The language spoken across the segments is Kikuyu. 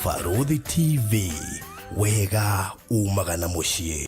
Barũthi TV, wega umaga na mũciĩ.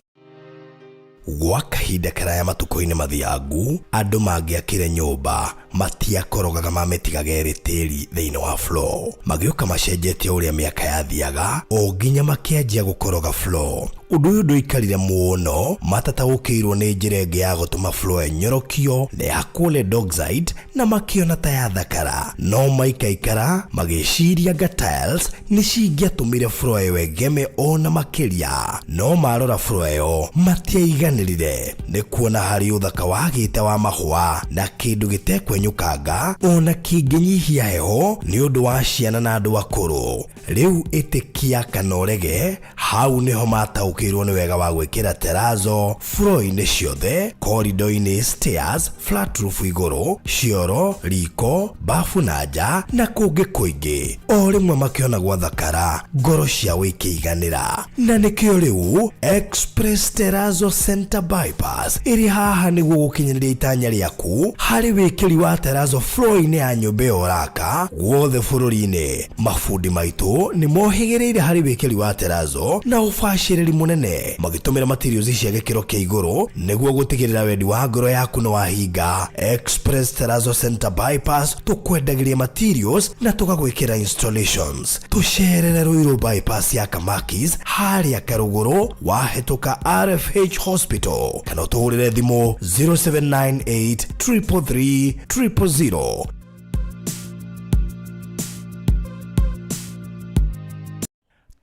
Gwa kahinda karaya matukũ-inĩ mathiangu, andũ mangĩakire nyũmba matiakorogaga mamĩtigaga ĩrĩ tĩri thĩinĩ wa floor. Magĩũka macenjetie ũrĩa mĩaka yathiaga o nginya makĩanjia gũkoroga floor. Ũndũ ũyũ ndũikarire mũno matataũkĩirwo nĩ njĩra ĩngĩ ya gũtũma floor ĩnyorokio na ĩhakwo lead oxide na makĩona ta yathakara. No maikaikara magĩciria anga tiles nĩ cingĩatũmire floor ĩyo ĩgeme ona makĩria. No marora floor ĩyo matiaiganĩrire nĩ kuona harĩ ũthaka wagĩte wa mahũa na kĩndũ gĩtekwenyũkanga ona kĩngĩnyihia heho nĩ ũndũ wa ciana na andũ akũrũ. Rĩu ĩtĩkia kana ũrege, hau nĩho mataũkĩirwo nĩ wega wa gwĩkĩra terazo floor-inĩ ciothe, corridor-inĩ, stairs, flat roof igũrũ, cioro, riko, bafu na nja na kũngĩ kũingĩ. O rĩmwe makĩona gwathakara, ngoro ciao ikĩiganĩra. Na nĩkĩo rĩu Express Terrazzo Center Bypass ĩrĩ haha nĩguo gũkinyanĩria itanya rĩaku harĩ wĩkĩri wa terrazzo floor-inĩ ya nyũmba ĩyo ũraka guothe bũrũri-inĩ. Mabundi maitũ nĩ mohĩgĩrĩire harĩ wĩkĩri wa terrazzo na ũbacĩrĩri mũnene magĩtũmĩra materials cia gĩkĩro kĩa igũrũ nĩguo gũtigĩrĩra wendi wa ngoro yaku nĩ wahinga. Express Terrazzo Center Bypass tũkwendagĩria materials na tũgagwĩkĩra installations. Tũcerere Ruiru Bypass ya Kamakis harĩa Karũgũrũ wahĩtũka RFH Hospital kana ũtũhũrĩre thimũ 0798 333 000.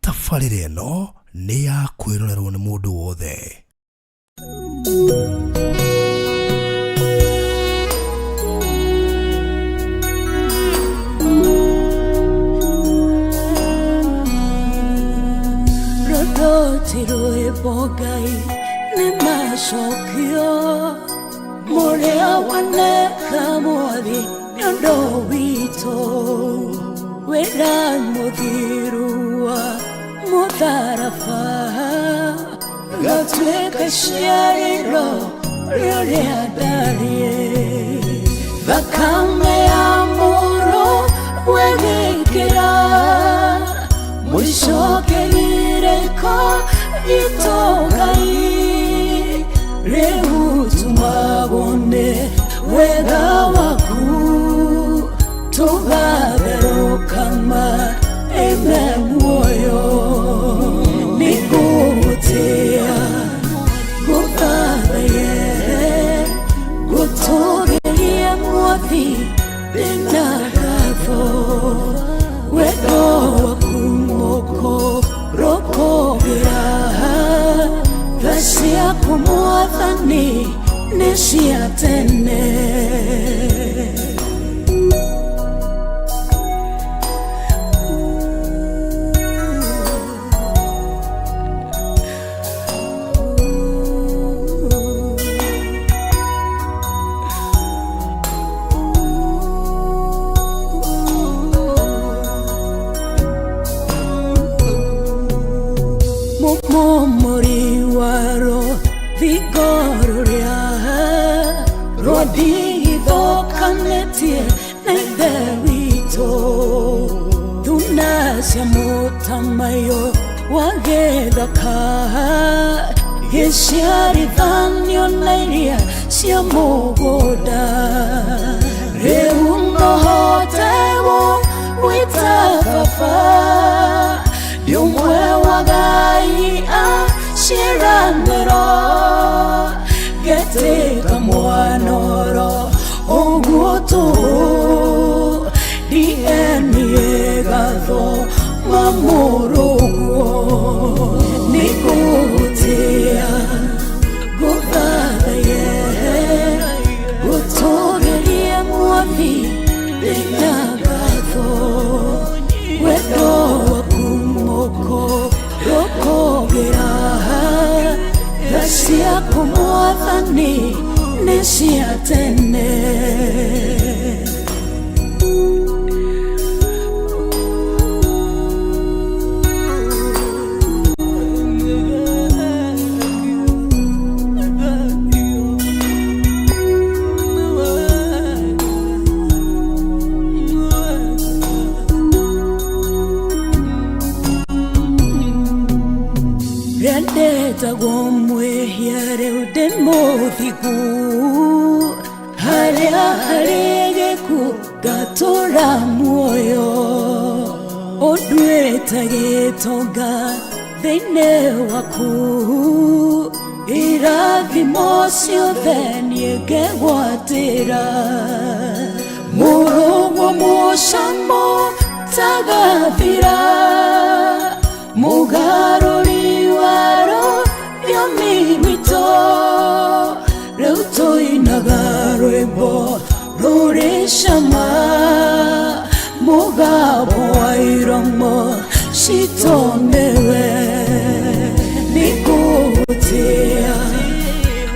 Tabarĩra ĩno nĩ ya kwĩrorerwo nĩ mũndũ wothe. Rũrũ rwĩmbo Ngai nĩ macokio mũrĩa waneka mwathi nĩ ũndũ witũ wĩra mũthiru wa mũtharaba gatuĩka ciarĩro rĩrĩa ndariĩ thakame ya mũrũ wegĩkĩra mũico kĩgirĩko gitũ Ngai rĩu tumagwo nĩ wega waku tũgatherũkama ĩme muoyo nĩ ngũgũtĩĩa ngũthathaye ngũtũgĩrie mwathi ndĩna ngatho wendo waku mũkũrũkũgĩra tha ciaku mwathani nĩ cia tene. Mũmomori waro thingo rũrĩa rwandigithũkanĩtie na Ithe witũ thuna cia mũtamaiyũ wa gĩthaka gĩciarithanio na iria cia mũgũnda rĩu nohote gwĩta baba ndĩ ũmwe wa Ngai a ciĩranĩro ngetĩka mwanoro ũguo tũhũ DNA gatho mamũrũguo nĩ ngũgũtĩĩa ngũthathaye ngũtũgĩrie mwathi ndĩna ngatho wendo waku mũkũrũkũgĩra tha ciaku mwathani nĩ cia tene. Ndetagwo mwĩhia rĩu ndĩ mũthingu, harĩa harĩ gĩkuũ ngatũra muoyo. Ũnduĩte gĩtonga thĩinĩ waku, irathimo ciothe niĩ ngegwatĩra. Mũrũguo mũcamo tagathira, mũgarũri wa rũthiomi rwitũ. Rĩu tũinaga rwĩmbo rũrĩ cama, mũgambo wa iromo citũ nĩwe. Nĩngũgũtĩĩa,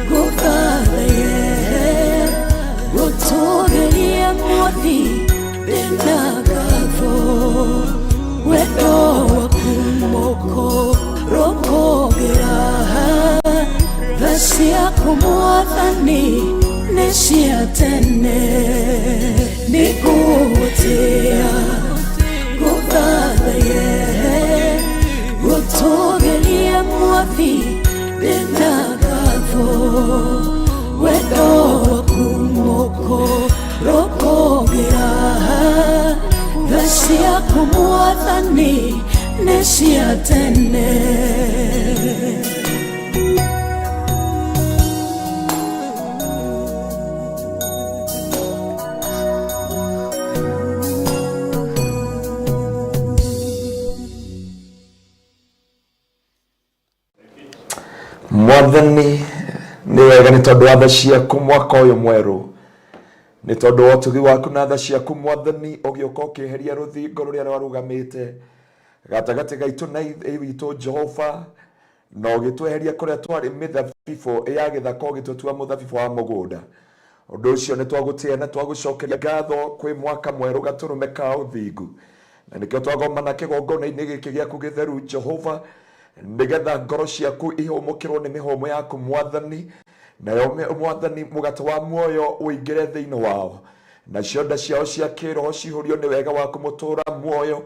ngũthathaiye, ngũtũũgĩrie Mwathi ndĩna ngatho. Wendo waku mũkũrũkũgĩra, tha ciaku Mwathani nĩ cia tene. Nĩngũgũtĩĩa, ngũthathaiye, ngũtũũgĩrie Mwathi ndĩna ngatho. Wendo waku mũkũrũkũgĩra, tha ciaku Mwathani nĩ cia tene. Mwathani nĩ wega nĩ tondũ wa tha ciaku mwaka ũyũ mwerũ, nĩ tondũ wa ũtugi waku na tha ciaku Mwathani, ũgĩũka ũkĩeheria rũthingo rũrĩa rwarũgamĩte gatagatĩ gaitũ na ithe witũ Jehova, na ũgĩtweheria kũrĩa twarĩ mĩthabibũ ya gĩthaka ũgĩtũtua mũthabibũ wa mũgũnda. Ũndũ ũcio nĩ twagũtĩĩa na twagũcokeria ngatho kwĩ mwaka mwerũ gatũrũme ka ũthingu. Na nĩkĩo twagomana kĩgongona-inĩ gĩkĩ gĩaku gĩtheru Jehova, nĩgetha ngoro ciaku ihũmũkĩrwo nĩ mĩhũmũ yaku Mwathani, nayo Mwathani mũgate wa muoyo ũingĩre thĩinĩ wao, nacio nda ciao cia kĩroho cihũrio nĩ wega waku mũtũra muoyo,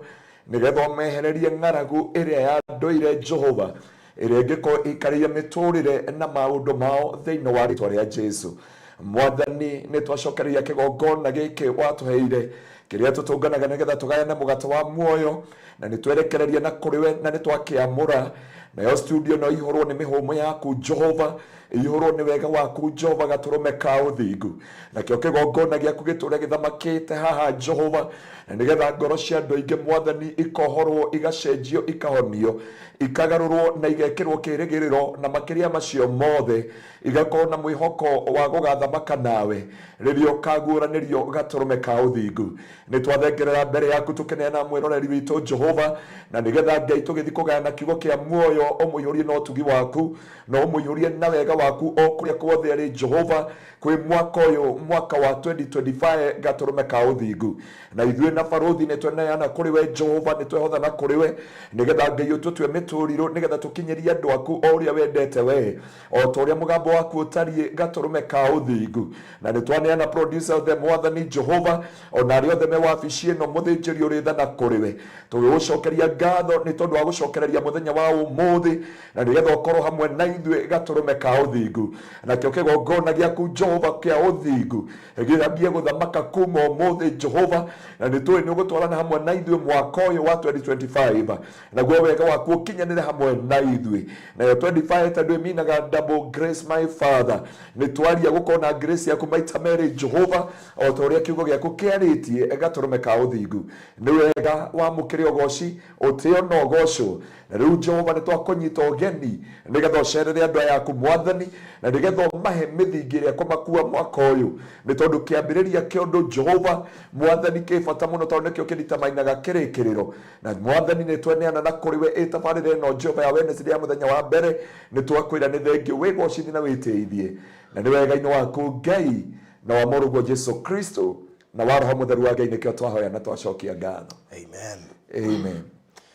nĩgetha ũmehererie ng'aragu ĩrĩa ya ndũire Jehova, ĩrĩa ĩngĩkorwo ĩikarĩire mĩtũrĩre na maũndũ mao thĩinĩ wa rĩtwa rĩa Jesu. Mwathani, nĩ twacokereria kĩgongona gĩkĩ watũheire, kĩrĩa tũtũnganaga nĩgetha tũgayane mũgate wa muoyo, na nĩ twerekereria na kũrĩ we na nĩ twakĩamũra. Nayo studio no ihũrwo nĩ mĩhũmũ yaku Jehova, ĩihũrwo nĩ wega waku Jehova gatũrũme ka ũthingu. Nakĩo kĩgongona gĩaku gĩtũre gĩthamakĩte haha Jehova, na nĩgetha ngoro cia andũ aingĩ Mwathani ikohorwo, igacenjio, ikahonio, ikagarũrwo na igekĩrwo kĩrĩgĩrĩro, na makĩria macio mothe igakorwo na mwĩhoko wa gũgathamaka nawe rĩrĩa ũkaguũranĩrio gatũrũme ka ũthingu. Nĩ twathengerera mbere yaku tũkĩneana mwĩroreri witũ Jehova, na nĩgetha Ngai tũgĩthiĩ kũgayana kiugo kĩa muoyo, ũmũihũrie na ũtugi waku, na ũmũihũrie na wega waku o kũrĩa kuothe arĩ Jehova, kwĩ mwaka ũyũ, mwaka wa 2025 gatũrũme ka ũthingu. Na ithuĩ na barũthi nĩ tweneana kũrĩ we Jehova, nĩ twehothana kũrĩ we, nĩgetha Ngai ũtũtue mĩtũrirũ, nĩgetha tũkinyĩrie andũ aku o ũrĩa wendete we, o ta ũrĩa mũgambo waku ũtariĩ gatũrũme ka ũthingu. Na nĩ twaneana producer othe Mwathani Jehova, ona arĩa othe me wabici ĩno mũthĩnjĩri ũrĩ tha na kũrĩ we, tũgĩgũcokeria ngatho nĩ tondũ wa gũcokereria mũthenya wa ũmũthĩ, na nĩgetha ũkorwo hamwe na ithuĩ gatũrũme ka ũthingu. Nakĩo kĩgongona gĩaku Jehova kĩa ũthingu gĩambie gũthamaka kuma ũmũthĩ Jehova, na nĩ tũĩ nĩ ũgũtwarana hamwe na ithuĩ mwaka ũyũ wa 2025, naguo wega waku ũkinyanĩre hamwe na ithuĩ. Nayo 25 tondũ ĩminaga double grace my father, nĩ twaria gũkorwo na grace yaku maita merĩ Jehova, o ta ũrĩa kiugo gĩaku kĩarĩtie gatũrũme ka ũthingu. Nĩ wega wamũkĩre ũgoci, ũtĩo na ũgocwo. Na rĩu Jehova nĩ twakũnyita ũgeni nĩgetha ũcerere andũ aya aku Mwathani, na nĩgetha ũmahe mĩthingi ĩrĩa ĩkũmakua mwaka ũyũ, nĩ tondũ kĩambĩrĩria kĩa ũndũ Jehova Mwathani kĩ bata mũno, tondũ nĩkĩo kĩnditamainaga kĩrĩkĩrĩro. Na Mwathani nĩ tweneana na kũrĩ we ĩtabarĩra ĩno Jehova ya Wednesday ya mũthenya wa mbere, nĩ twakwĩra nĩ thengiũ, wĩgocithie na wĩtĩithie, na nĩ wega-inĩ waku Ngai, na wa Mũrũguo Jesu Kristo, na wa Roho Mũtheru wa Ngai nĩkĩo twahoya na twacokia ngatho. Amen. Amen.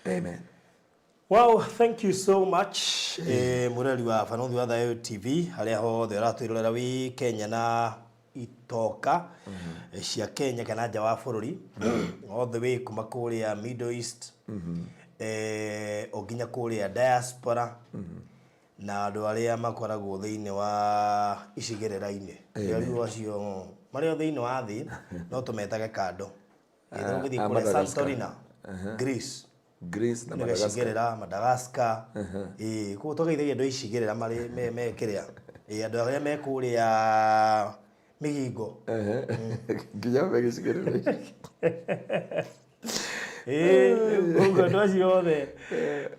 Amen. Wow, thank you so much. Mũrori wa Barũthi wa Thayũ TV harĩa hothe ũratwĩrorera wĩ Kenya na itoka cia Kenya kana nja wa bũrũri, all the way kuma kũrĩa Middle East, o nginya kũrĩa diaspora. Na andũ arĩa makoragwo thĩinĩ wa icigĩrĩra-inĩ. Rĩu acio marĩ o thĩinĩ wa thĩ no tũmetage kando. Ĩĩ ũgĩthiĩ a kũrĩa Madagascar. Santorina, Greece, Greece na nĩ Madagascar. gĩcigĩrĩra, Madagascar. Ĩĩ koguo tũgeithagia andũ a icigĩrĩra marĩ me kĩrĩa. Ĩĩ andũ arĩa me kũrĩa Migingo. Nginya me gĩcigĩrĩra. Ĩĩ koguo andũ acio othe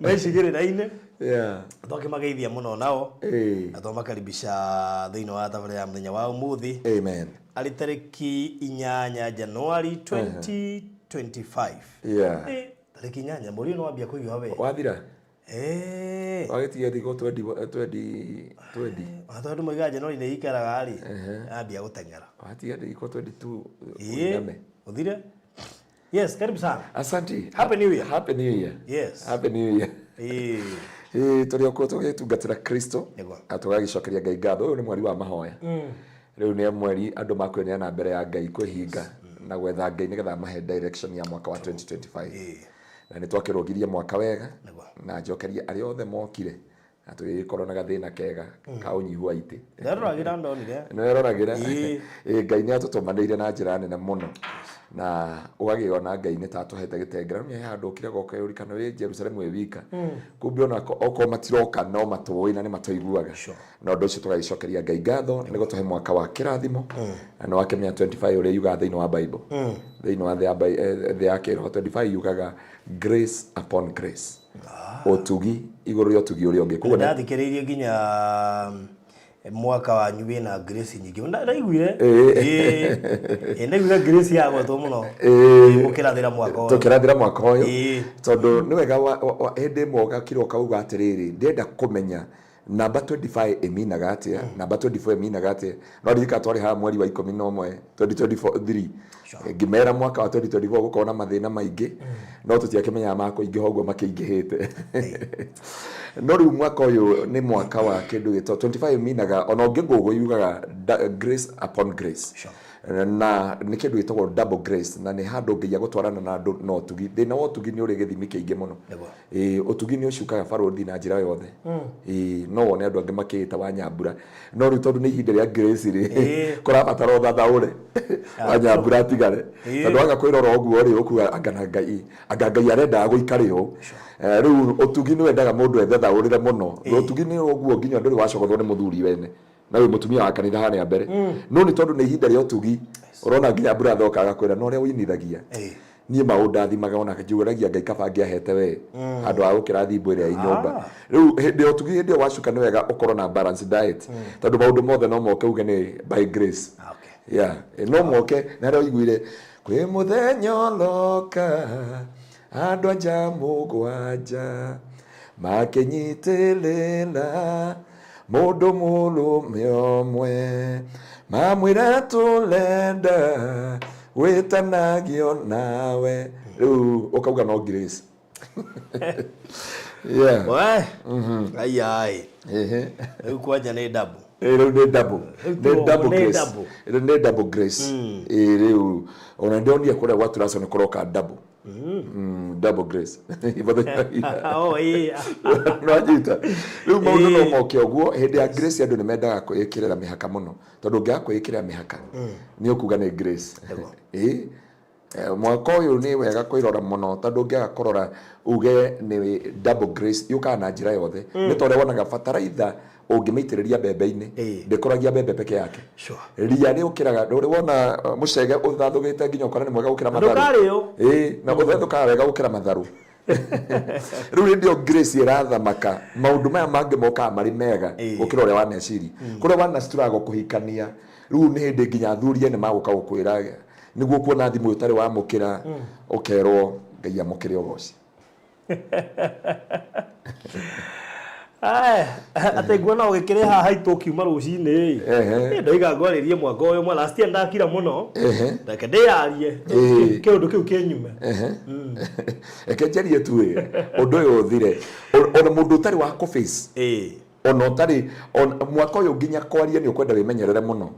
me icigĩrĩra-inĩ twakĩmageithia mũno nao na twamakaribisha thĩinĩ wa thabarĩ ya mũthenya wa ũmũthĩ. Amen. Arĩ tarĩki 8 Januari 2025. Tarĩki 8 mweri ũyũ nĩwambia kũhiũha we. Wathira? Eh. Wagĩtigia thikũ twendi twendi twendi. Ona tondũ moigaga Januari nĩ ikaraga rĩ, yambia gũteng'era. Watiga thikũ 22 Ĩĩ, ũiname. ũthire. Yes, karibu sana. Asante. Happy New Year. Happy New Year. Yes. Happy New Year. Ĩĩ. Ĩĩ tũrĩ o kuo tũgĩtungatĩra Kristo Nĩguo. na tũgagĩcokeria Ngai ngatho. Ũyũ nĩ mweri wa mahoya. Rĩu nĩ mweri andũ makwĩneana mbere ya Ngai kwĩhinga na gwetha Ngai nĩgetha amahe direction ya mwaka wa 2025. Ĩĩ. Na nĩ twakĩrũgirie mwaka wega Nĩguo. na njokerie arĩa othe mokire na tũgĩgĩkorwo na gathĩna kega ka ũnyihu wa itĩ. Nderoragĩra ndonire. Nĩweroragĩra? Ĩĩ. Ĩĩ, Ngai nĩ atũtũmanĩire na njĩra nene mũno na ũgakĩona Ngai nĩ ta atũhete gĩtengera. Nĩ he handũ ũkiraga ũkeyũria kana wĩ Jerusalemu wĩ wika. Kumbe ona okorwo matiroka no matũĩ na nĩ matũiguaga. Na ũndũ ũcio tũgagĩcokeria Ngai ngatho nĩ gũtũhe mwaka wa kĩrathimo. Na nĩ wakĩmenya 25 ũrĩa yugaga thĩinĩ wa Bible. Thĩinĩ wa thĩ ya kĩroho 25 yugaga grace upon grace. Ũtugi igũrũ rĩa ũtugi ũrĩa ũngĩ. Koguo nĩ Ndathikĩrĩirie nginya mwaka wanyu wĩna grace nyingĩ. Ndaiguire. Ĩĩ. Ĩĩ. Ndaiguire grace yagwetwo mũno. Ĩĩ. Mũkĩrathĩra mwaka ũyũ. Tũkĩrathĩra mwaka ũyũ. Ĩĩ. Tondũ nĩ wega hĩndĩ ĩmwe ũgakira ũkauga atĩrĩrĩ, ndĩrenda kũmenya namba 25 ĩminaga atĩa, namba 24 ĩminaga atĩa. No ndirikana twarĩ haha mweri wa 11 2023 ngĩmera mwaka wa 2024 gũkorwo na mathĩna maingĩ, no tũtiakĩmenyaga makũingĩha ũguo makĩingĩhĩte. No rĩu mwaka ũyũ nĩ mwaka wa kĩndũ gĩtagwo 25 minaga ona ũngĩ yugaga grace upon grace. Na nĩ kĩndũ gĩtagwo double grace, na nĩ handũ Ngai agũtwarana na andũ na ũtugi. Thĩna wa ũtugi nĩ ũrĩ gĩthimi kĩingĩ mũno. Ĩĩ, ũtugi nĩ ũcukaga barũthi na njĩra yothe. Ĩĩ, no wone andũ angĩ makĩĩta wa Nyambura. No rĩu tondũ nĩ ihinda rĩa grace rĩ, kũrabatara ũthathaũre wa Nyambura atigare. Tondũ waga kwĩrora ũguo rĩ, ũkuga anga na Ngai, anga Ngai arendaga gũikare ũũ. Rĩu ũtugi nĩ wendaga mũndũ ethathaũrĩre mũno. Ũtugi nĩ ũguo nginya ndũrĩ wacogothwo nĩ mũthuri wene. Na wĩ mũtumia wa kanitha harĩa mbere. No nĩ tondũ nĩ ihinda rĩa ũtugi, ũrona nginya brother oka agakwĩra na ũrĩa ũinithagia. Niĩ ma ũndathimaga ona njũragia Ngai kaba angĩahete we handũ ha gũkĩra thimbo ĩrĩa ĩ nyũmba. Rĩu hĩndĩ ya ũtugi hĩndĩ ĩyo wacuka nĩ wega ũkorwo na balanced diet. Tondũ maũndũ mothe no moke uge nĩ by grace. Yeah. No moke na harĩa ũiguire kwĩ mũthenya ũroka andũ a nja mũgwanja makĩnyitĩrĩra mũndũ mũrũme ũmwe mamwĩra tũrenda gwĩtanagio nawe. Rĩu ũkauga no grace. Yeah. We. Ai ai. Ehe. Rĩu kwanja nĩ double. Ĩĩ, rĩu nĩ double. Rĩu Nĩ ti double nĩ grace. double. Rĩu nĩ double grace. Ĩĩ, rĩu ona ndĩronire kũrĩa gwa Turaco nĩ kũroka double. Double grace. Oh, ĩĩ. Nĩwanyita? Rĩu maũndũ no moke ũguo hĩndĩ ya grace andũ nĩ mendaga kwĩĩkĩrĩra mĩhaka mũno tondũ ũngĩaga kwĩĩkĩrĩra mĩhaka nĩ ũkuga nĩ grace. Ĩĩ. Mwaka ũyũ nĩ wega kwĩrora mũno tondũ ũngĩaga kũrora uge nĩ double grace yũkaga na njĩra yothe. Nĩ ta ũrĩa wonaga bataraitha ũngĩmĩitĩrĩria mbembe-inĩ ndĩkũragia mbembe peke yake. Ria rĩũkĩraga, ndũrĩ wona mũcege ũthathũkĩte nginya ũkona nĩ mwega gũkĩra matharũ. Ndũkarĩo. Ĩĩ, na ũthethũkaga wega gũkĩra matharũ. Rĩu hĩndĩ ĩyo grace ĩrathamaka, maũndũ maya mangĩ mokaga marĩ mega gũkĩra ũrĩa waneciria. Kũrĩa wana struggle kũhikania, rĩu nĩ hĩndĩ nginya athuri ene magũka gũkwĩra nĩguo kuona thimũ ũtarĩ wamũkĩra, ũkerwo Ngai amũkĩre ũgoci. Atĩ nguona ũgĩkĩrĩ haha haitũ ũkiuma rũcinĩ. Ndoiga ngwarĩrie mwaka ũyũ mwa last year ndakira mũno. Reke ndĩyarie. Kĩũndũ kĩu kĩnyume. Reke njarie tu ĩ, ũndũ ũyũ ũthire. Ona mũndũ ũtarĩ wa kũ face. Ona ũtarĩ, mwaka ũyũ nginya kwaria nĩ ũkwenda wĩmenyerere mũno.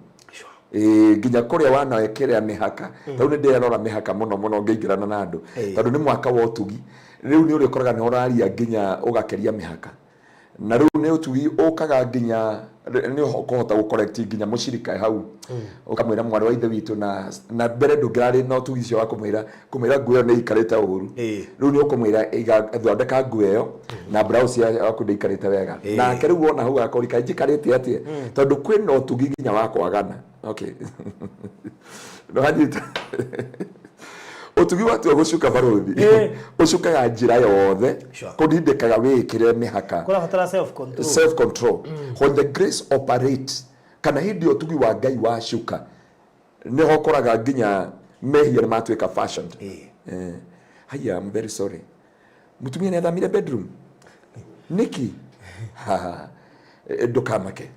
Ĩĩ, nginya kũrĩa wanekĩrĩa mĩhaka. Tarĩu nĩ ndĩrarora mĩhaka mũno mũno ngĩingĩrana na andũ. Tondũ nĩ mwaka wa ũtugi. Rĩu nĩ ũrĩkoraga nĩ ũraria nginya ũgakĩria mĩhaka. Na rĩu nĩ ũtugi ũkaga nginya nĩ ũkũhota gũ-correct nginya mũcirika hau, ũkamwĩra mwarĩ wa ithe witũ, na mbere ndũngĩrarĩ na ũtugi ũcio wa kũmwĩra nguo ĩyo nĩ ĩikarĩte ũru. Rĩu nĩ ũkũmwĩra thondeka nguo ĩyo na blouse yaku ndĩikarĩte wega. Nake rĩu wona hau akori kaĩ njikarĩte atĩa, tondũ kwĩna ũtugi nginya wa kwagana. Okay, nĩwanyita ũtugi watua gũcuka, barũthi, ũcukaga njĩra yothe. Kũrindĩkaga wĩĩkĩre mĩhaka. Kũrabatara self control. Self control. When the grace operate, kana hĩndĩ ĩyo ũtugi wa Ngai wacuka, nĩho ũkoraga nginya mehia nĩ matuĩka fashioned. Haya, I'm very sorry, mũtumia nĩ athamire bedroom nĩki. Ha, ndũkamake,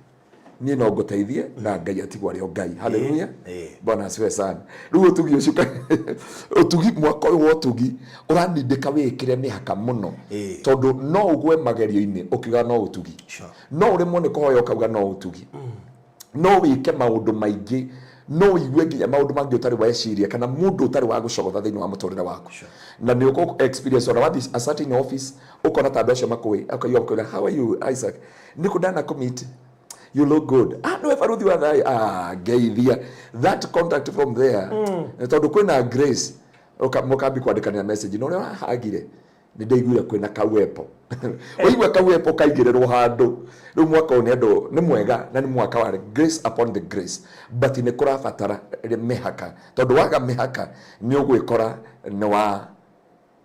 niĩ no ngũteithie na Ngai atigwo arĩ o Ngai. Haleluya. Bwana asifiwe sana. Rĩu ũtugi ũcio, ũtugi, mwaka ũyũ wa ũtugi ũranindĩka wĩĩkĩre mĩhaka mũno, tondũ no ũgwe magerio-inĩ ũkiuga no ũtugi. No ũremwo nĩ kũhoya ũkauga no ũtugi. No wĩke maũndũ maingĩ, no ũigue nginya maũndũ mangĩ ũtarĩ weciria, kana mũndũ ũtarĩ wa gũcogotha thĩinĩ wa mũtũrĩre waku. Na nĩ ũkũ experience ona wathiĩ a certain office, ũkona ta andũ acio makũĩ, ũkaigua makwĩra, "How are you, Isaac? Nĩ kũ ndana kũmeet? You look good. Ah, nĩwe baruthi wa thayũ. Ah, ngeithia." That contact from there, tondũ kwĩna grace, mũkambi kwandĩkanĩra message na ũrĩa ũrahagire, nĩ ndaiguire kwĩna kauepo, waigua kauepo kaigĩrĩrwo handũ. Rĩu mwaka ũyũ nĩ andũ nĩ mwega na nĩ mwaka wa grace upon the grace, but nĩ kũrabatara mĩhaka, tondũ waga mĩhaka nĩ ũgwĩkora nĩ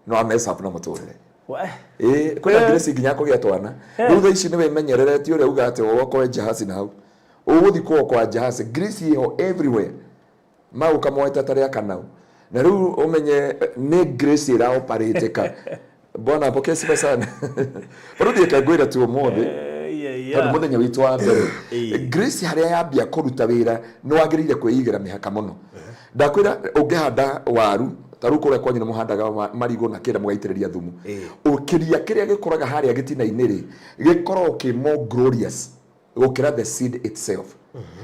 wa mess up na mũtũrĩre. Ĩĩ, kwĩna grace nginya kũgĩa twana. Rĩu thaa ici nĩ wĩmenyerere, ti ũrĩa uga atĩ wokoe njahasi na hau ũgũthiĩ kuokoa njahasi. Grace ĩho everywhere, magũka moete ta rĩa kanau, na rĩu ũmenye nĩ grace ĩra operate ka. Bwana apokee sifa sana. Barũthi, reke ngwĩre tu ũmũthĩ, tondũ mũthenya witũ wa mbere, grace harĩa yambia kũruta wĩra, nĩ wagĩrĩire kwĩigĩra mĩhaka mũno. Ndakwĩra ũngĩhanda waru ta rĩu kũrĩa kwanyu nĩ mũhandaga marigũ na kĩrĩa mũgaitĩrĩria thumu. Kĩria kĩrĩa gĩkũraga harĩa gĩtina-inĩ rĩ, gĩkoragwo kĩ more glorious gũkĩra the seed itself.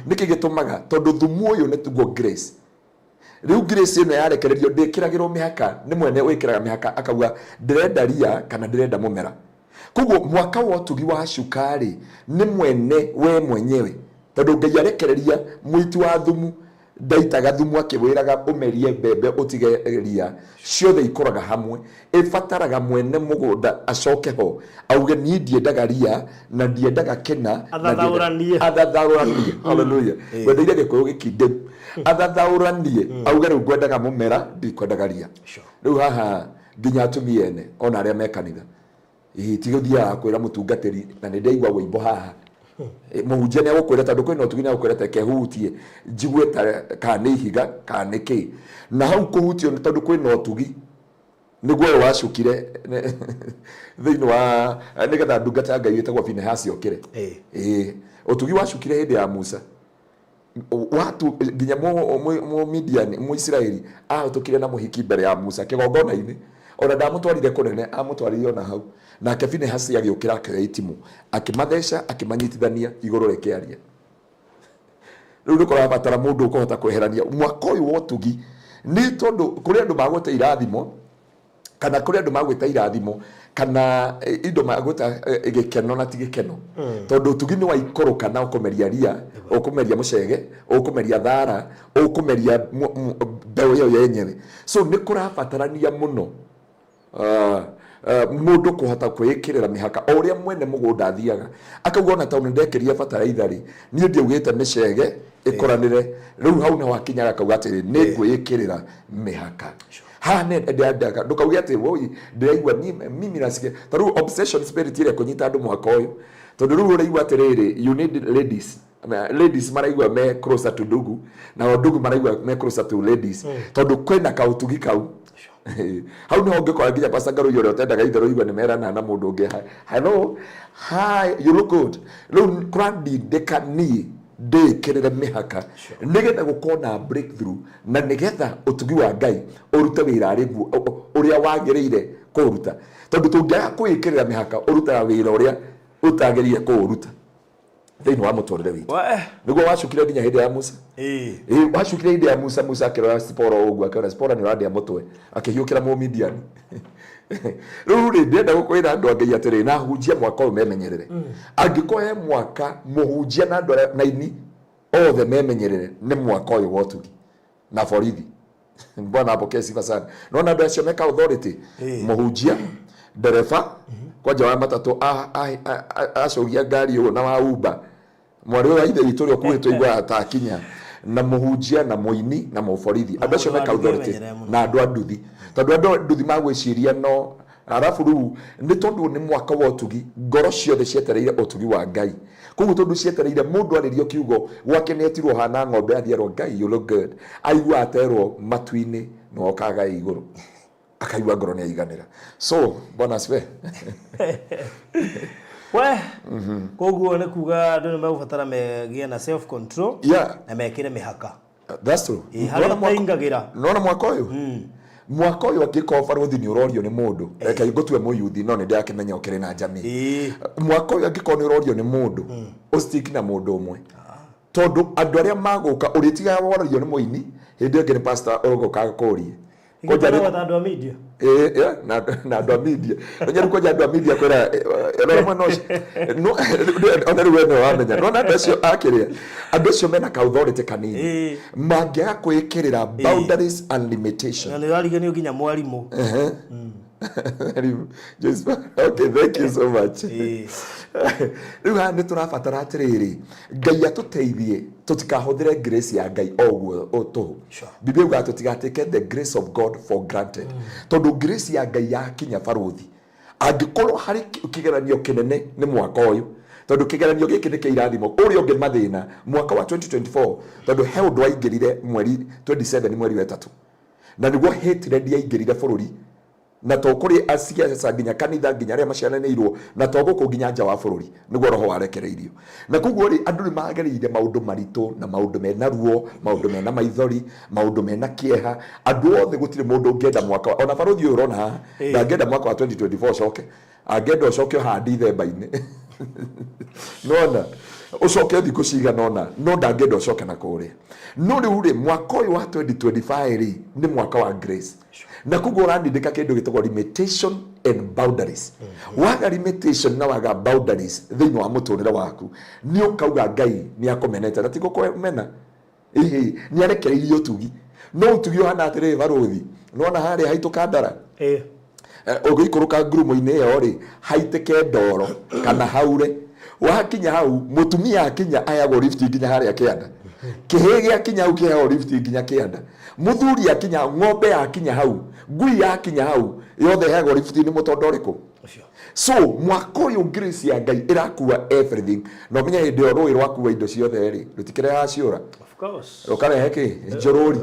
Nĩkĩ gĩtũmaga? Tondũ thumu ũyũ nĩ tuguo grace. Rĩu grace ĩno yarekererio ndĩkĩragĩrwo mĩhaka, nĩ mwene wĩkĩraga mĩhaka, akauga ndĩrenda ria kana ndĩrenda mũmera. Koguo mwaka wa ũtugi wa cuka-rĩ, nĩ mwene we mwenyewe, tondũ Ngai arekereria mũiti wa thumu ndaitaga thumu akĩwĩraga ũmerie mbembe ũtige ria, ciothe ikũraga hamwe. Ĩbataraga mwene mũgũnda acoke ho auge niĩ ndiendaga ria na ndiendaga kĩna na Athathaũranie. Athathaũranie. Haleluya. Ngwendeire Gĩkũyũ gĩkindĩru. Athathaũranie, auge rĩu ngwendaga mũmera, ndikwendaga ria. Rĩu haha nginya atumia ene ona arĩa me kanitha, ĩĩ, ti gũthiaga kwĩra mũtungatĩri na nĩ ndaigua wĩimbo haha. Mũhunjia nĩ agũkwĩra, tondũ kwĩna ũtugi, nĩ agũkwĩra teke hutie njigue ta kana nĩ ihiga kana nĩ kĩ na hau kũhutio, nĩ tondũ kwĩna ũtugi. Nĩguo ũyũ wacukire thĩinĩ wa nĩgetha ndungata ya Ngai ĩtagwo Finehasi okĩre. Ĩĩ, ũtugi wacukire hĩndĩ ya Musa watu nginya Mũmidiani, Mũisiraeli ahĩtũkire na mũhiki mbere ya Musa kĩgongona-inĩ, ona ndamũtwarire kũnene, amũtwarire ona hau. Nake Finehasi agĩũkĩra, akĩoya itimũ, akĩmatheca, akĩmanyitithania, igũrũ rĩkĩaria. Rĩu nĩ kũrabatara mũndũ ũkũhota kweherania mwaka ũyũ wa ũtugi, nĩ tondũ kũrĩ andũ magwĩta irathimo, kana kũrĩ andũ magwĩta irathimo kana indo magwĩta gĩkeno na ti gĩkeno, tondũ ũtugi nĩ waikũrũka na ũkũmeria ria, ũkũmeria mũcege, ũkũmeria thara, ũkũmeria mbeũ ĩyo yenyewe. So nĩ kũrabatarania mũno mũndũ kũhota kwĩĩkĩrĩra mĩhaka, o ũrĩa mwene mũgũnda athiaga akauga ona tondũ nĩndekĩria bataraitha rĩ, niĩ ndiaugĩte mĩcege ĩkũranĩre. Rĩu hau nĩho akinyaga akauga atĩrĩ, nĩ ngwĩĩkĩrĩra mĩhaka haha nĩ ndĩrendaga. Ndũkauge atĩ woi ndĩraigua niĩ mimi nasikia ta rĩu obsession spirit ĩrĩa ĩkũnyita andũ mwaka ũyũ, tondũ rĩu ũraigua atĩrĩrĩ, you need ladies. Ladies maraigua me closer to ndugu, nao ndugu maraigua me closer to ladies, tondũ kwĩna kaũtugi kau. Hau niho ũngĩkora nginya Pastor Ngarũi ũrĩa ũtendaga itherũ igua nĩ merana na mũndũ ũngĩ, "Hello, hi, you look good." Rĩu kũrandindĩka niĩ ndĩĩkĩrĩre mĩhaka nĩgetha gũkorwo na breakthrough na nĩgetha ũtugi wa Ngai ũrute wĩra arĩ guo ũrĩa wagĩrĩire kũũruta, tondũ tũngĩaga kwĩĩkĩrĩra mĩhaka, ũrutaga wĩra ũrĩa ũtagĩrĩire kũũruta. Thĩinĩ wa mũtũrĩre witũ. We. Nĩguo wacukire nginya hĩndĩ ya Musa. Ĩĩ, wacukire hĩndĩ ya Musa. Musa akĩrora Sipora ũguo, akĩona Sipora nĩ ũrandĩa mũtwe, akĩhiũkĩra Mũmidiani. Rĩu rĩ, ndĩrenda gũkwĩra andũ a Ngai atĩrĩ, na ahunjia mwaka ũyũ memenyerere. Angĩkorwo he mwaka mũhunjia na andũ arĩa na ini othe memenyerere, nĩ mwaka ũyũ wa ũtugi na borithi. Bwana apokee sifa sana. Naona andũ acio meka authority. Mũhunjia, ndereba kwanja wa matatũ, acũgia ngari ũguo, na wa Uber, mwarĩ ũyũ wa ithe witũ ũrĩa ũkuĩtwo igua atakinya, na mũhunjia na mũini na mũborithi, andũ acio mũndũ wa meka nduthi authority. emenyerere mũno. Na andũ a nduthi, tondũ andũ a nduthi magwĩciria no arabu. Rĩu nĩ tondũ nĩ mwaka wa ũtugi, ngoro ciothe cietereire ũtugi wa Ngai. Koguo tondũ cietereire mũndũ arĩrio kiugo gwake, nĩ etirwo hana ng'ombe, athiĩ "Ngai, you look good", aigua aterwo matu-inĩ nĩwe ũkagaya igũrũ, akaigua ngoro nĩ aiganĩra. So Bwana asifiwe. We, koguo nĩ kuga andũ nĩ megũbatara megĩe na self control na mekĩre mĩhaka. That's true. Ĩ, harĩa Nona ũtaingagĩra. Nona mwaka ũyũ angĩkorwo barũthi nĩ ũrorio nĩ mũndũ, reke ngũtue mũyuthi, no nĩ ndĩrakĩmenya ũkĩrĩ na jamii. Mwaka ũyũ angĩkorwo nĩ ũrorio nĩ mũndũ, ũstick na mũndũ ũmwe, tondũ andũ arĩa magũka ũrĩtigaga worio nĩ mũini, hĩndĩ ĩyo ĩngĩ nĩ pastor ũgũka akũrie. Kwanja Gwata andũ a media. Ĩĩ, yeah, na andũ a media nonye rĩu kwanja andũ a media kwĩra rora mwena ũcio. No, ona rĩu we nĩwe wamenya, nona andũ acio akĩrĩa, andũ acio mena ka authority kanini, mangĩaga kwĩkĩrĩra boundaries and limitation. Na nĩ ũrariganio nginya mwarimũ. Rĩu, Joyce, okay, thank you so much. Rĩu haha nĩ tũrabatara atĩrĩrĩ, Ngai atũteithie tũtikahũthĩre grace ya Ngai o ũguo o tũhũ. Biblia yugaga tũtigatake the grace of God for granted, tondũ grace ya Ngai yakinya, barũthi, angĩkorwo harĩ kĩgeranio kĩnene nĩ mwaka ũyũ, tondũ kĩgeranio gĩkĩ nĩ kĩa irathimo, ũrĩa ũngĩ mathĩna mwaka wa 2024, tondũ he ũndũ waingĩrire mweri 27 mweri wa ĩtatũ, na nĩguo hatred yaingĩrire bũrũri, na to kũrĩ aciaca, nginya kanitha, nginya arĩa maciaranĩirwo, na to gũkũ, nginya nja wa bũrũri, nĩguo roho warekereirio. Na koguo rĩ, andũ nĩ magereire maũndũ maritũ na maũndũ mena ruo, maũndũ mena maithori, maũndũ mena kĩeha. Andũ othe, gũtirĩ mũndũ ũngĩenda mwaka ona barũthi ũyũ ũrona haha ndangĩenda mwaka wa 2024 ũcoke. Angĩenda ũcoke o haha Dithemba-inĩ, nona ũcoke thikũ cigana ũna, no ndangĩenda ũcoke na kũrĩa. No rĩu rĩ, mwaka ũyũ wa 2025 rĩ, nĩ mwaka wa grace, na koguo ũrandindĩka kĩndũ gĩtagwo limitation and boundaries. Waga limitation na waga boundaries thĩinĩ wa mũtũrĩre waku, nĩ ũkauga Ngai nĩ akũmenete, na ti gũkũmena. Ĩhĩ, nĩ arekereirie ũtugi, no ũtugi ũhana atĩrĩrĩ, barũthi, nĩwona harĩa haitũka ndara, ũgĩikũrũka ngurumo-inĩ ĩyo rĩ, haitĩke ndoro kana haure, wakinya hau, mũtumia akinya aheagwo lift nginya harĩa kĩanda, kĩhĩ gĩakinya hau kĩheagwo lift nginya kĩanda, mũthuri akinya hau, ng'ombe yakinya hau, ngui yakinya hau, yothe ĩheagwo lift nĩ mũtondo ũrĩkũ? Ũcio. So mwaka ũyũ grace ya Ngai ĩrakua everything, na ũmenye hĩndĩ ĩyo rũĩ rwakua indo ciothe rĩ, rũtikĩrehaga ciũra? Of course. Rũkarehe kĩ? Njũrũri.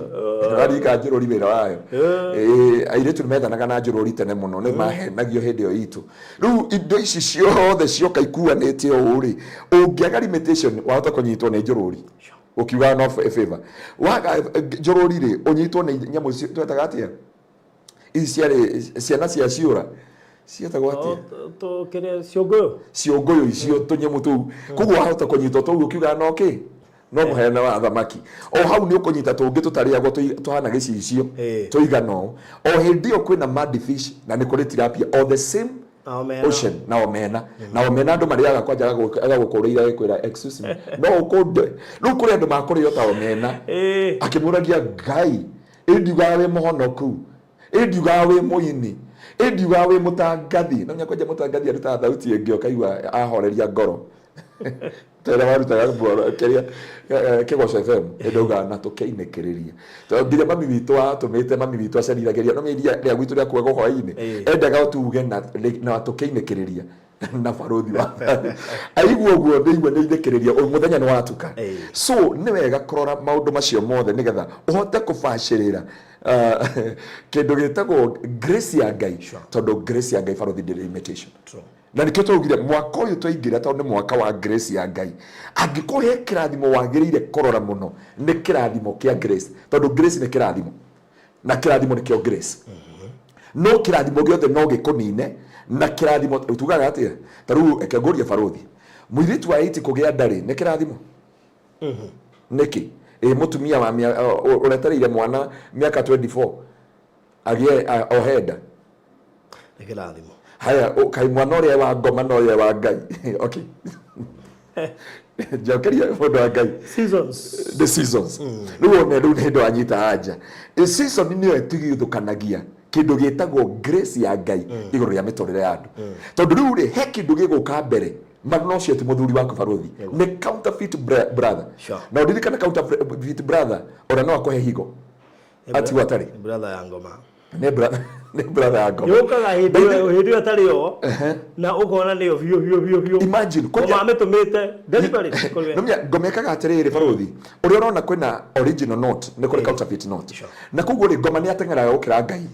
Rarika njũrũri wĩra wayo. Ĩĩ, airĩtu nĩ methanaga na njũrũri tene mũno, nĩ mahenagio hĩndĩ ĩyo itũ. Rĩu indo ici ciothe cioka ikuanĩte ũũ rĩ, ũngĩaga limitation wahota kũnyitwo nĩ njũrũri ũkiugaga no favor. Waga njũrũri rĩ, ũnyitwo nĩ nyamũ icio twetaga atĩa, ici ciarĩ ciana cia ciũra, cietagwo atĩa? Kĩrĩa, ciũngũyũ. Ciũngũyũ icio, tũnyamũ tũu. Koguo wahota kũnyitwo tũu ũkiugaga no kĩ, no mũheana wa thamaki. O hau nĩ ũkũnyita tũngĩ tũtarĩagwo, tũhana gĩcicio, tũigana ũũ. O hĩndĩ ĩyo kwĩna mud fish na nĩ kũrĩ tilapia o the same Na omena. ocean. Na omena, na omena andũ marĩaga kwanja, agagũkũrĩire agĩkwĩra, "Excuse me, no ũkũnde?" Rĩu kũrĩ andũ makũrĩo ta omena, akĩmũragia Ngai, "Ĩ ndiugaga wĩ mũhonoku? Ĩ ndiugaga wĩ mũini? Ĩ ndiugaga wĩ mũtangathi?" No nyakwanja mũtangathi arutaga thauti ĩngĩ, ũkaigua ahoreria ngoro ta ĩrĩa warutaga kĩrĩa Kĩgoco FM ĩndaugaga na tũkeinĩkĩrĩria. Tondũ nginya mami witũ atũmĩte, mami witũ acerithagĩria no iria rĩa gwitũ rĩa kuagwo hwaĩ-inĩ, endaga tuge na tũkeinĩkĩrĩria na barũthi wa aigua ũguo, nĩigua nĩinĩkĩrĩria mũthenya nĩ watuka. So nĩ wega kũrora maũndũ macio mothe nĩgetha ũhote kũbacĩrĩra kĩndũ gĩtagwo grace ya Ngai, tondũ grace ya Ngai, barũthi, ndĩrĩ limitation. Na nĩkĩo twaugire mwaka ũyũ twaingĩra, tondũ nĩ mwaka wa grace ya Ngai, angĩkorwo he kĩrathimo wagĩrĩire kũrora mũno nĩ kĩrathimo kĩa grace, tondũ grace nĩ kĩrathimo na kĩrathimo nĩkĩo grace. No kĩrathimo gĩothe no gĩkũnine na kĩrathimo tugaga atĩa? Ta rĩu reke ngũrie barũthi. Mũirĩtu wa 80 kũgĩa ndarĩ nĩ kĩrathimo? Nĩkĩ? Ĩ mũtumia wa ũretereire mwana mĩaka 24 agĩe ohe nda? Nĩ kĩrathimo. Haya, kaĩ mwana ũrĩa wa ngoma no ye wa Ngai? Okay, njokeria, mũndũ wa Ngai. Seasons. The seasons. Rĩu one, rĩu nĩ hĩndĩ wanyita anja. Season nĩyo ĩtigithũkanagia kĩndũ gĩtagwo grace ya Ngai igũrũ rĩa mĩtũrĩre ya andũ, tondũ rĩu rĩ, he kĩndũ gĩgũka mbere mana ũcio ti mũthuri waku, barũthi, nĩ counterfeit brother. Na ũririkane, counterfeit brother ona no akũhe higo atigwo atarĩ. Nĩ brother ya ngoma. Nĩ brother ya ngoma. Yũkaga hĩndĩ ĩyo, hĩndĩ ĩyo ĩtarĩ yo, na ũkona nĩyo biũ biũ biũ biũ. Imagine, ngoma amĩtũmĩte deliberate kũrĩ we. Nĩmenya ngoma ĩkaga atĩrĩrĩ, barũthi, ũrĩa ũrona kwĩna original note, nĩ kũrĩ counterfeit note. Na koguo rĩ, ngoma nĩ ateng'eraga gũkĩra Ngai,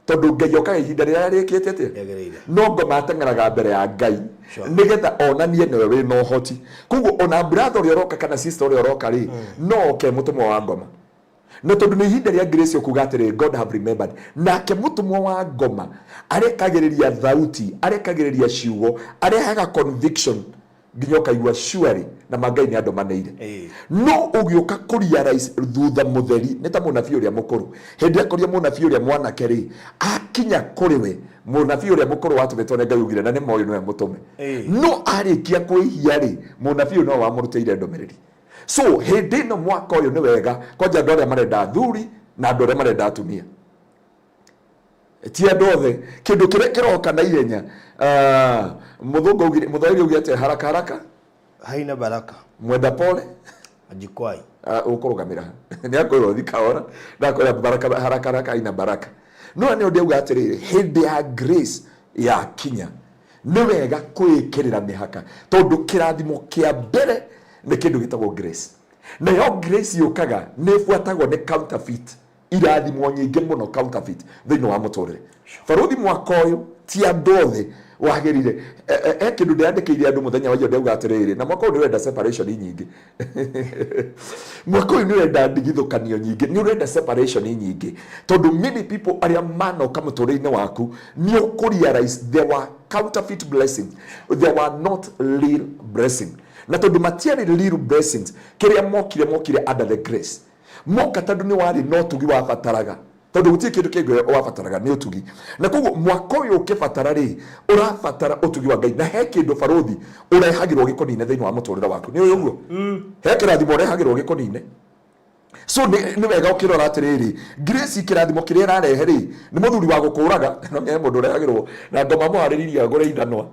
tondũ Ngai okaga ihinda rĩrĩa rĩkĩte atĩa. Rĩagĩrĩire. No ngoma ateng'eraga mbere ya Ngai nĩgetha onanie nĩwe wĩna ũhoti. Koguo ona brother ũrĩa ũroka kana sister ũrĩa ũroka rĩ, no oke mũtũmwo wa ngoma, na tondũ nĩ ihinda rĩa grace, ũkuga atĩrĩ, "God have remembered." Nake mũtũmwo wa ngoma arekagĩrĩria thauti, arekagĩrĩria ciugo, arehaga conviction nginya ũkaigua surely na ma Ngai nĩ andomanĩire. No ũgĩũka kũ realize thutha mũtheri nĩ ta mũnabii ũrĩa mũkũrũ. Hĩndĩ akoria mũnabii ũrĩa mwanake rĩ, akinya kũrĩ we, mũnabii ũrĩa mũkũrũ watũmĩtwo nĩ Ngai ugire na nĩ moĩ nĩwe mũtũme. No arĩkia kwĩhia rĩ, mũnabii ũyũ no wamũrutĩire ndũmĩrĩri. So hĩndĩ ĩno, mwaka ũyũ, nĩ wega kwanja andũ arĩa marenda athuri na andũ arĩa marenda atumia, ti andũ othe. Kĩndũ kĩrĩa kĩroka na ihenya, mũthũngũ augire, mũthwairi augire atĩ haraka haraka haina baraka. Mwenda pole hajikwai. Ũkũrũgamĩra nĩ akwĩrwo thi kahora ndakwĩra baraka, haraka haraka haina baraka. No nĩ ũndũ auga atĩrĩrĩ, hĩndĩ ya grace yakinya nĩ wega kwĩĩkĩrĩra mĩhaka, tondũ kĩrathimo kĩa mbere nĩ kĩndũ gĩtagwo grace. Nayo grace yũkaga nĩ ĩbuatagwo nĩ counterfeit, irathimo nyingĩ mũno counterfeit thĩinĩ wa mũtũrĩre. Barũthi, mwaka ũyũ ti andũ othe wagĩrire. He kĩndũ ndĩrandĩkĩire andũ mũthenya wa iyo, ndauga atĩrĩrĩ, na mwaka ũyũ nĩ ũrenda separation nyingĩ, mwaka ũyũ nĩ ũrenda ndigithũkanio nyingĩ, nĩ ũrenda separation nyingĩ, tondũ many people arĩa manoka mũtũrĩre-inĩ waku nĩ ũkũ realize there were counterfeit blessings, there were not real blessing. Na tondũ matiarĩ real blessings, kĩrĩa mokire, mokire under the grace. Moka tondũ nĩ warĩ na ũtugi wabataraga, tondũ gũtirĩ kĩndũ kĩngĩ wabataraga nĩ ũtugi. Na koguo mwaka ũyũ ũkĩbatara rĩ, ũrabatara ũtugi wa Ngai. Na he kĩndũ, barũthi, ũrehagĩrwo gĩkũnine thĩinĩ wa mũtũrĩre waku. Nĩ ũĩ ũguo he kĩrathimo ũrehagĩrwo gĩkũnine? So nĩ wega ũkĩrora atĩrĩrĩ, grace kĩrathimo kĩrĩa ĩrarehe rĩ, nĩ mũthuri wa gũkũraga. No he mũndũ ũrehagĩrwo na ngoma mũharĩrĩrie agũre ithanwa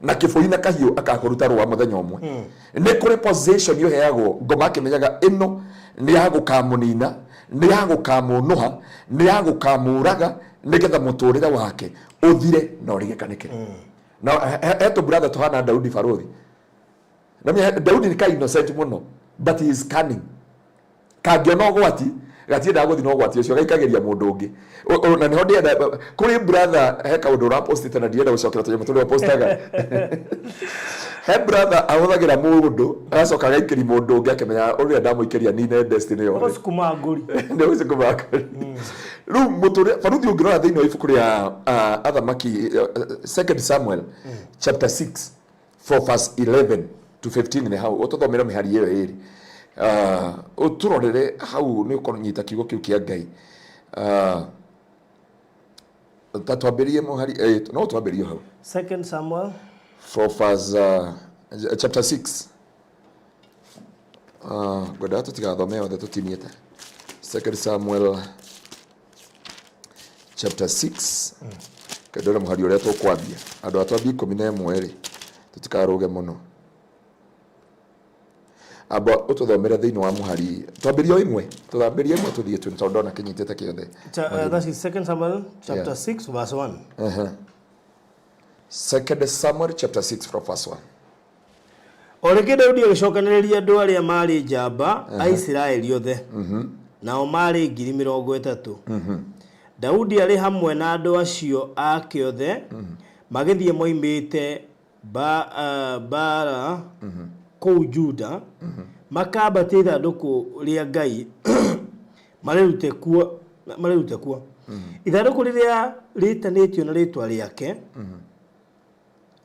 na kĩbũi na kahiũ akakũruta rũa mũthenya ũmwe. Nĩ kũrĩ position ũheagwo ngoma akĩmenyaga ĩno nĩ ya gũkamũnina, nĩ ya gũkamũnũha, nĩ ya gũkamũraga, nĩgetha mũtũrĩre wake ũthire na ũrigikanĩke. Na he tũ brother tũhana Daudi, barũthi. Na Daudi nĩ ka innocent mũno, but he is cunning. Kangĩona ũgwati, gatiendaga gũthiĩ na ũgwati ũcio, gaikagĩria mũndũ ũngĩ. Na nĩho ndĩrenda kũrĩ brother, he kaũndũ ũrapostĩte na ndirenda gũcokera tũnyamũ tũrĩa ũpostaga. He brother ahũthagĩra mũndũ, agacoka agaikĩria mũndũ ũngĩ akĩmenyaga ũrĩa ndamũikĩria nine destiny yothe. Gũcukuma ngũri. Nĩ gũcukuma ngũri. Rĩu mũtũrĩre, baruthi, ũngĩrora thĩinĩ wa ibuku rĩa athamaki, Second Samuel chapter 6 from verse 11 to 15, nĩ hau ũtũthomere mĩhari ĩyo ĩrĩ. Ũtũrorere hau nĩ ũkũnyita kiugo kĩu kĩa Ngai. Ta twambĩrĩrie mũhari, no twambĩrĩrie hau. Second Samuel. From verse chapter 6. Ngwendaga tũtigathome yothe, tũtiniĩte. Second Samuel chapter 6, kendore mũhari ũrĩa tũkwambia. Andũ a twambie 11 rĩ, tũtikarũge mũno. Amba ũtũthomere thĩinĩ wa mũhari, twambĩrie o ĩmwe, tũthambĩrie ĩmwe tũthiĩ tu, tondũ ndona kĩnyitĩte kĩothe. That is Second Samuel chapter 6 verse 1. Second Samuel chapter 6 from verse 1. O rĩngĩ Daudi agĩcokanĩrĩria andũ arĩa maarĩ njamba a Isiraeli othe, nao maarĩ 30,000. Daudi arĩ hamwe na andũ acio ake othe magĩthiĩ moimĩte Baala kũu Juda, makambatie ithandũkũ rĩa Ngai marĩrute kuo, ithandũkũ rĩrĩa rĩtanĩtio na rĩĩtwa rĩake.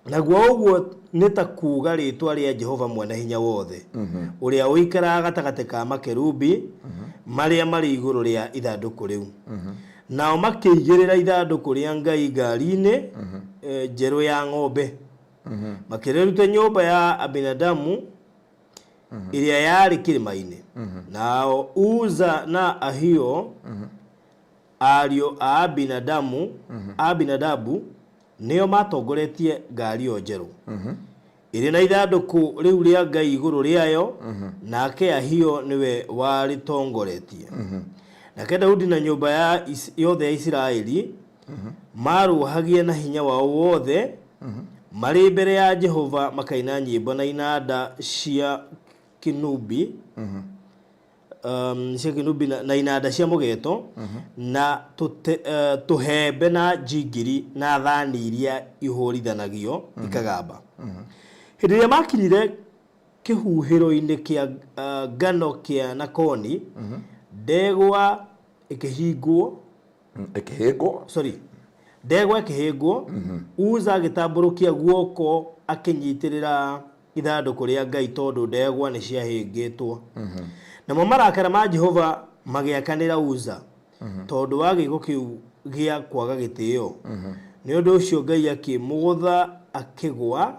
Naguo ũguo nĩ ta kuuga rĩĩtwa rĩa Jehova Mwene-Hinya-Wothe, ũrĩa ũikaraga gatagatĩ ka makerubi marĩa marĩ igũrũ rĩa ithandũkũ rĩu. Nao makĩigĩrĩra ithandũkũ rĩa Ngai ngaari-inĩ njerũ ya ng'ombe, makĩrĩruta nyũmba ya Abinadamu ĩrĩa yarĩ kĩrĩma-inĩ. Nao Uza na Ahio, ariũ a Abinadamu, Abinadabu, nĩo maatongoretie ngaari ĩyo njerũ ĩrĩ na ithandũkũ rĩu rĩa Ngai igũrũ rĩayo, nake Ahio nĩwe warĩtongoretie. Nake Daudi na nyũmba ya yothe ya Isiraeli maarũhagia na hinya wao wothe marĩ mbere ya Jehova makaina nyĩmbo na inanda cia kĩnũbi cia kĩnũbi na inanda cia mũgeto na tũhembe na njingiri na thani iria ihũrithanagio ikagamba. Hĩndĩ ĩrĩa makinyire kĩhuhĩro-inĩ kĩa ngano kĩa Nakoni, ndegwa ĩkĩhingwo. Ĩkĩhĩngwo. Sorry, ndegwa ĩkĩhĩngwo. Uza agĩtambũrũkia guoko akĩnyitĩrĩra ithandũkũ rĩa Ngai tondũ ndegwa nĩ ciahĩngĩtwo. Namo marakara ma Jehova magĩakanĩra Uza tondũ wa gĩĩko kĩu gĩa kwaga gĩtĩo. Nĩ ũndũ ũcio Ngai akĩmũgũtha akĩgwa,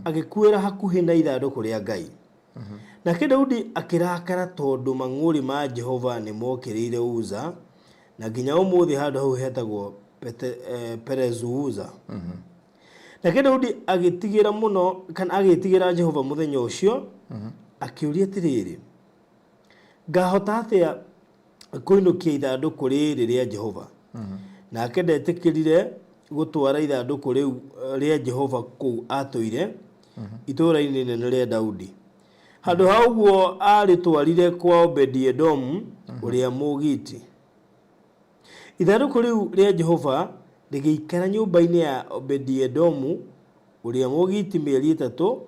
agĩkuĩra hakuhĩ na ithandũkũ rĩa Ngai. Nake Daudi akĩrakara tondũ mang'ũrĩ ma Jehova nĩ mokĩrĩire Uza, na nginya ũmũthĩ handũ hau hetagwo Perezu-Uza. Nake Daudi agĩtigĩra mũno, kana agĩtigĩra Jehova mũthenya ũcio, akĩũria atĩrĩrĩ, Ngahota atĩa kũinũkia ithandũkũ rĩrĩ rĩa Jehova? Nake ndetĩkĩrire gũtwara ithandũkũ rĩu rĩa Jehova kũu aatũire, itũũra-inĩ inene rĩa Daudi. Handũ ha ũguo aarĩtwarire kwa Obedi-Edomu ũrĩa Mũgiiti. Ithandũkũ rĩu rĩa Jehova rĩgĩikara nyũmba-inĩ ya Obedi-Edomu ũrĩa Mũgiiti mĩeri 3,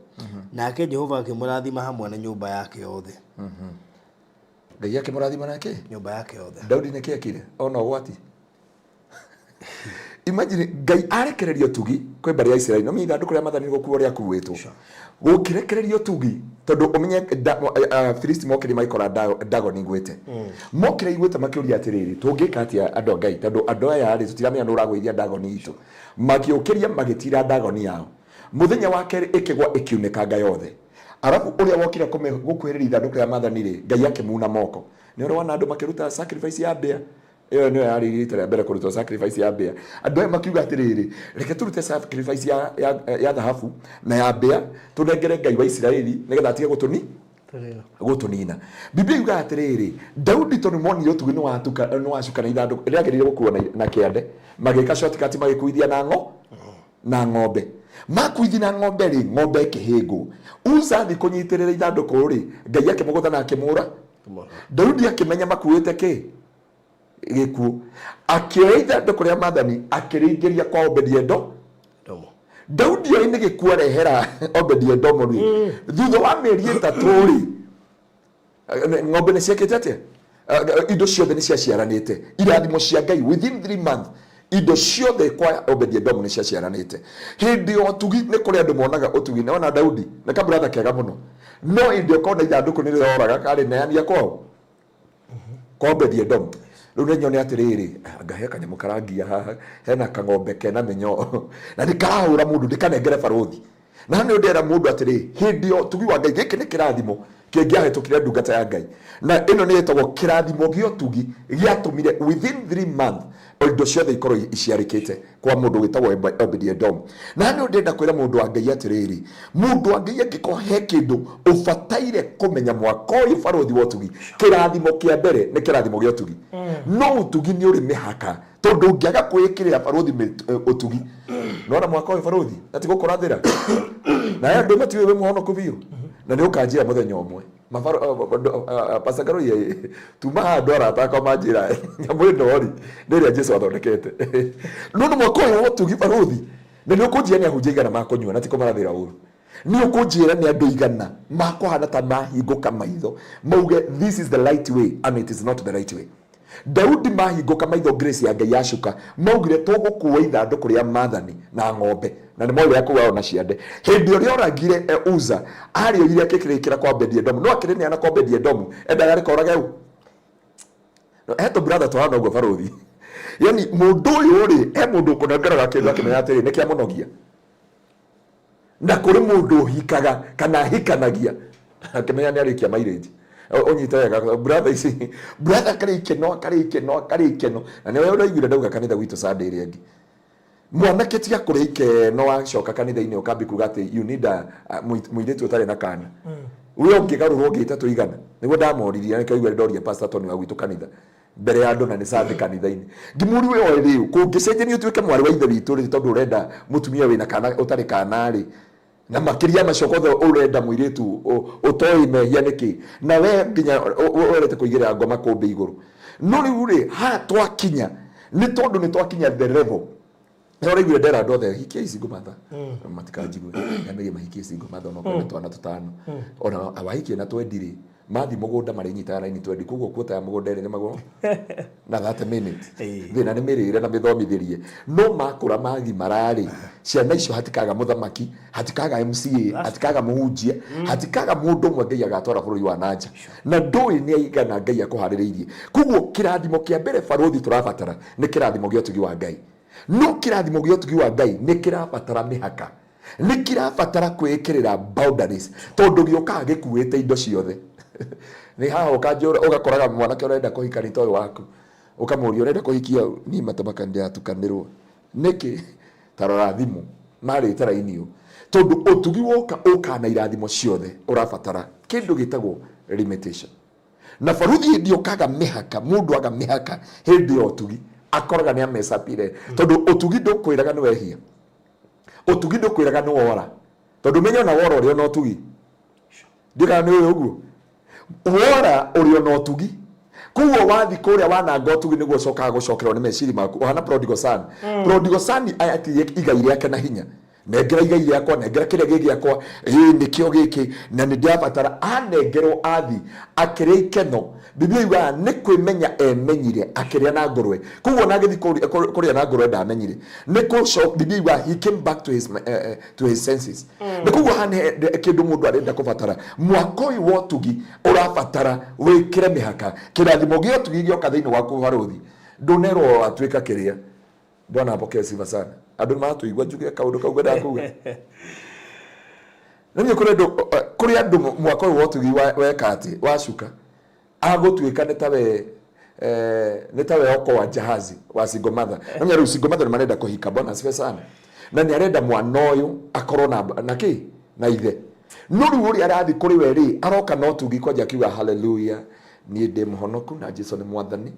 nake Jehova akĩmũrathima hamwe na nyũmba yake yothe. Ngai akĩmũrathima nake? Nyũmba yake yothe. Daudi nĩkĩ ekire ona ũgwati? Imagine Ngai arekereria ũtugi kwĩ mbarĩ ya Isiraeli, no menye ithandũkũ rĩa maathani gũkuo rĩakuĩtwo, gũkĩrekereria ũtugi tondũ ũmenye Filisti mokire magĩkora Dagoni igwĩte, mokire igwĩte makĩũria atĩrĩrĩ, tũngĩka atĩa andũ a Ngai, tondũ andũ aya rĩ tũtiramenya nũ ũragũithia Dagoni itũ. Magĩũkĩria magĩtira Dagoni yao. Mũthenya wa kerĩ ĩkĩgwa ĩkiunĩkanga yothe. Arabu ũrĩa wokire gũkuhĩrĩria ithandũkũ rĩa maathani rĩ, Ngai akĩmuna moko. Nĩ ũrĩ wona andũ makĩruta sacrifice ya mbĩa? Ĩyo nĩyo yarĩ rita rĩa mbere kũrutwo sacrifice ya mbĩa. Andũ aya makiuga atĩrĩrĩ, reke tũrute sacrifice ya thahabu na ya mbĩa tũnengere Ngai wa Isiraeli nĩgetha atige gũtũni gũtũnina. Biblia yugaga atĩrĩrĩ, Daudi tondũ monire ũtugi nĩ wacuka na ithandũkũ rĩagĩrĩire gũkuo na kĩande, magĩka shortcut magĩkuithia na ng'o na ng'ombe. Makuithi na ng'ombe rĩ, ng'ombe ĩkĩhĩngwo. Uza athiĩ kũnyitĩrĩra ithandũkũ rĩ, Ngai akĩmũgũtha na akĩmũra. Daudi akĩmenya makuĩte kĩ? Gĩkuũ. Akĩoya ithandũkũ rĩa maathani akĩrĩingĩria kwa Obedi-Edomu. Daudi oĩ nĩ gĩkuũ arehera Obedi-Edomu rĩ, thutha wa mĩeri 3 rĩ, ng'ombe nĩ ciekĩte atĩa? Indo ciothe nĩ ciaciaranĩte. Irathimo cia Ngai within 3 months indo ciothe kwa Obedi-Edomu nĩ ciaciaranĩte. Hĩndĩ ya ũtugi nĩ kũrĩ andũ monaga ũtugi. Nĩwona Daudi nĩ kaburatha kega mũno, no hĩndĩ ũkona ithandũkũ nĩ rĩroraga karĩneania kwao kwa Obedi-Edomu. Rĩu nĩ nyone atĩrĩrĩ, anga he kanyamũ karangia haha, hena kang'ombe kena mĩnyoo na nĩ karahũra mũndũ, ndĩkanengere barũthi. Na nĩ ndera mũndũ atĩrĩ, hĩndĩ ya ũtugi wa Ngai, gĩkĩ nĩ kĩrathimo kĩngĩahĩtũkire ndungata ya Ngai, na ĩno nĩ ĩtagwo kĩrathimo gĩa ũtugi gĩatũmire within 3 months indo ciothe ikorwo iciarĩkĩte kwa mũndũ wĩtagwo Obedi-Edomu. Na nĩ ndĩrenda kwĩra mũndũ wa Ngai atĩrĩrĩ, mũndũ wa Ngai angĩkorwo he kĩndũ ũbataire kũmenya mwaka ũyũ barũthi wa ũtugi, kĩrathimo kĩa mbere nĩ kĩrathimo gĩa ũtugi. No ũtugi nĩ ũrĩ mĩhaka, tondũ ũngĩaga kwĩĩkĩrĩra barũthi ũtugi, nona mwaka ũyũ barũthi na ti gũkũrathĩra na aya andũ matiũĩ wĩ mũhonoku biũ, na nĩ ũkanjĩra mũthenya ũmwe Pastor Karũi, tuma haha andũ arata akwa manjĩra nyamũ ĩno rĩ nĩ ĩrĩa Jesu athondekete. No nĩ mwaka ũyũ wa ũtugi barũthi, na nĩ ũkũnjĩra nĩ ahunjia igana makũnyua na ti kũmarathĩra ũru, nĩ ũkũnjĩra nĩ andũ igana makũhana ta mahingũka maitho mauge this is the right way and it is not the right way. Daudi mahingũka maitho, grace ya Ngai yacuka, maugire tũgũkua ithandũkũ rĩa Maathani na ng'ombe, na nĩ moĩ ũrĩa kuao na ciande. Hĩndĩ ũrĩa oragire Uza, arĩoire akĩrĩkĩra kwa Obedi-Edomu, no akĩrĩneana kwa Obedi-Edomu, endaga rĩkorage ũ? He tũ brother tũhana ũguo barũthi. Yani mũndũ ũyũ rĩ, he mũndũ ũkũnengeraga kĩndũ akĩmenya atĩrĩ, nĩ kĩamũnogia. Na kũrĩ mũndũ ũhikaga kana ahikanagia akĩmenya nĩ arĩkia mileage. Ũnyite wega brother ici, brother akarĩa ikeno, akarĩa ikeno, akarĩa ikeno, na nĩwe ũraiguire ndauga kanitha gwitũ Sunday ĩrĩa ĩngĩ, mwanake tiga kũrĩa ikeno wacoka kanitha-inĩ ũkambi kuga atĩ you need a mũirĩtu ũtarĩ na kana. We ũngĩgarũrwo ũngĩte tũigana nĩguo ndamoririe, na nĩkĩo waigua ndoria Pastor Tony wa gwitũ kanitha mbere ya andũ na nĩ Sunday kanitha-inĩ, ngĩmũria we oĩ rĩu kũngĩcenjania ũtuĩke mwarĩ wa ithe witũ rĩ, tondũ ũrenda mũtumia wĩna kana ũtarĩ kana rĩ, na makĩria macio kothe ũrenda mũirĩtu ũtoĩ mehia nĩkĩ, na we nginya werete kũigĩrĩra ngoma kũmbĩ igũrũ. No rĩu rĩ, haha twakinya nĩ tondũ nĩ twakinya the level nĩ ũraiguire ndera andũ othe hikia ici ngũmatha matikanjigue nyamerie mahikie ici ngũmatha onokorwo nĩ twana tũtano, ona wahikie na twendi rĩ, mathi mũgũnda marĩnyitaga raini twendi, koguo kuota ya mũgũnda ĩrĩ nĩmagwo na 30 minutes. Thĩna nĩ mĩrĩre na mĩthomithĩrie, no makũra magimara rĩ, ciana icio hatikaga mũthamaki, hatikaga MCA, hatikaga mũhunjia, hatikaga mũndũ ũmwe Ngai agatwara bũrũri wa nanja, na ndũĩ nĩ aigana Ngai akũharĩrĩirie. Koguo kĩrathimo kĩa mbere barũthi tũrabatara nĩ kĩrathimo gĩa ũtugi wa Ngai. No kĩrathimo gĩa ũtugi wa Ngai nĩ kĩrabatara mĩhaka, nĩ kĩrabatara kwĩĩkĩrĩra boundaries, tondũ gĩũkaga gĩkuĩte indo ciothe. Nĩ haha ũkanjũra ũgakoraga mwanake ũrenda kũhika nĩ ta ũyũ waku, ũkamũria ũrenda kũhikia ũ? Niĩ matamaka ndĩratukanĩrwo nĩkĩ? Ta rora thimũ marĩte raini ũ, tondũ ũtugi woka ũkaga na irathimo ciothe, ũrabatara kĩndũ gĩtagwo limitation. Na baruthi hĩndĩ ũkaga mĩhaka, mũndũ aga mĩhaka hĩndĩ ya ũtugi akoraga nĩ amecapire, tondũ ũtugi ndũkwĩraga nĩ wehia, ũtugi ndũkwĩraga nĩ wora, tondũ menye ona wora ũrĩ ona ũtugi. Ndiũĩ kana nĩ ũĩ ũguo, wora ũrĩ ona ũtugi. Koguo wathi kũrĩa wananga ũtugi nĩguo ũcokaga gũcokerwo nĩ meciria maku, ũhana prodigal son. Prodigal son atirie igai rĩake na hinya, nengera igai rĩakwa, nengera kĩrĩa gĩ gĩakwa, ĩĩ nĩkĩo gĩkĩ na nĩ ndĩrabatara. Anengerwo athi akĩrĩa ikeno, Biblia yugaga nĩ kwĩmenya emenyire akĩrĩa na ngũrwe. Koguo ona agĩthiĩ kũrĩa na ngũrwe ndamenyire nĩ kũco. Biblia yugaga he came back to his senses. Nĩ koguo haha nĩ kĩndũ mũndũ arenda kũbatara mwaka ũyũ wa ũtugi, ũrabatara wĩkĩre mĩhaka. Kĩrathimo gĩa ũtugi gĩoka thĩinĩ waku barũthi, ndũnerwo watuĩka kĩrĩa. Bwana apokee sifa sana. Andũ nĩ maratũigua njuge kaũndũ kau ngwendaga kuga. Nĩ kũrĩ andũ, kũrĩ andũ mwaka ũyũ wa ũtugi weka atĩ wacuka agũtuĩka nĩ tawe, nĩ tawe okoa jahazi wa single mother. Na rĩu single mother nĩ marenda kũhika. Bwana asifiwe sana. Na nĩ arenda mwana ũyũ akorwo na kĩ na ithe, no rĩu ũrĩa arathiĩ kũrĩ we rĩ, aroka na ũtugi kwanja akiuga haleluya, niĩ ndĩ mũhonoku na Jesu nĩ mwathani,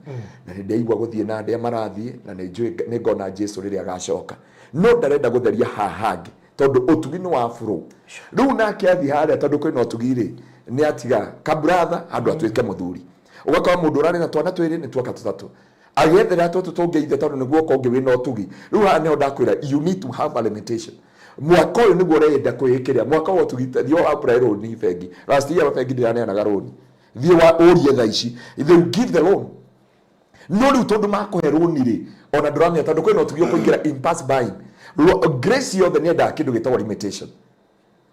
na nĩ ndaigua gũthiĩ na andĩa marathiĩ, na nĩ njũĩ nĩ ngona Jesu rĩrĩa agacoka, no ndarenda gũtheria haha hangĩ tondũ ũtugi nĩ wa bũrũ. Rĩu nake athiĩ harĩa, tondũ kwĩna ũtugi rĩ, nĩ atiga kabratha handũ atuĩke mũthuri. Ũgakora mũndũ ũrarĩ na twana twĩrĩ nĩ tuoka tũtatũ, agĩethera tũtũ tũngĩ ithe, tondũ nĩguo oka ũngĩ wĩna ũtugi. Rĩu haha nĩho ndakwĩra you need to have a limitation. Mwaka ũyũ nĩguo ũrenda kwĩĩkĩrĩra mwaka wa ũtugi. Thiĩ wa apply loan bengi. Last year bengi ndĩraneanaga loan. Thiĩ wa ũrie thaa ici, they will give the loan. No rĩu tondũ makũhe loan rĩ, ona ndũramenya tondũ kwĩna ũtugi ũkũingĩra in pass buying. Grace yothe nĩ endaga kĩndũ gĩtagwo limitation.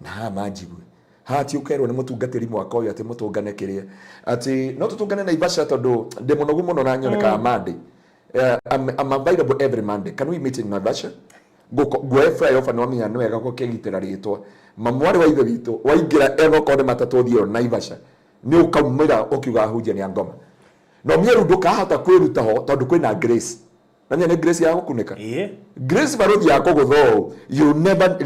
Na haha manjigue haha, ti ũkerwo nĩ mũtungatĩri mwaka ũyũ atĩ mũtũngane kĩrĩa, atĩ no tũtũngane Naivasha, tondũ ndĩ mũnogu mũno na nyonekaga Monday. I'm available every Monday. Can we meet in Naivasha? Nguoe flyover, nĩ wamenya nĩ wega gũkĩgitĩra rĩtwa mamwarĩ wa ithe witũ. Waingĩra enokorwo nĩ matatũ ũthiĩ Naivasha, nĩ ũkaumĩra ũkiuga ahunjia nĩ angoma no mĩeru, ndũkahota kwĩruta ho tondũ kwĩna grace. Na nĩ grace ya gũkunĩka. Grace barũthi ya kũgũtha ũũ, you never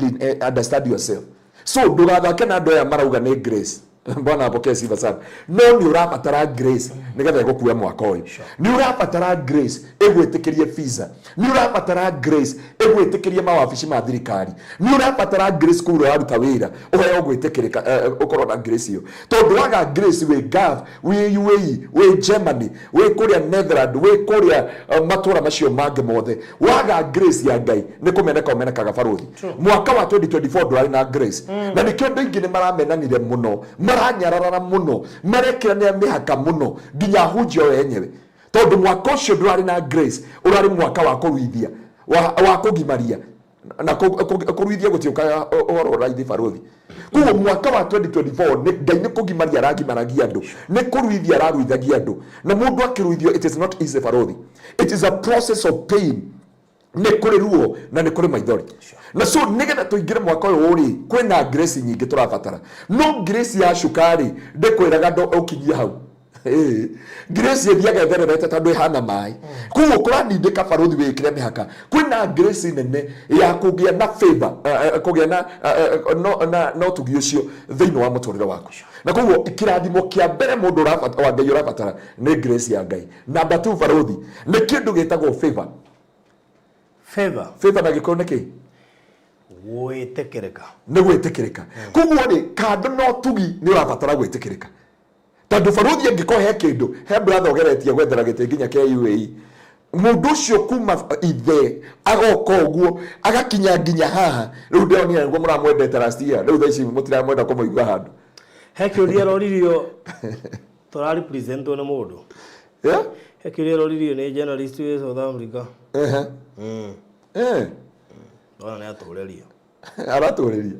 understand yourself. So ndũgathake na andũ aya marauga nĩ grace. Bwana apokee sifa sana. No nĩ ũrabatara grace nĩgetha ĩgũkue mwaka ũyũ. Nĩ ũrabatara grace ĩgwĩtĩkĩrie visa. Nĩ ũrabatara grace ĩgwĩtĩkĩrie mawabici ma thirikari. Nĩ ũrabatara grace kũu ũraruta wĩra ũheo gwĩtĩkĩrĩka, ũkorwo na grace ĩyo, tondũ waga grace wĩ Gulf, wĩ UAE, wĩ Germany, wĩ kũrĩa Netherland, wĩ kũrĩa matũra macio mangĩ mothe, waga grace ya Ngai nĩ kũmeneka ũmenekaga barũthi. Mwaka wa 2024 ndũrarĩ na grace, na nĩkĩo andũ aingĩ nĩ maramenanire mũno, maranyararana mũno, marekĩranĩra mĩhaka mũno, nginya ahunjia o enyewe. Tondũ mwaka ũcio ndũrarĩ na grace, ũrarĩ mwaka wa kũruithia, wa kũgimaria na kũruithia gũtiũkaga ũhoro raithi barũthi. Koguo mwaka wa 2024 nĩ Ngai nĩ kũgimaria aragimaragia andũ, nĩ kũruithia araruithagia andũ. Na mũndũ akĩruithio, it is not easy barũthi, it is a process of pain. Nĩ kũrĩ ruo na nĩ kũrĩ maithori. Na so nĩgetha tũingĩre mwaka ũyũ rĩ, kwĩna grace nyingĩ tũrabatara. No grace ya cukari ndĩkwĩraga ndo ũkinyie hau. Ĩĩ. Grace ĩthiaga ĩthererete tondũ ĩhana maĩ. Koguo kũranindĩka barũthi wĩkĩre mĩhaka. Kwĩna grace nene ya kũgĩa na favor, kũgĩa na, no, na ũtugi ũcio thĩinĩ wa mũtũrĩre waku. Na koguo kĩrathimo kĩa mbere mũndũ wa Ngai ũrabatara nĩ grace ya Ngai. Number 2 barũthi, nĩ kĩndũ gĩtagwo favor. Favor. Favor na Gĩkũyũ nĩ kĩ? Gwĩtĩkĩrĩka. Nĩ gwĩtĩkĩrĩka. Koguo rĩ, kando na ũtugi nĩ ũrabatara gwĩtĩkĩrĩka. Tondũ barũthi angĩkorwo he kĩndũ, he brother ũgeretie gwethera gĩtĩ nginya kĩa UAE. Mũndũ ũcio kuma ithe agoka ũguo agakinya nginya haha. Rĩu ndĩronire nĩguo mũramwendete last year. Rĩu thaa ici mũtiramwenda kũmũigua handũ. He kĩũria aroririo tũra representwo nĩ mũndũ. Yeah? He kĩũria aroririo nĩ journalist wĩ South Africa. Ehe. Ndona nĩ atũrĩrio. Aratũrĩria.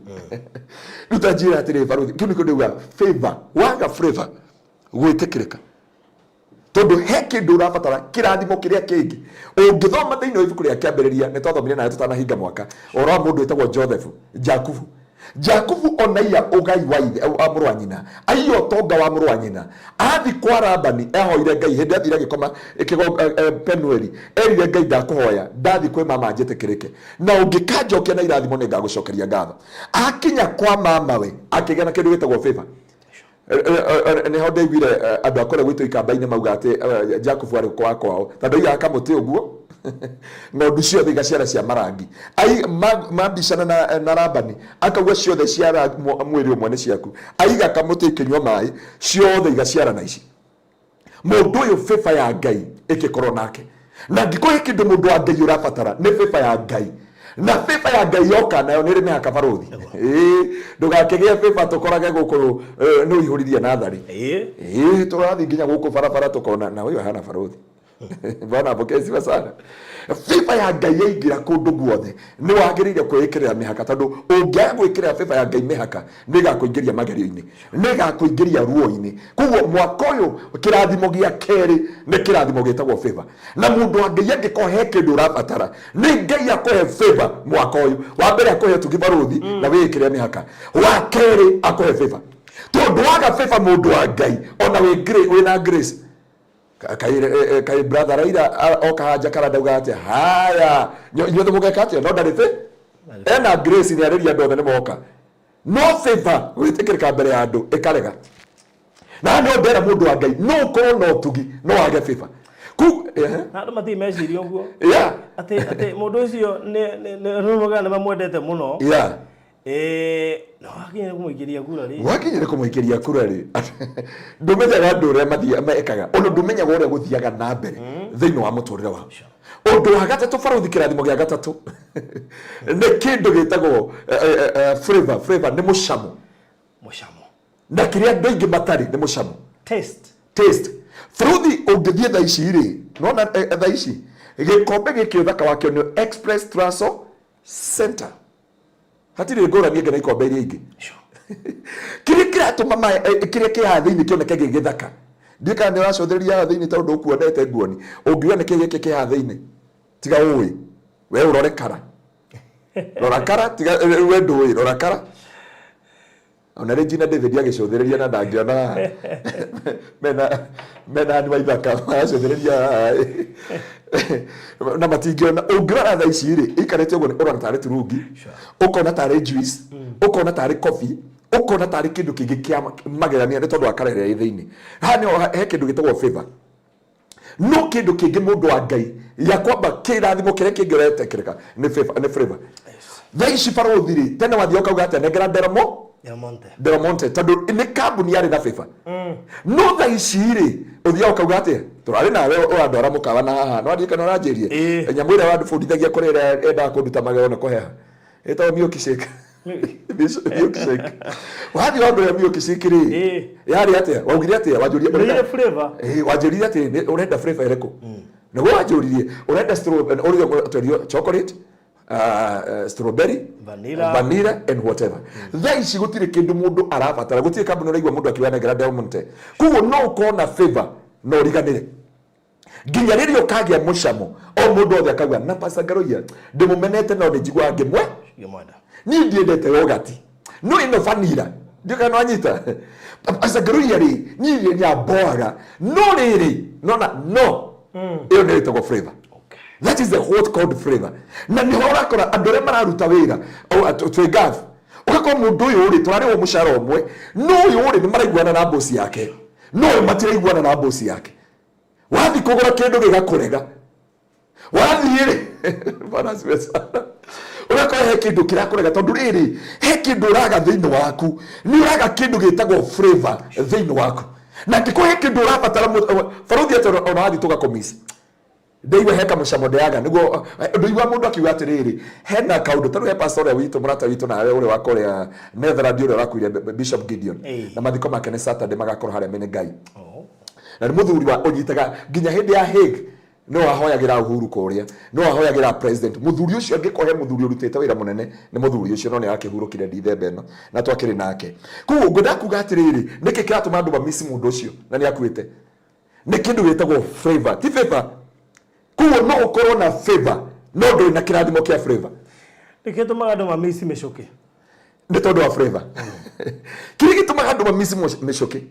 Rĩu ta njĩra atĩrĩ barũthi, kĩu nĩkĩo ndĩuga favor, waga favor gwĩtĩkĩrĩka. Tondũ he kĩndũ ũrabatara kĩrathimo kĩrĩa kĩngĩ. Ũngĩthoma thĩinĩ wa ibuku rĩa kĩambĩrĩria, nĩ twathomire nawe tũtanahinga mwaka, ũhoro wa mũndũ wĩtagwo Joseph, Jakubu. Jakubu onaiya ũgai wa ithe, wa mũrũ wa nyina, aiya ũtonga wa mũrũ wa nyina. Athi kwa Labani, ehoire Ngai, hĩndĩ athire agĩkoma Penueli, erire Ngai ndakũhoya, ndathi kwĩ mama njĩtĩkĩrĩke. Na ũngĩkanjokia na irathimo nĩ ngagũcokeria ngatho. Akinya kwa mamawe, akĩgĩa na kĩndũ gĩtagwo favor. Nĩho ndaiguire andũ a kũrĩa gwitũ ikamba-inĩ mauga atĩ Jakubu arĩ kwa kwao, tondũ aigaga kamũtĩ ũguo ng'ondu ciothe igaciara cia marangi. Mambicana na Labani, akauga ciothe cia mwĩrĩ ũmwe nĩ ciaku. Aiga kamũtĩ ikĩnyua maĩ, ciothe igaciara na ici. Mũndũ ũyũ favor ya Ngai ĩkĩkorwo nake. Na angĩkorwo he kĩndũ mũndũ wa Ngai ũrabatara nĩ favor ya Ngai. Na favor ya Ngai yoka nayo nĩ ĩrĩ mĩhaka barũthi. Ĩĩ, ndũgakĩgĩe favor tũkorage gũkũ nĩ ũihũririe natharĩ. Ĩĩ, tũrathiĩ nginya gũkũ barabara tũkona na ũyũ ahana barũthi. Bwana apokee sifa sana. Favor ya Ngai yaingĩra kũndũ guothe nĩ wagĩrĩire kwĩĩkĩrĩra mĩhaka, tondũ ũngĩaga gwĩkĩrĩra favor ya Ngai mĩhaka nĩ ĩgakũingĩria magerio-inĩ, nĩ ĩgakũingĩria ruo-inĩ. Koguo mwaka ũyũ kĩrathimo gĩa kerĩ nĩ kĩrathimo gĩtagwo favor. Na mũndũ wa Ngai angĩkorwo he kĩndũ ũrabatara, nĩ Ngai akũhe favor mwaka ũyũ. Wa mbere akũhe ũtugi barũthi na wĩĩkĩrĩre mĩhaka. Wa kerĩ akũhe favor. Tondũ waga favor mũndũ wa Ngai, ona wĩna grace. Kai brother Raila oka haha Jakaranda auga atĩa? Haya, inyuothe mũgeka atĩa? No ndarĩ ena grace nĩ arĩria andũ othe nĩ moka. No favor gwĩtĩkĩrĩka mbere ya andũ ĩkarega. Na no ndera mũndũ wa Ngai, no ũkorwo na ũtugi no wage favor. Na andũ matirĩ meciria ũguo. Atĩ mũndũ ũcio nĩ mamwendete mũno. No wakinya nĩ kũmũikĩria kura rĩ. Wakinya nĩ kũmũikĩria kura rĩ. Ndũmenyaga andũ ũrĩa mekaga. Ona ndũmenyaga ũrĩa gũthiaga na mbere thĩinĩ wa mũtũrĩre wao. Ũndũ wa gatatũ barũthi, kĩrathimo gĩa gatatũ nĩ kĩndũ gĩtagwo flavor. Flavor nĩ mũcamo. Mũcamo. Na kĩrĩa andũ aingĩ matarĩ nĩ mũcamo. Taste. Taste. Barũthi ũngĩthiĩ thaa ici rĩ, nona thaa ici gĩkombe gĩkĩ ũthaka wakĩo nĩ Express Traso Center. Hatirĩ ngũrani ĩngĩ na ikombe iria ingĩ. Kĩrĩa kĩratũma kĩrĩa kĩ haha thĩinĩ kĩoneke gĩ gĩthaka. Ndiũĩ kana nĩ ũracũthĩrĩria haha thĩinĩ tondũ ũkuonete nguoni. Ũngiuga nĩkĩ gĩkĩ kĩ haha thĩinĩ? Tiga ũĩ. We ũrore kara. Rora kara, tiga we ndũĩ, rora kara. Ona Regina David agĩcũthĩrĩria na ndangĩona haha. Mena Anne Waithaka maracũthĩrĩria haha. Na matingĩona. Ũngĩrora thaa ici rĩ, ĩikarĩte ũguo ũrona tarĩ turungi, ũkona tarĩ juice, ũkona tarĩ coffee, ũkona tarĩ kĩndũ kĩngĩ kĩa magegania nĩ tondũ wa kara ĩrĩa ĩ thĩinĩ. Haha nĩho he kĩndũ gĩtagwo favor. No kĩndũ kĩngĩ mũndũ wa Ngai ya kwamba kĩrathimo kĩrĩa kĩngĩ ũretĩkĩrĩka nĩ favor, nĩ flavor. Thaa ici barũthi rĩ, tene wathiaga ũkauga atĩa, nengera Del Del Monte. Del Monte, tondũ nĩ kambuni yarĩ na favor. No thaa ici rĩ, ũthiaga ũkauga atĩa, tũrarĩ nawe ũrandwara mũkawa na haha, no ndiũĩ kana ũranjĩrie. Nyamũ ĩrĩa wandũbundithagia kũrĩa ĩrĩa yendaga kũnduta magego na kũheha, ĩtagwo milkshake. Milkshake. Wathiĩ wangũrĩra milkshake rĩ, yarĩ atĩa? Waugire atĩa? Wanjũria Nĩ flavor. Wanjũririe atĩ ũrenda flavor ĩrĩkũ? Nĩguo wanjũririe ũrenda strawberry, ũrĩa twerio chocolate, strawberry, Vanilla. Vanilla and whatever. Thaa ici gũtirĩ kĩndũ mũndũ arabatara, gũtirĩ kambuni ũraigua mũndũ akiuga nengera Del Monte. Koguo no ũkorwo na favor na ũriganĩre nginya rĩrĩa ũkagĩa mũcamo, o mũndũ othe akauga na Pastor Ngaruiya ndĩmũmenete no nĩ njiguaga ngĩmwe Ngĩmwenda. Niĩ ndiendete yogati no ĩno vanilla ndiũ kana wanyita. Pastor Ngaruiya rĩ, niĩ nyamboaga no rĩrĩ nona no ĩyo nĩyo ĩtagwo flavor. That is the what called flavor. Na nĩho ũrakora andũ arĩa mararuta wĩra twĩ Gulf, ũgakora mũndũ ũyũ rĩ, tũrarĩhwo mũcara ũmwe, no ũyũ rĩ, nĩ maraiguana na boss yake, no ũyũ matiraiguana na boss yake. Wathiĩ kũgũra kĩndũ gĩgakũrega, wathiĩ rĩ, Bwana asifiwe sana, ũgakora he kĩndũ kĩrakũrega tondũ rĩrĩ he kĩndũ ũraga thĩinĩ waku, nĩ ũraga kĩndũ gĩtagwo flavor thĩinĩ waku. Na angĩkorwo he kĩndũ ũrabatara baruthi atĩ ona wathiĩ tũgakũmiss, ndaigua he kamũcamo ndeaga nĩguo ndũigua mũndũ akiuga atĩrĩrĩ hena kaũndũ tarĩu he pastor ũrĩa witũ, mũrata witũ nawe ũrĩa wa kũrĩa Netherland, ũrĩa ũrakuire, Bishop Gideon. Na mathiko make nĩ Saturday magakorwo harĩa Menengai. Na nĩ mũthuri wa ũnyitaga nginya hĩndĩ ya Hague no ahoyagĩra Uhuru kũrĩa, no ahoyagĩra president. Mũthuri ũcio angĩkorwo he mũthuri ũrutĩte wĩra mũnene nĩ mũthuri ũcio, no nĩ arakĩhurũkire Dithemba ĩno na twakĩrĩ nake. Koguo ngwendaga kuga atĩrĩrĩ, nĩkĩ kĩratũma andũ mamisi mũndũ ũcio na nĩ akuĩte? Nĩ kĩndũ gĩtagwo flavor, ti favor. Koguo no ũkorwo na favor no ndũrĩ na kĩrathimo kĩa flavor. Nĩkĩ gĩtũmaga andũ mamici mĩcũkĩ? Nĩ tondũ wa flavor. Kĩrĩa gĩtũmaga andũ mamici mĩcũkĩ,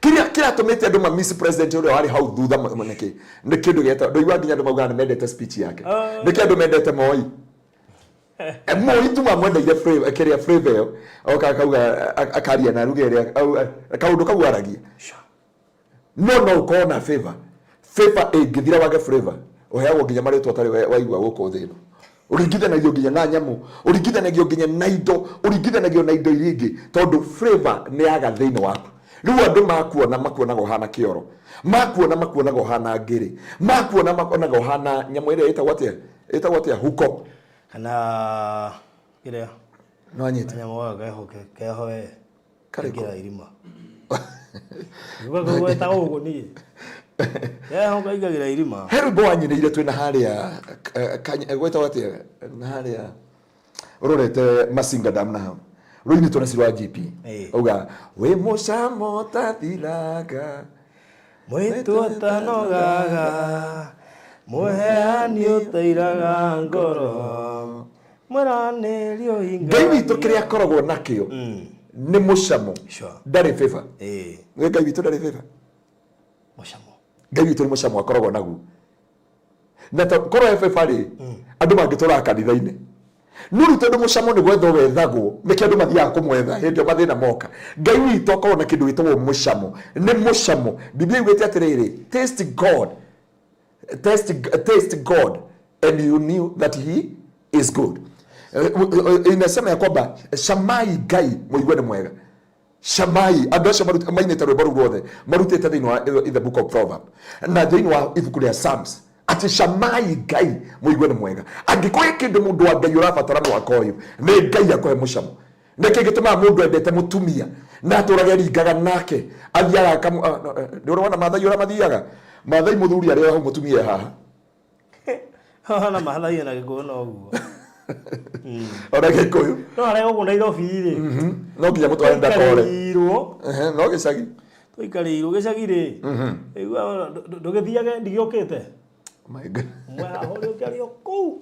kĩrĩa kĩratũmĩte andũ mamici president ũrĩa warĩ hau thutha nĩkĩ? Nĩ kĩndũ gĩetagwo, ndũigua nginya andũ maugaga nĩ mendete speech yake. Nĩkĩ andũ mendete Moi? Moi tu mamwendeire flavor, kĩrĩa flavor ĩyo oka akauga akaria na ruga ĩrĩa kaũndũ kau aragia. No ũkorwo na favor, favor ĩngĩthira wage flavor, ũheagwo nginya marĩtwa ũtarĩ waigua gũkũ thĩ ĩno. Ũringithanagio nginya na nyamũ, ũringithanagio nginya na indo, ũringithanagio na indo iria ingĩ, tondũ flavor nĩ yaga thĩinĩ waku. Rĩu andũ makuona makuonaga ũhana kĩoro, makuona makuonaga ũhana ngĩrĩ, makuona makuonaga ũhana nyamũ ĩrĩa ĩtagwo atĩa, ĩtagwo atĩa, huko. Kana kĩrĩa No anyite. Kanyamũ gaka keho keho we. Karĩkũ? Ingĩra irima. Gwetaga ũguo niĩ. Keho kaingagĩra irima. He rwĩmbo wanyinĩire twĩna harĩa gwĩtagwo atĩa na harĩa ũrorete Masinga Dam na hau rũinĩtwo na Cirwa GP. Auga wĩ mũcamo ũtathiraga. Mwĩtu ũtanogaga, mũheani ũtairaga ngoro, mwĩranĩri ũhingagia. Ngai witũ kĩrĩa akoragwo nakĩo nĩ mũcamo. Ndarĩ favor. Nĩ Ngai witũ ndarĩ favor. Mũcamo. Ngai witũ nĩ mũcamo akoragwo naguo. Na ta korwo he favor rĩ, andũ mangĩtũraga kanitha-inĩ. No rĩu tondũ mũcamo nĩ gwetha wethagwo, nĩkĩo andũ mathiaga kũmwetha hĩndĩ ĩyo mathĩna moka. Ngai witũ akoragwo na kĩndũ gĩtagwo mũcamo. Nĩ mũcamo. Biblia yugĩte atĩrĩrĩ, taste God, taste, taste God and you knew that he is good. Inasema ya kwamba camai Ngai mũigue nĩ mwega. Camai, andũ acio mainĩte rwĩmbo rũu ruothe marutĩte thĩinĩ wa in the book of Proverb na thĩinĩ wa ibuku rĩa Psalms, atĩ camai Ngai mũigue nĩ mwega. Angĩkorwo he kĩndũ mũndũ wa Ngai ũrabatara mwaka ũyũ, nĩ Ngai akũhe mũcamo. Nĩkĩ gĩtũmaga mũndũ endete mũtumia na atũrage ringaga nake, athiaga nĩ ũrona Maathai ũrĩa mathiaga? Maathai mũthuri arĩ hau, mũtumia e haha. Ona Maathai ona Gĩkũyũ no ũguo. Ona Gĩkũyũ. No harĩa gũkũ Nairobi rĩ. No nginya mũtware ndakore. Tũikarĩirwo. Ehe, no gĩcagi. Tũikarĩirwo gĩcagi rĩ. Igua ndũgĩthiage ndigĩũkĩte. My God. Mwe haha ũrĩa ũkĩario kũu.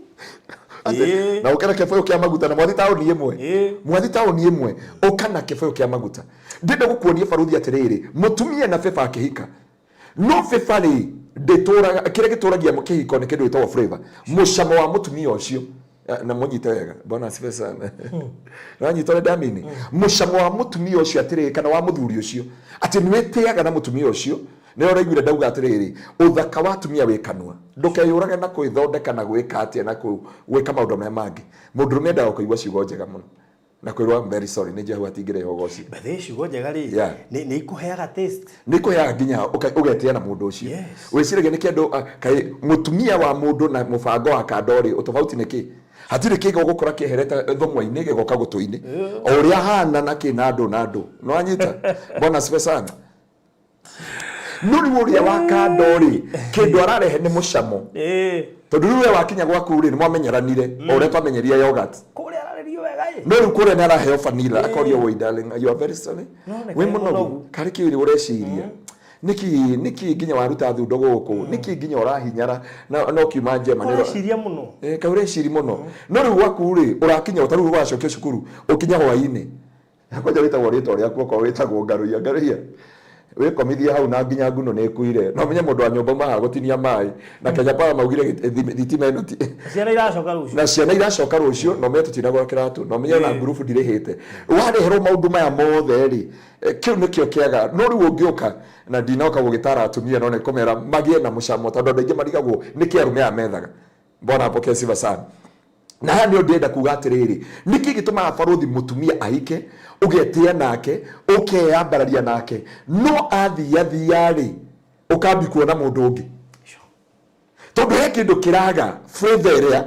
Atĩ, na ũke na kĩbũyũ kĩa maguta na mwathi taũni ĩmwe. Mwathi taũni ĩmwe, ũka na kĩbũyũ kĩa maguta. Ndĩrenda gũkuonia baruthi atĩrĩrĩ, mũtumia na beba akĩhika. No beba rĩ, ndĩtũraga, kĩrĩa gĩtũragia kĩhiko nĩ kĩndũ gĩtagwo flavor. Mũcamo wa mũtumia ũcio. Na mũnyite wega. Bwana asifiwe sana. Nĩwanyita ũrĩa ndamini? Mũcamo wa mũtumia ũcio atĩrĩrĩ, kana wa mũthuri ũcio, atĩ nĩwĩtĩaga na mũtumia ũcio. Nĩwe ũraiguire ndauga atĩrĩrĩ, ũthaka wa atumia wĩ kanua. Ndũkeyũrage na kwĩthondeka na gwĩka atĩa na gwĩka maũndũ marĩa mangĩ. Mũndũrũme endaga kũigua ciugo njega mũno. Na kwĩrwo I'm very sorry, nĩ njĩhau hatingĩrehe ũgoci. By the way, ciugo njega rĩ, nĩ ikũheaga taste. Nĩ ikũheaga nginya ũgetĩa na mũndũ ũcio. Wĩciragia nĩkĩ andũ, kaĩ mũtumia wa mũndũ na mũbango wa kando rĩ, ũtofauti nĩ kĩ? Hatirĩ kĩga ũgũkora kĩeherete thũng'wa-inĩ gĩgoka gũtũ-inĩ. O ũrĩa hana na kĩ na andũ na andũ. Nĩwanyita? Bwana asifiwe sana. No rĩu ũrĩa wa kando rĩ, kĩndũ ararehe nĩ mũcamo. Tondũ rĩu we wakinya gwaku rĩ, nĩ mwamenyeranire o ũrĩa twamenyeria yogurt. Kũrĩa ararĩrio wega ĩ. No rĩu kũrĩa nĩ araheo vanilla, akorio woi darling, you are very sorry. No, nĩ Wĩ kaĩ mũnogu. mũnogu. Karĩ kĩ ũreciria? Nĩkĩ nĩkĩ nginya waruta thundo gũkũ? Nĩkĩ nginya ũrahinyara na no kiuma njema nĩ Ũreciria mũno. Eh, kaĩ ũreciri mũno. No rĩu gwaku rĩ, ũrakinya ta rĩu ũgacokio cukuru, ũkinya hwaĩ-inĩ. Kwanja wĩtagwo rĩtwa rĩaku okorwo wĩtagwo Ngaruiya, Ngaruiya. Wĩkomithie hau na nginya nguno nĩ ĩkuire. No ũmenye mũndũ wa nyũmba uma haha gũtinia maĩ. Na Kenya Power maugire thitima ĩno ti Ciana iracoka rũciũ. Na ciana iracoka rũciũ, na ũmenye tũtinagũra kĩratũ, na ũmenye ona ngurubu ndirĩhĩte. Wareherwo maũndũ maya mothe rĩ, kĩu nĩkĩo kĩaga. No rĩu ũngĩũka, na ndinoka gũgĩtara atumia no nĩ kũmera magĩe na mũcamo, tondũ andũ aingĩ marigagwo nĩkĩ arũme aya methaga. Bwana apokee sifa sana. Na haha nĩho ndĩrenda kuga atĩrĩrĩ, nĩkĩ gĩtũmaga barũthi mũtumia ahike, ũgetĩa nake, ũkeyambararia nake, no athiathia rĩ, ũkambi kuona mũndũ ũngĩ? Tondũ he kĩndũ kĩraga flavor ĩrĩa,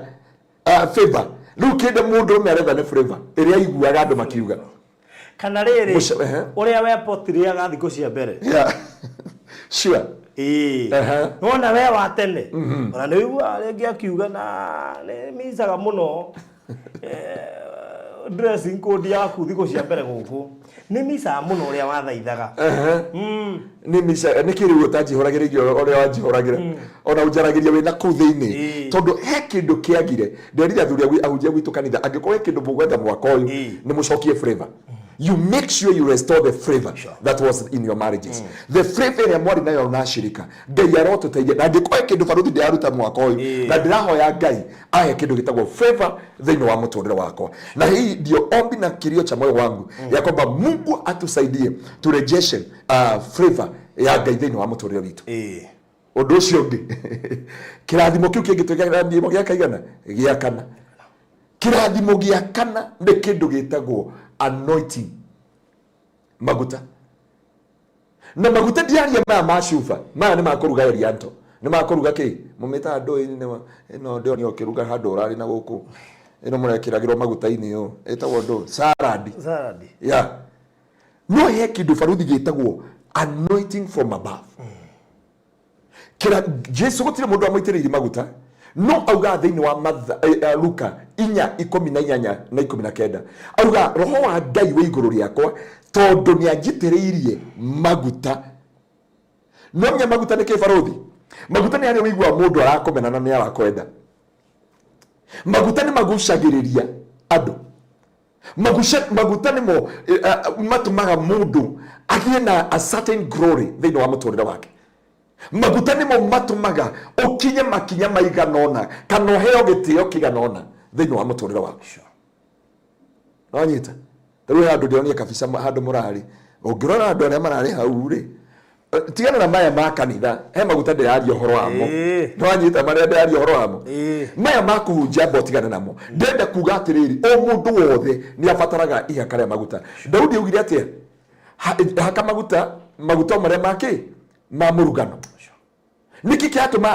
favor. Rĩu kĩndũ mũndũrũme aretha nĩ flavor ĩrĩa aiguaga andũ makiuga. Kana rĩrĩ, Ehe. ũrĩa we potirĩaga thikũ cia mbere. Yeah. Sure. Ĩĩ. Wona we wa tene. Ona nĩ ũiguaga rĩngĩ akiuga na nĩ micaga mũno. Dressing code yaku thikũ cia mbere gũkũ. Nĩ micaga mũno ũrĩa wathaithaga. Nĩ mica nĩ kĩ rĩu ũtanjihũragĩra irio ũrĩa wanjihũragĩra. Ona ũnjaragĩria wĩna kũu thĩinĩ. Tondũ he kĩndũ kĩagire. Nderire athuri ahunjia gwitũ kanitha, angĩkorwo he kĩndũ mũgwetha mwaka ũyũ, nĩ mũcokie flavor. You make sure you restore the flavor that was in your marriages. The flavor ĩrĩa mwarĩ nayo na ashirika. Ngai arotũteithia. Na angĩkorwo he kĩndũ barũthi ndĩraruta mwaka ũyũ, na ndĩrahoya Ngai ahe kĩndũ gĩtagwo favor thĩinĩ wa mũtũrĩre wakwa. Na hii ndio ombi na kilio cha moyo wangu ya kwamba Mungu atusaidie turejeshe favor ya Ngai thĩinĩ wa mũtũrĩre witũ. Ũndũ ũcio ũngĩ, kĩrathimo kĩu kĩngĩ twĩ kĩrathimo gĩa kaigana? Gĩa kana. Kĩrathimo gĩa kana nĩ kĩndũ gĩtagwo anointing, maguta. Na maguta ndiaria maya ma cuba, maya nĩ ma kũruga Elianto, nĩ ma kũruga kĩ? Mũmĩtaga ndũĩ ĩno ndĩronio ũkĩruga handũ ũrarĩ na gũkũ. Ĩno mũrekĩragĩrwo maguta-inĩ ũũ, ĩtagwo ndũ? Salad. Salad. Yeah. No he kĩndũ baruthi gĩtagwo anointing from above. Kĩra Jesu gũtirĩ mũndũ amũitĩrĩirie maguta, no auga thĩinĩ wa Luka inya ikũmi na inyanya na ikũmi na kenda, auga roho wa Ngai wĩ igũrũ rĩakwa tondũ nĩ anjitĩrĩirie maguta. No nginya maguta nĩ kĩ baruthi? Maguta nĩ harĩa ũiguaga mũndũ arakũmena na nĩ arakwenda. Maguta nĩ magucagĩrĩria andũ. Maguta nĩmo matũmaga mũndũ agĩe na a certain glory thĩinĩ wa mũtũrĩre wake. Maguta nĩmo matũmaga ũkinye makinya maigana ũna kana ũheo gĩtĩo kĩigana ũna thĩinĩ wa mũtũrĩre waku. Wanyita? Ta rĩu he handũ ndĩronire kabica handũ mũrarĩ. Ũngĩrora andũ arĩa mararĩ hau rĩ, tigana na maya ma kanitha, he maguta ndĩraria ũhoro wamo. Nĩwanyita marĩa ndĩraria ũhoro wamo? Maya ma kũhunjia amba ũtigane namo. Ndĩrenda kuga atĩrĩrĩ, o mũndũ wothe nĩ abataraga ihaka rĩa maguta. Daudi augire atĩa? Haka maguta, maguta o marĩa ma kĩ? Ma mũrugano. Nĩkĩ kĩratũma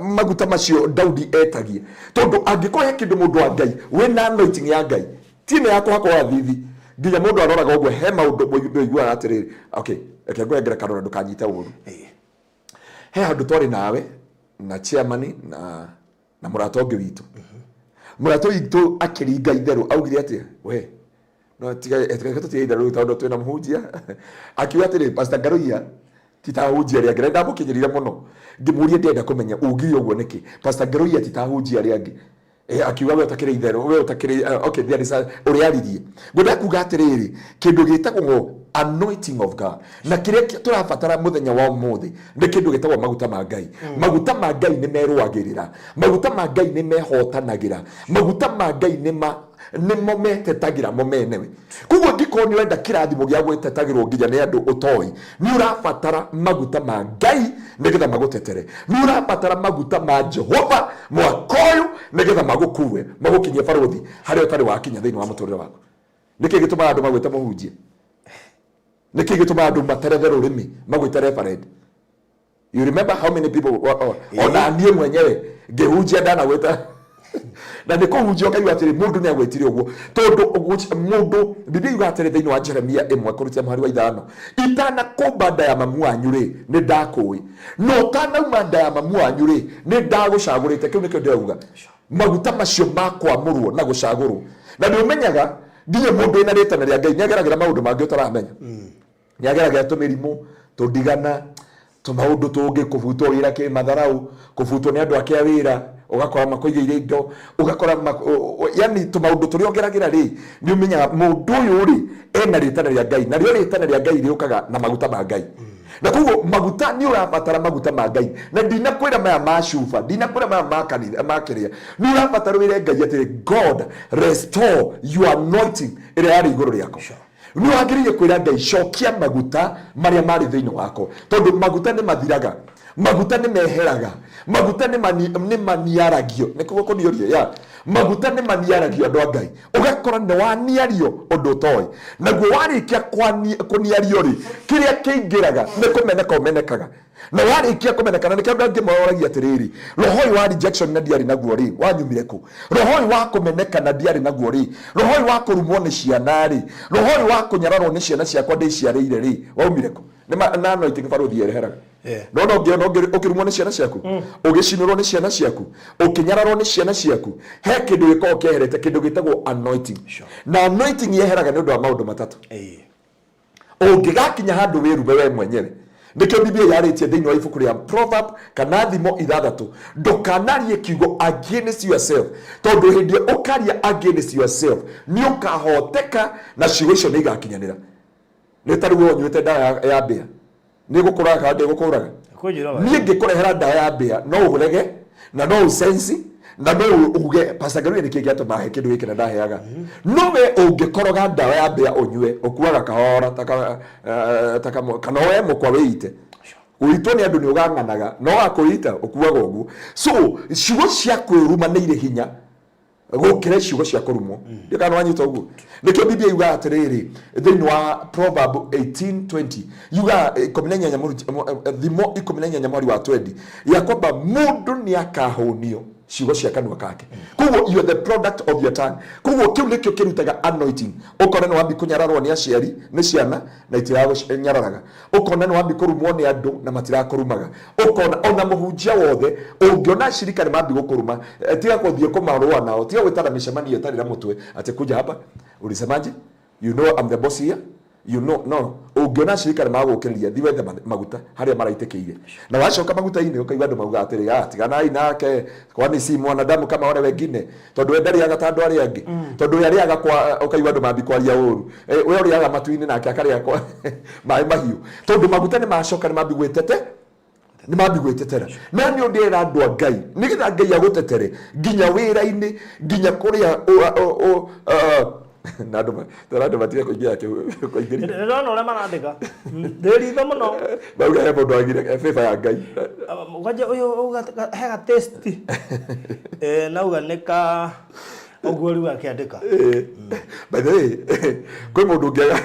maguta macio Daudi etagie? Tondũ angĩkorwo he kĩndũ mũndũ wa Ngai wĩna anointing ya Ngai, ti ĩno ya kũhakwo wathithi, nginya mũndũ aroraga ũguo, he maũndũ mũndũ aiguaga atĩrĩrĩ, okay, reke ngũhe ngerekano na ndũkanyite ũru. He handũ twarĩ nawe na chairman na mũrata ũngĩ witũ. Mũrata witũ akĩringa itherũ augire atĩa? We, no tiga reke tũtige itherũ rĩu tondũ twĩna mũhunjia. Akiuga atĩrĩ, Pastor Ngaruiya ti ta ahunjia arĩa angĩ. Na nĩndamũkinyĩrire mũno ngĩmũria ndĩrenda kũmenya ugire ũguo nĩkĩ. Pastor Ngaruiya ti ta ahunjia arĩa angĩ. Akiuga we ũtakĩrĩ itherũ, we ũtakĩrĩ, okay, there is a, ũrĩa aririe. Ngwenda kuga atĩrĩrĩ, kĩndũ gĩtagwo anointing of God, na kĩrĩa tũrabatara mũthenya wa ũmũthĩ nĩ kĩndũ gĩtagwo maguta ma Ngai. Maguta ma Ngai nĩ merũagĩrĩra, maguta ma Ngai nĩ mehotanagĩra, maguta ma Ngai nĩ ma nĩmo metetagĩra mo menewe. Koguo angĩkorwo nĩ ũrenda kĩrathimo gĩa gwĩtetagĩrwo nginya nĩ andũ ũtoĩ, nĩ ũrabatara maguta ma Ngai nĩgetha magũtetere. Nĩ ũrabatara maguta ma Jehova mwaka ũyũ nĩgetha magũkue, magũkinyie barũthi harĩa ũtarĩ wakinya thĩinĩ wa mũtũrĩre waku. Nĩkĩ gĩtũmaga andũ magwĩte mũhunjia? Nĩkĩ gĩtũmaga andũ materethe rũrĩmĩ magwĩte reverend? You remember how many people ona niĩ mwenyewe ngĩhunjia ndanagwĩta Na nĩ kũhunjia ũkaigua atĩrĩ, mũndũ nĩ agwĩtire ũguo, tondũ mũndũ, Biblia yugaga atĩrĩ thĩinĩ wa Jeremia 1 kũrutia mũhari wa 5, itanakũmba nda ya mamu wanyu rĩ, nĩ ndakũĩ, na ũtanauma nda ya mamu wanyu rĩ, nĩ ndagũcagũrĩte. Kĩu nĩkĩo ndĩrauga, maguta macio ma kwamũrwo na gũcagũrwo. Na nĩ ũmenyaga nginya mũndũ wĩna rĩtana rĩa Ngai nĩ ageragĩra maũndũ mangĩ ũtaramenya. Nĩ ageragĩra tũmĩrimũ, tũndigana, tũmaũndũ tũngĩ, kũbutwo wĩra kĩmatharau, kũbutwo nĩ andũ ake a wĩra, ũgakora makũigĩire indo, ũgakora yani tũmaũndũ tũrĩa ũgeragĩra rĩ, nĩ ũmenyaga mũndũ ũyũ rĩ, ena rĩtana rĩa Ngai, narĩo rĩtana rĩa Ngai rĩũkaga na maguta ma Ngai. Na koguo maguta, nĩ ũrabatara maguta ma Ngai. Na ndinakwĩra maya ma cuba, ndinakwĩra maya ma kanitha, ma kĩrĩa. Nĩ ũrabatara wĩre Ngai atĩrĩ, God, restore your anointing ĩrĩa yarĩ igũrũ rĩakwa. Nĩ wagĩrĩire kwĩra Ngai, cokia maguta marĩa marĩ thĩinĩ wakwa, tondũ maguta nĩ mathiraga, maguta nĩ meheraga, maguta nĩ maniaragio. Nĩ kuo kũnioria ya maguta nĩ maniaragio, andũ a Ngai. Ũgakora nĩ waniario ũndũ ũtoĩ, naguo warĩkia kũniario rĩ, kĩrĩa kĩingĩraga nĩ kũmeneka ũmenekaga. Na warĩkia kũmeneka, na nĩkĩo andũ angĩ moragia atĩrĩrĩ, roho ũyũ wa rejection na ndiarĩ naguo rĩ, wanyumire kũ? Roho ũyũ wa kũmeneka na ndiarĩ naguo rĩ, roho ũyũ wa kũrumwo nĩ ciana rĩ, roho ũyũ wa kũnyararwo nĩ ciana ciakwa ndĩciarĩire rĩ, waumire kũ? Nĩ na anointing barũthi yereheraga. No no ũngĩona ũkĩrumwo nĩ ciana ciaku, ũgĩcinũrwo nĩ ciana ciaku, ũkĩnyararwo nĩ ciana ciaku, he kĩndũ gĩkoragwo kĩeherete, kĩndũ gĩtagwo anointing. Na anointing yeheraga nĩ ũndũ wa maũndũ matatũ. Ũngĩgakinya handũ wĩrume we mwenyewe, nĩkĩo Biblia yarĩtie thĩinĩ wa ibuku rĩa Proverb kana Thimo 6, ndũkanarie kiugo against yourself, tondũ hĩndĩ ĩrĩa ũkaria against yourself nĩ ũkahoteka na ciugo icio nĩ igakinyanĩra. Nĩ ta rĩu we ũnyuĩte ndawa ya mbĩa, nĩ ĩgũkũraga kana ndĩgũkũraga? Niĩ ngĩkũrehera ndawa ya mbĩa no ũrege na no ũsensi na no uge, Pastor Ngaruiya, nĩkĩ gĩatũma he kĩndũ gĩkĩ na ndaheaga? No we ũngĩkoroga ndawa ya mbĩa ũnyue, ũkuaga kahora kana woe mũkwa wĩite. Gũitwo nĩ andũ nĩ ũgang'anaga, no wakũita ũkuaga ũguo. So ciugo cia kwĩruma nĩ irĩ hinya gũkĩra ciugo cia kũrumwo. Ndiũ kana wanyita ũguo. Nĩkĩo Biblia yugaga atĩrĩrĩ thĩinĩ wa Proverb 18:20, yugaga 18 Thimo 18 mweri wa 20, ya kwamba mũndũ nĩ akahũnio ciugo cia kanua kake. Koguo you are the product of your tongue. Koguo kĩu nĩkĩo kĩrutaga anointing. Ũkona nĩ wambi kũnyararwo nĩ aciari, nĩ ciana, na itiragũnyararaga. Ũkona nĩ wambi kũrumwo nĩ andũ na matirakũrumaga. Ũkona ona mũhunjia wothe ũngĩona acirika nĩ mambi gũkũruma, tiga gũthiĩ kũmarũa nao, tiga gwĩtana mĩcemanio ĩtarĩ na mũtwe atĩ kuja hapa ulisemaje, you know I'm the boss here, you know. No ũngĩona acirika nĩ magũkĩrĩria, thiĩ wethe maguta harĩa maraitĩkĩire, na wacoka maguta-inĩ ũkaigua andũ mauga atĩrĩ, ah, tiganai nake, kwani si mwanadamu kama wale wengine? Tondũ we ndarĩaga ta andũ arĩa angĩ, tondũ we arĩaga kwa, ũkaigua andũ mambi kwaria ũru. We ũrĩaga matu-inĩ nake akarĩa kwa maĩ mahiũ, tondũ maguta nĩ macoka, nĩ mambi gwĩtete, nĩ mambi gwĩtetera. Na nĩ ũndĩra andũ a Ngai, nĩgetha Ngai agũtetere nginya wĩra-inĩ, nginya kũrĩa na andũ tara andũ matige kũingĩra kũingĩria. Ndĩrona ũrĩa marandĩka ndĩ ritho mũno. Mauga he mũndũ agire favor ya Ngai. Kwanja ũyũ uga he ga taste, nauga nĩ ka ũguo rĩu akĩandĩka. By the way, kwĩ mũndũ ũngĩaga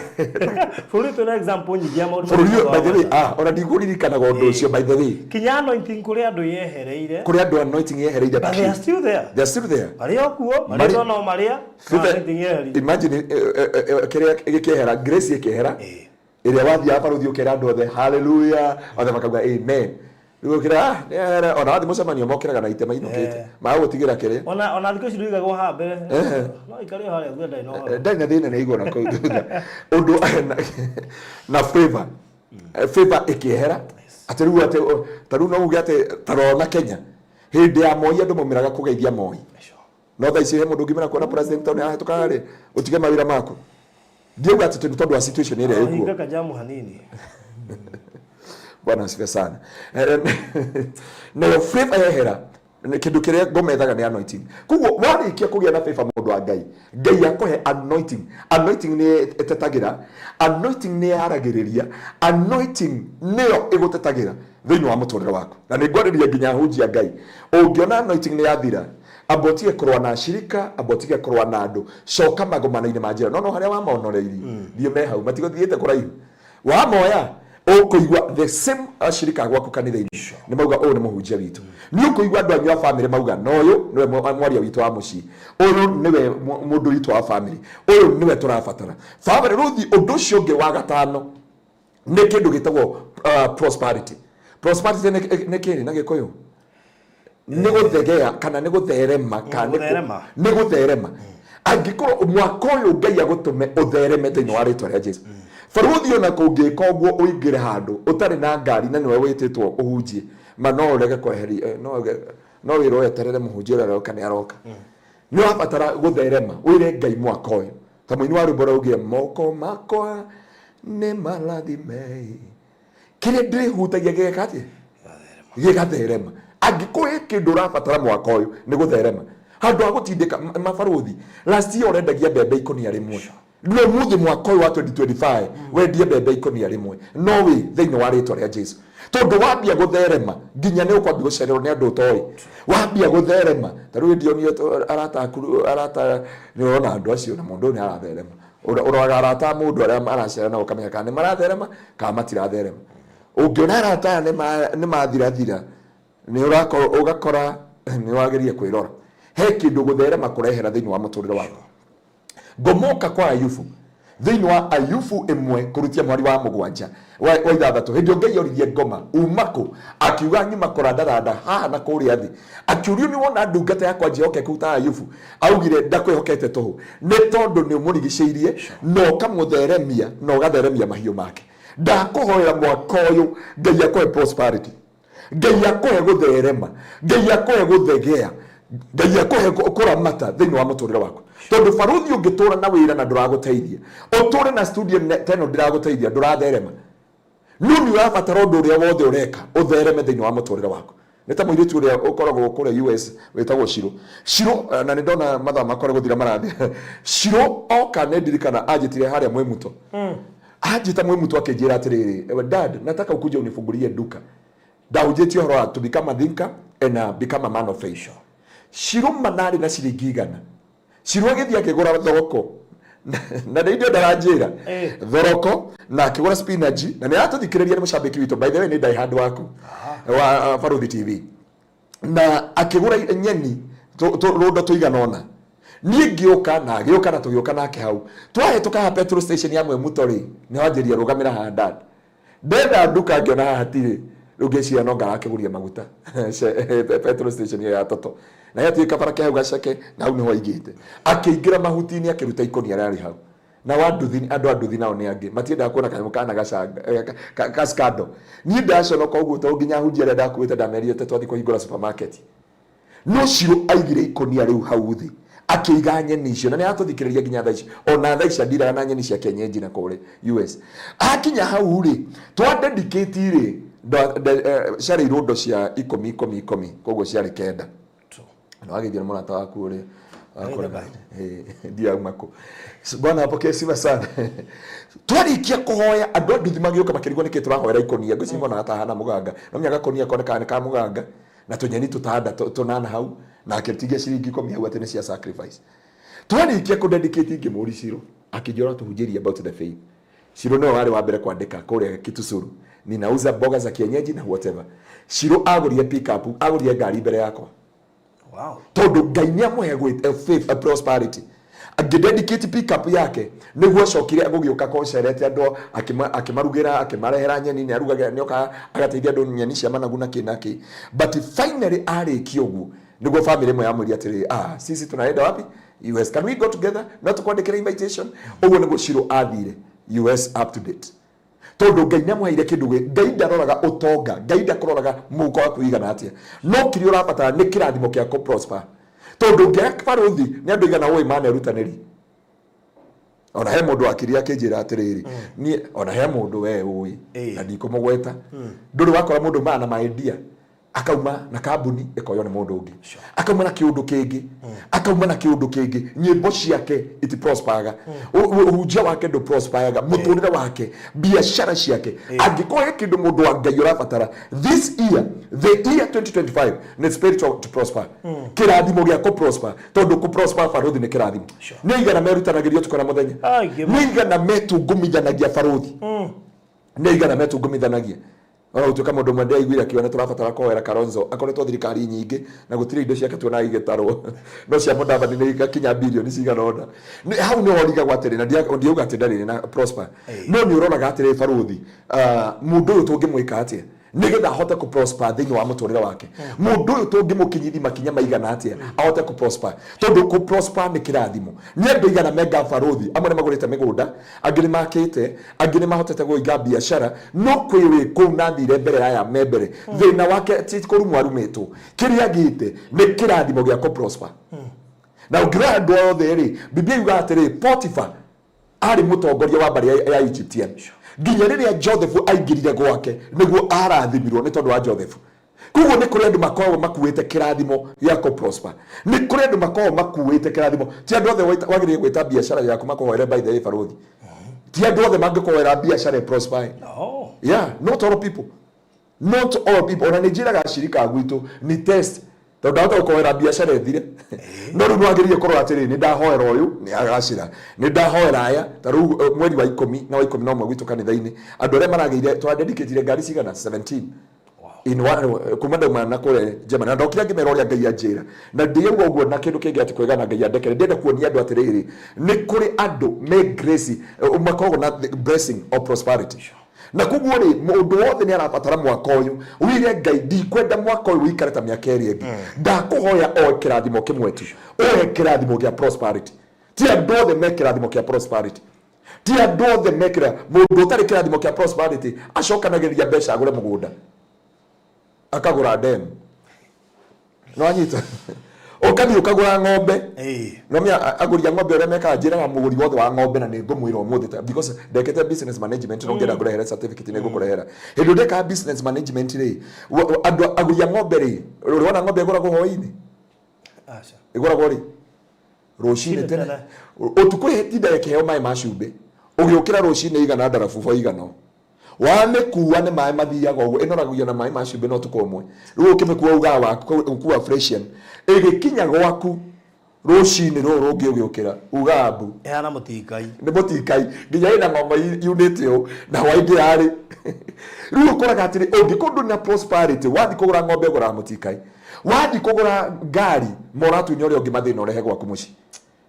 Bũrũri twĩna example nyingĩ ya maũndũ bũrũri ũyũ, by the way, ona ndigũririkanaga ũndũ ũcio, by the way. Kinya anointing kũrĩ andũ yehereire. Kũrĩ andũ anointing yehereire. But they are still there. They are still there. Marĩ o kuo, marĩtwa no marĩa anointing yeherire. Imagine, kĩrĩa gĩkĩehera, grace ĩkĩehera, ĩrĩa wathiaga barũthi ũkera andũ othe hallelujah, othe makauga amen. Rĩu ũkĩra, ah, nĩyehere. Ona wathiĩ mũcemanio mokĩraga na itema inũkĩte, magagũtigĩra kĩrĩa. Ona thikũ ici ndũigagwo haha mbere, no ikare o harĩa thutha, ndarĩ na ũhoro. Ndarĩ na thĩna, nĩ aigua na kũu thutha ũndũ na favor. Favor ĩkĩehera atĩ rĩu atĩ ta rĩu no uge atĩ ta rora Kenya hĩndĩ ya Moi, andũ maumĩraga kũgeithia Moi, no thaa ici he mũndũ ũngĩmera kuona president tondũ nĩarahĩtũka rĩ, ũtige mawĩra maku. Ndiauga atĩ nĩ tondũ wa situation ĩrĩa ĩkuo. Hinga kajamu hanini. Bwana asifiwe sana. Nayo favor yehera, kĩndũ kĩrĩa ngomethaga nĩ anointing. Koguo warĩkia kũgĩa na favor, mũndũ wa Ngai, Ngai akũhe anointing. Anointing nĩ ĩtetagĩra, anointing nĩ yaragĩrĩria, anointing nĩyo ĩgũtetagĩra thĩinĩ wa mũtũrĩre waku. Na nĩ ngwarĩria nginya ahunjia Ngai, ũngĩona anointing nĩ yathira, amba ũtige kũrũa na acirika, amba ũtige kũrũa na andũ, coka magomano-inĩ ma njĩra. No harĩa wamonoreirie, thiĩ me hau, matigũthiĩte kũraihu. Wamoya Ũkũigua the same ashirika gwaku kanitha-inĩ nĩ mauga ũyũ nĩ mũhunjia witũ. Nĩ ũkũigua andũ anyu a famĩlĩ mauga na ũyũ nĩwe mwaria witũ wa mũciĩ, ũyũ nĩwe mũndũ witũ wa famĩlĩ, ũyũ nĩwe tũrabatara famĩlĩ. Rĩu thiĩ ũndũ ũcio ũngĩ wa gatano nĩ kĩndũ gĩtagwo prosperity. Prosperity nĩ kĩrĩ na Gĩkũyũ nĩ gũthegea kana nĩ gũtherema kana Gũtherema. Nĩ gũtherema. Angĩkorwo mwaka ũyũ Ngai agũtũme ũthereme thĩinĩ wa rĩtwa rĩa Jesu. Barũthi, ona kũngĩka ũguo ũingĩre handũ ũtarĩ na ngari na nĩwe wĩtĩtwo ũhunjie, ma no ũrege kweheria, no wĩrwo weterere mũhunjia ũrĩa aroka nĩ aroka. Nĩ ũrabatara gũtherema, wĩre Ngai mwaka ũyũ ta mũini wa rwĩmbo raugire, "Moko makwa nĩ marathime, kĩrĩa ndĩhutagia gĩgeka atĩa? Gĩgatherema." Angĩkorwo he kĩndũ ũrabatara mwaka ũyũ nĩ gũtherema, handũ ha gũtindĩka mabarũthi. Last year ũrendagia mbembe ikũnia rĩmwe, no mũthĩ mwaka ũyũ wa 2025 wendie mbembe ikũnia rĩmwe, no wĩ thĩinĩ wa rĩtwa rĩa Jesu, tondũ wambia gũtherema nginya nĩ ũkwambia gũcererwo nĩ andũ ũtoĩ. Wambia gũtherema ta rĩu ndionio arata aku, arata nĩ ũrona andũ acio na mũndũ ũyũ nĩ aratherema. Ũroraga arata a mũndũ arĩa aracera nao ũkamenya kana nĩ maratherema kana matiratherema. Ũngĩona arata aya nĩ mathirathira, nĩ ũrakorwo ũgakora nĩ wagĩrĩire kwĩrora he kĩndũ gũtherema kũrehera thĩinĩ wa mũtũrĩre waku. Ngomoka kwa Ayubu, thĩinĩ wa Ayubu 1 kũrutia mwari wa 7 wa 6, hĩndĩ ĩyo Ngai oririe ngoma, "Uma kũ?" Akiuga, "Nyuma kũrandaranda haha na kũrĩa thĩ." Akĩũrio, "Nĩ wona ndungata yakwa njĩhokeku ta Ayubu?" Augire, "Ndakwĩhokete tũhũ, nĩ tondũ nĩ ũmũrigicĩirie na ũkamũtheremia na ũgatheremia mahiũ make." Ndakũhoera mwaka ũyũ Ngai akũhe prosperity, Ngai akũhe gũtherema, Ngai akũhe gũthegea, Ngai akũhe kũramata thĩinĩ wa mũtũrĩre waku, tondũ barũthi ũngĩtũra na wĩra na ndũragũteithia, ũtũre na studio ta ĩno ndĩragũteithia, ndũratherema. No nĩ ũrabatara ũndũ ũrĩa wothe ũreka ũthereme thĩinĩ wa mũtũrĩre waku. Nĩ ta mũirĩtu ũrĩa ũkoragwo kũrĩa US wĩtagwo Shiro. Shiro, na nĩ ndona mathaa makwa nĩ gũthira marathira. Shiro oka nĩ ndirikana anjĩtire harĩa Mwĩmuto. Anjĩta Mwĩmuto akĩnjĩra atĩrĩrĩ, "Ewe dad, nataka ukuje unifungulie duka." Ndahunjĩtie ũhoro wa to become a thinker and become a man of faith. Shiro manarĩ na ciringi 100. Shiro agĩthiĩ akĩgũra thoroko na nĩ indo ndaranjĩra thoroko na akĩgũra spinach, na nĩ aratũthikĩrĩria, nĩ mũcambĩki witũ, by the way, nĩ ndai handũ waku wa Baruthi TV, na akĩgũra nyeni rũndo tũigana ũna. Niĩ ngĩũka na agĩũka na tũgĩũka nake hau twahĩtũka haha petrol station ya Mwemuto rĩ, nĩ wanjĩria, "Rũgamĩra haha dad, ndenda nduka." Ngĩona haha hatirĩ. Rĩu ngĩciria no ngarakĩgũria maguta petrol station ĩyo ya Toto na yatuĩka bara hau gaceke, na hau nĩho aigĩte. Akĩingĩra mahuti-inĩ, akĩruta ikũnia rĩarĩ hau na wa nduthi. Andũ a nduthi nao nĩ angĩ matiendaga kuona kanyamũ kana gacanga ka scandal. Niĩ ndaconoka ũguo tondũ nginya ahunjia arĩa ndakuĩte ndamerire twathiĩ kũhingũra supermarket. No Ciro aigire ikũnia rĩu hau thĩ, akĩiga nyeni icio, na nĩ aratũthikĩrĩria nginya thaa ici. Ona thaa ici andiraga na nyeni cia kienyeji na kũrĩ US. Akinya hau rĩ, twa dedicate rĩ, ciarĩ irũndo cia 10 10 10, koguo ciarĩ 9. Na wagĩthio nĩ mũrata waku ũrĩa ndiauma kũ. Bwana apokee sifa sana. Twarikia kũhoya, andũ a nduthi magĩũka makĩrigwo nĩkĩ tũrahoera ikũnia. Ngwĩciria monaga ta hana mũganga, no menya gakonia konekaga nĩ ka mũganga na tũnyeni tũtandatũ tũnana hau, na akĩtigia ciringi 10 hau atĩ nĩ cia sacrifice. Twarikia kũ dedicate, ngĩmũri Ciro, akĩnjĩra tũhunjĩrie about the faith. Ciro nĩwe warĩ wa mbere kwandĩka kũrĩa Kitusuru, "Ninauza mboga za kienyeji" na whatever. Ciro agũrire pickup, agũrire ngari mbere yakwa, tondũ Ngai nĩ amũhe faith, prosperity. Angĩdedicate pickup yake nĩguo acokire gũgĩũka kocerete andũ, akĩmarugĩra, akĩmarehera nyeni. Nĩ arugagĩra, nĩ okaga agateithia andũ nyeni cia managu na kĩ na kĩ. But finally arĩkia ũguo nĩguo family ĩmwe yamwĩria atĩrĩrĩ, "Ah, sisi tunaenda wapi? US. Can we go together? No tũkwandĩkĩra invitation." Ũguo nĩguo Shiro athire US up to date, tondũ Ngai nĩ amũheire kĩndũ. Ngai ndaroraga ũtonga, Ngai ndakũroraga mũhuko waku wĩigana atĩa, no kĩrĩa ũrabatara nĩ kĩrathimo kĩa kũ prosper. Tondũ ũngĩaga barũthi, nĩ andũ igana ũĩ manerutanĩri. Ona he mũndũ wakirie akĩnjĩra atĩrĩrĩ, niĩ ona he mũndũ we ũĩ na ndikũmũgweta, ndũrĩ wakora mũndũ mana na maidia akauma na kambuni ĩkoywo nĩ mũndũ ũngĩ, akauma na kĩũndũ kĩngĩ, akauma na kĩũndũ kĩngĩ, nyĩmbo ciake itiprosperaga, ũhunjia wake ndũ prosperaga, mũtũrĩre wake, biacara ciake. Angĩkorwo he kĩndũ mũndũ wa Ngai ũrabatara this year, the year 2025, nĩ spiritual to prosper, kĩrathimo gĩa kũ prosper, tondũ kũ prosper barũthi nĩ kĩrathimo. Nĩ igana merutanagĩria ũtukũ na mũthenya, Aingĩ nĩ igana metungumithanagia barũthi. Nĩ aigana metungumithanagia? Ona gũtuĩka mũndũ ũmwe ndĩraiguire akiuga nĩ tũrabatara kũhoera Kalonzo, akoretwo thirikari nyingĩ na gũtirĩ indo ciake tuonaga igĩtarwo, no cia Mudavadi nĩ igakinya birioni cigana ũna. Hau nĩho ũrigagwo atĩrĩ, na ndiauga atĩ ndarĩ na prosper, no nĩ ũroraga atĩrĩ, barũthi, mũndũ ũyũ tũngĩmwĩka atĩa nĩgetha ahote kũ prosper thĩinĩ wa mũtũrĩre wake? Mũndũ ũyũ tũngĩmũkinyithi makinya maigana atĩa ahote kũ prosper? Tondũ kũ prosper nĩ kĩrathimo. Nĩ andũ aigana menga barũthi? Amwe nĩ magũrĩte mĩgũnda, angĩ nĩ makĩte, angĩ nĩ mahotete kũhinga biacara, no kwĩ wĩ kũu na thire mbere aya me mbere. Thĩna wake ti kũrumwo arumĩtwo, kĩrĩa agĩte nĩ kĩrathimo gĩa kũ prosper. Na ũngĩrora andũ othe rĩ, Biblia yugaga atĩrĩ, Potiphar arĩ mũtongoria wa mbarĩ ya Egyptian nginya rĩrĩa Joseph aingĩrire gwake nĩguo arathimirwo nĩ tondũ wa Joseph. Koguo nĩ kũrĩ andũ makoragwo makuĩte kĩrathimo gĩa kũ prosper, nĩ kũrĩ andũ makoragwo makuĩte kĩrathimo. Ti andũ othe wagĩrĩire gwĩta biacara yaku makũhoere. By the way, barũthi, ti andũ othe mangĩkũhoera biacara ĩ prosper. No. Yeah, not all people, not all people. Ona nĩ njĩraga acirika a gwitũ ni test, tondũ ndahota gũkũhoera biacara ĩthire, no rĩu nĩwagĩrĩire kũrora atĩrĩ, nĩ ndahoera ũyũ nĩ agacĩra, nĩ ndahoera aya. Ta rĩu mweri wa 11 na wa 11 gwitũ kanitha-inĩ, andũ arĩa maragĩire tũradedicatire ngari cigana? 17 in one, kuma ndauma na kũrĩa Germany, na ndokire ngĩmera ũrĩa Ngai anjĩra, na ndĩauga ũguo na kĩndũ kĩngĩ atĩ kwĩgana Ngai andekere. Ndĩrenda kuonia andũ atĩrĩrĩ, nĩ kũrĩ andũ me grace, makoragwo na the blessing of prosperity. Na koguo rĩ, mũndũ wothe nĩ arabatara mwaka ũyũ wĩre Ngai, ndikwenda mwaka ũyũ wĩikare ta mĩaka ĩrĩa ĩngĩ, ndakũhoya oe kĩrathimo kĩmwe tu, oe kĩrathimo gĩa prosperity. Ti andũ othe me kĩrathimo kĩa prosperity, ti andũ othe mekĩra. Mũndũ ũtarĩ kĩrathimo kĩa prosperity acokanagĩrĩria mbeca agũre mũgũnda, akagũra ndemu, no anyita ũkathiĩ ũkagũra ng'ombe. No mĩa agũri a ng'ombe ũrĩa mekaga, njĩraga mũgũri wothe wa ng'ombe, na nĩ ngũmwĩra ũmũthĩ because ndekete business management, no ngĩenda ngũrehere certificate, nĩ ngũkũrehera. Hĩndĩ ĩrĩa ndekaga business management rĩ, andũ agũri a ng'ombe rĩ, ũrĩ wona ng'ombe ĩgũragwo hwaĩ-inĩ? Aca. Ĩgũragwo rĩ? Rũcinĩ tene. Ũtukũ ĩtinda ĩkĩheo maĩ ma cumbĩ, ũgĩũkĩra rũcinĩ igana ndarabuba igana wamĩkua nĩ maĩ mathiaga ũguo, ĩnoragio na maĩ ma cumbĩ na ũtukũ ũmwe. Rĩu ũkĩmĩkua ugaga waku ũkua freshian, ĩgĩkinya gwaku rũcinĩ rũrũ rũngĩ ũgĩũkĩra ugaga mbu. Ĩhana mũtingai. Nĩ mũtingai, nginya ĩna ng'ong'o yunĩte ũũ na hwaingĩ yarĩ. Rĩu ũkoraga atĩrĩ, ũngĩkorwo ndũrĩ na prosperity, wathiĩ kũgũra ng'ombe ũgũraga mũtingai, wathiĩ kũgũra ngari moratunya ũrĩa ũngĩ mathĩna ũrehe gwaku mũciĩ,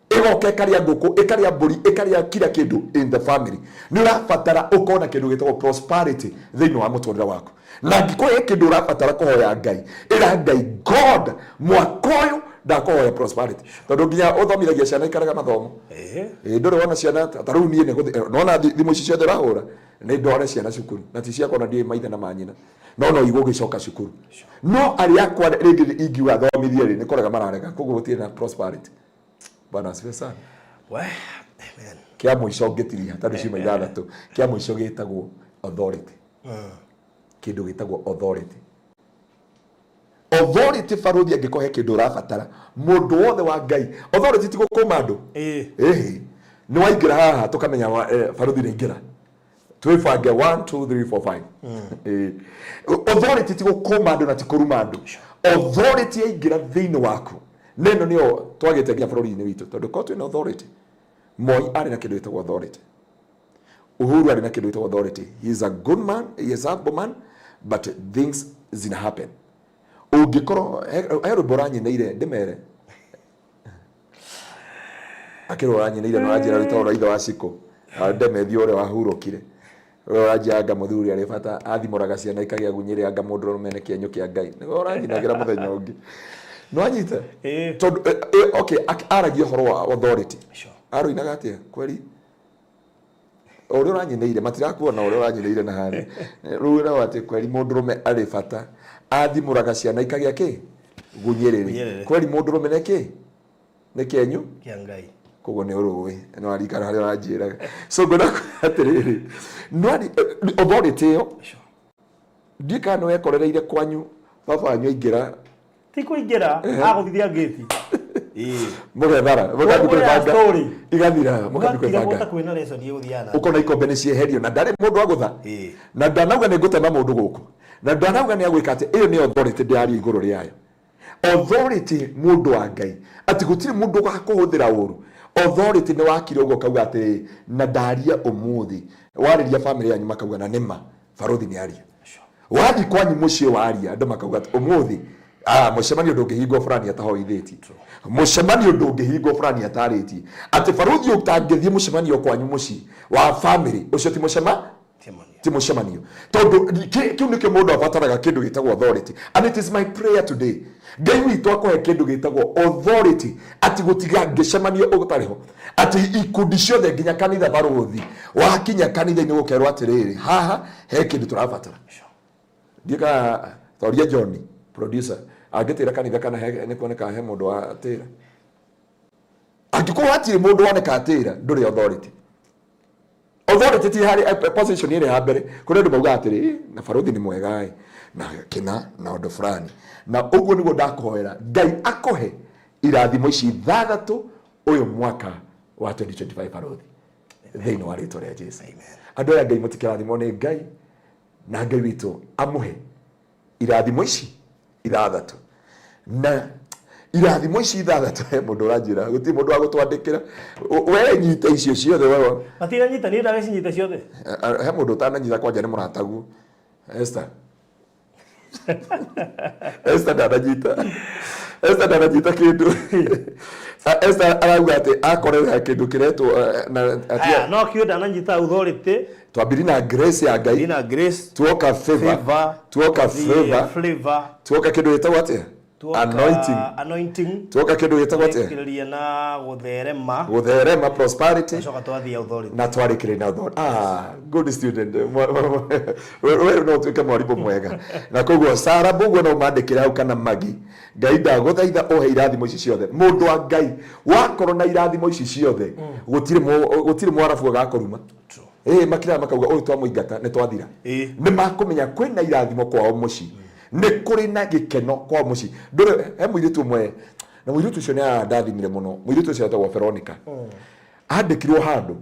ĩgoka ĩkarĩa ngũkũ, ĩkarĩa mbũri, ĩkarĩa kila kĩndũ in the family. Nĩ ũrabatara ũkorwo na kĩndũ gĩtagwo prosperity thĩinĩ wa mũtũrĩre waku. Na angĩkorwo he kĩndũ ũrabatara kũhoya Ngai, ĩra Ngai, "God, mwaka ũyũ ndakũhoya prosperity," tondũ nginya ũthomithagia ciana ikarega mathomo. Ĩĩ, ndũrĩ wona ciana ta rĩu niĩ nĩ nona thimũ ici ciothe ũrahũra nĩ ndware ciana cukuru, na ti ciakwa, na ndiũĩ maithe na manyina, no igũgĩcoka cukuru, no arĩa akwa rĩngĩ ingiuga thomithie rĩ, nĩ kũrega mararega. Koguo gũtirĩ na prosperity. Bwana asifiwe sana. We, amen. Kĩa mũico ngĩtiria, tondũ ciuma 6, kĩa mũico gĩtagwo authority. Kĩndũ gĩtagwo authority, authority, barũthi, angĩkorwo he kĩndũ ũrabatara, mũndũ wothe wa Ngai, authority ti gũkũma andũ. Ĩhĩ, nĩ waingĩra haha tũkamenya barũthi nĩ aingĩra, twĩbange 1 2 3 4 5. Authority ti gũkũma andũ na ti kũruma andũ. Authority yaingĩra thĩinĩ waku, na ĩno nĩyo twagĩte nginya bũrũri-inĩ witũ, tondũ korwo twĩna authority, Moi arĩ na kĩndũ gĩtagwo authority, Uhuru arĩ na kĩndũ gĩtagwo authority. He is a good man, he is a humble man, but things zina happen. Ũngĩkorwo he rwĩmbo ũranyinĩire, ndĩmere akĩrwo ũranyinĩire na ũranjĩra rwĩtagwo rwa ithe wa Cikũ, ndemethio ũrĩa wahurũkire, ũrĩa ũranjia anga mũthuri arĩ bata athimũraga ciana ikagĩa gunyĩrĩ, anga mũndũ ũrũme nĩ kĩenyũ kĩa Ngai, nĩguo ũranyinagĩra mũthenya ũngĩ nĩwanyita. Tondũ okay, aragia ũhoro wa authority. Arũinaga atĩa kweri ũrĩa ũranyinĩire? Matirakuona ũrĩa ũranyinĩire na harĩa rĩu ĩragwo atĩ kweri mũndũrũme arĩ bata athimũraga ciana ikagĩa kĩ? Gunyĩrĩrĩ. Gunyĩrĩrĩ. Kweri mũndũrũme nĩ kĩ? Nĩ kĩenyũ kĩa Ngai. Koguo nĩ ũrũĩ nĩ warikara harĩa ũranjĩraga. So ngwenda kuga atĩrĩrĩ, authority ĩyo, ndiĩ kana nĩ wekorereire kwanyu baba wanyu aingĩra. Ti kũingĩra, agũthithia ngĩti. Mũgethara mũgathiĩ Ũrĩa kwĩbanga story. Igathira mũgathiĩ Ũgatiga kwĩbanga. ta kwĩna lesson ĩgũthiaga na Ũkona ikombe nĩ cieherio na ndarĩ mũndũ agũtha. Na ndanauga nĩ ngũtema mũndũ gũkũ, na ndanauga nĩ agwĩka atĩ. Ĩyo nĩ authority ndĩraria igũrũ rĩayo. Authority, mũndũ wa Ngai, atĩ gũtirĩ mũndũ ũgakũhũthĩra ũru. Authority nĩ wakire ũguo ũkauga atĩrĩ, na ndaria ũmũthĩ. Warĩria family yanyu makauga na nĩma barothi nĩ aria. Wathiĩ kwanyu mũciĩ waria andũ makauga atĩ ũmũthĩ mũcemanio ndũngĩhingwo fulani atahoithĩtie, mũcemanio ndũngĩhingwo fulani atarĩtie, atĩ barothi ũtangĩthiĩ mũcemanio kwanyu mũciĩ wa family ũcio ti mũcema ti mũcemanio, tondũ kĩu nĩkĩo mũndũ abataraga kĩndũ gĩtagwo authority. And it is my prayer today, Ngai witũ akũhe kĩndũ gĩtagwo authority, atĩ gũtiga ngĩcemanio ũtarĩ ho, atĩ ikundi ciothe nginya kanitha, barũthi wakinya kanitha-inĩ gũkerwo atĩrĩrĩ, haha he kĩndũ tũrabatara. Ndiĩ kana toria John producer angĩtĩra kanitha kana nĩ kuoneka he mũndũ watĩra. Angĩkorwo hatirĩ mũndũ woneka atĩra, ndũrĩ authority. Authority ti harĩ position ĩrĩa ya mbere kũrĩ andũ maugaga atĩrĩ, na barothi nĩ mwega ĩ na kĩna na ũndũ fulani." Na ũguo nĩguo ndakũhoera Ngai akũhe irathimo ici ithathatũ ũyũ mwaka wa 2025, barothi, thĩinĩ wa rĩtwa rĩa Jesu. Andũ aya Ngai, mũtikĩrathimwo nĩ Ngai, na Ngai witũ amũhe irathimo ici ithathatũ. Na irathimo ici ithathatũ, he mũndũ ũranjĩra gũtirĩ mũndũ wa gũtwandĩkĩra. We nyita icio ciothe we. Matinanyita, niĩ ndagĩcinyita ciothe. He mũndũ ũtananyita kwanja nĩ mũrataguo Esther. Esther ndananyita, Esther ndananyita kĩndũ. Esther arauga atĩ akorera kĩndũ kĩretwo na atĩ Aya, no kiũ ndananyita authority. Twambiri na grace ya Ngai. Ndina grace. Tuoka favor. Favor. Tuoka twathiĩ favor. Flavor. Tuoka kĩndũ gĩtagwo atĩa? Tuoka Anointing. Anointing. Tuoka kĩndũ gĩtagwo atĩa? Twarĩkĩrĩria na gũtherema. Gũtherema, prosperity. Twacoka twathiĩ authority. Na twarĩkĩrĩria na authority. Ah, good student. We no ũtuĩke mwarimũ mwega. Na koguo Sara Mbũguo no ũmandĩkĩre hau kana Magi. Ngai, ndagũthaitha ũhe irathimo ici ciothe. Mũndũ wa Ngai, wakorwo na irathimo ici ciothe, gũtirĩ mwarabu agakũruma. Ĩĩ, makiraga makauga ũyũ twamũingata nĩ twathira. Nĩ makũmenya kwĩna irathimo kwao mũciĩ, nĩ kũrĩ na gĩkeno kwao mũciĩ. Ndũrĩ he mũirĩtu ũmwe, na mũirĩtu ũcio nĩ arandathimire mũno. Mũirĩtu ũcio etagwo Veronica. Andĩkirwo handũ,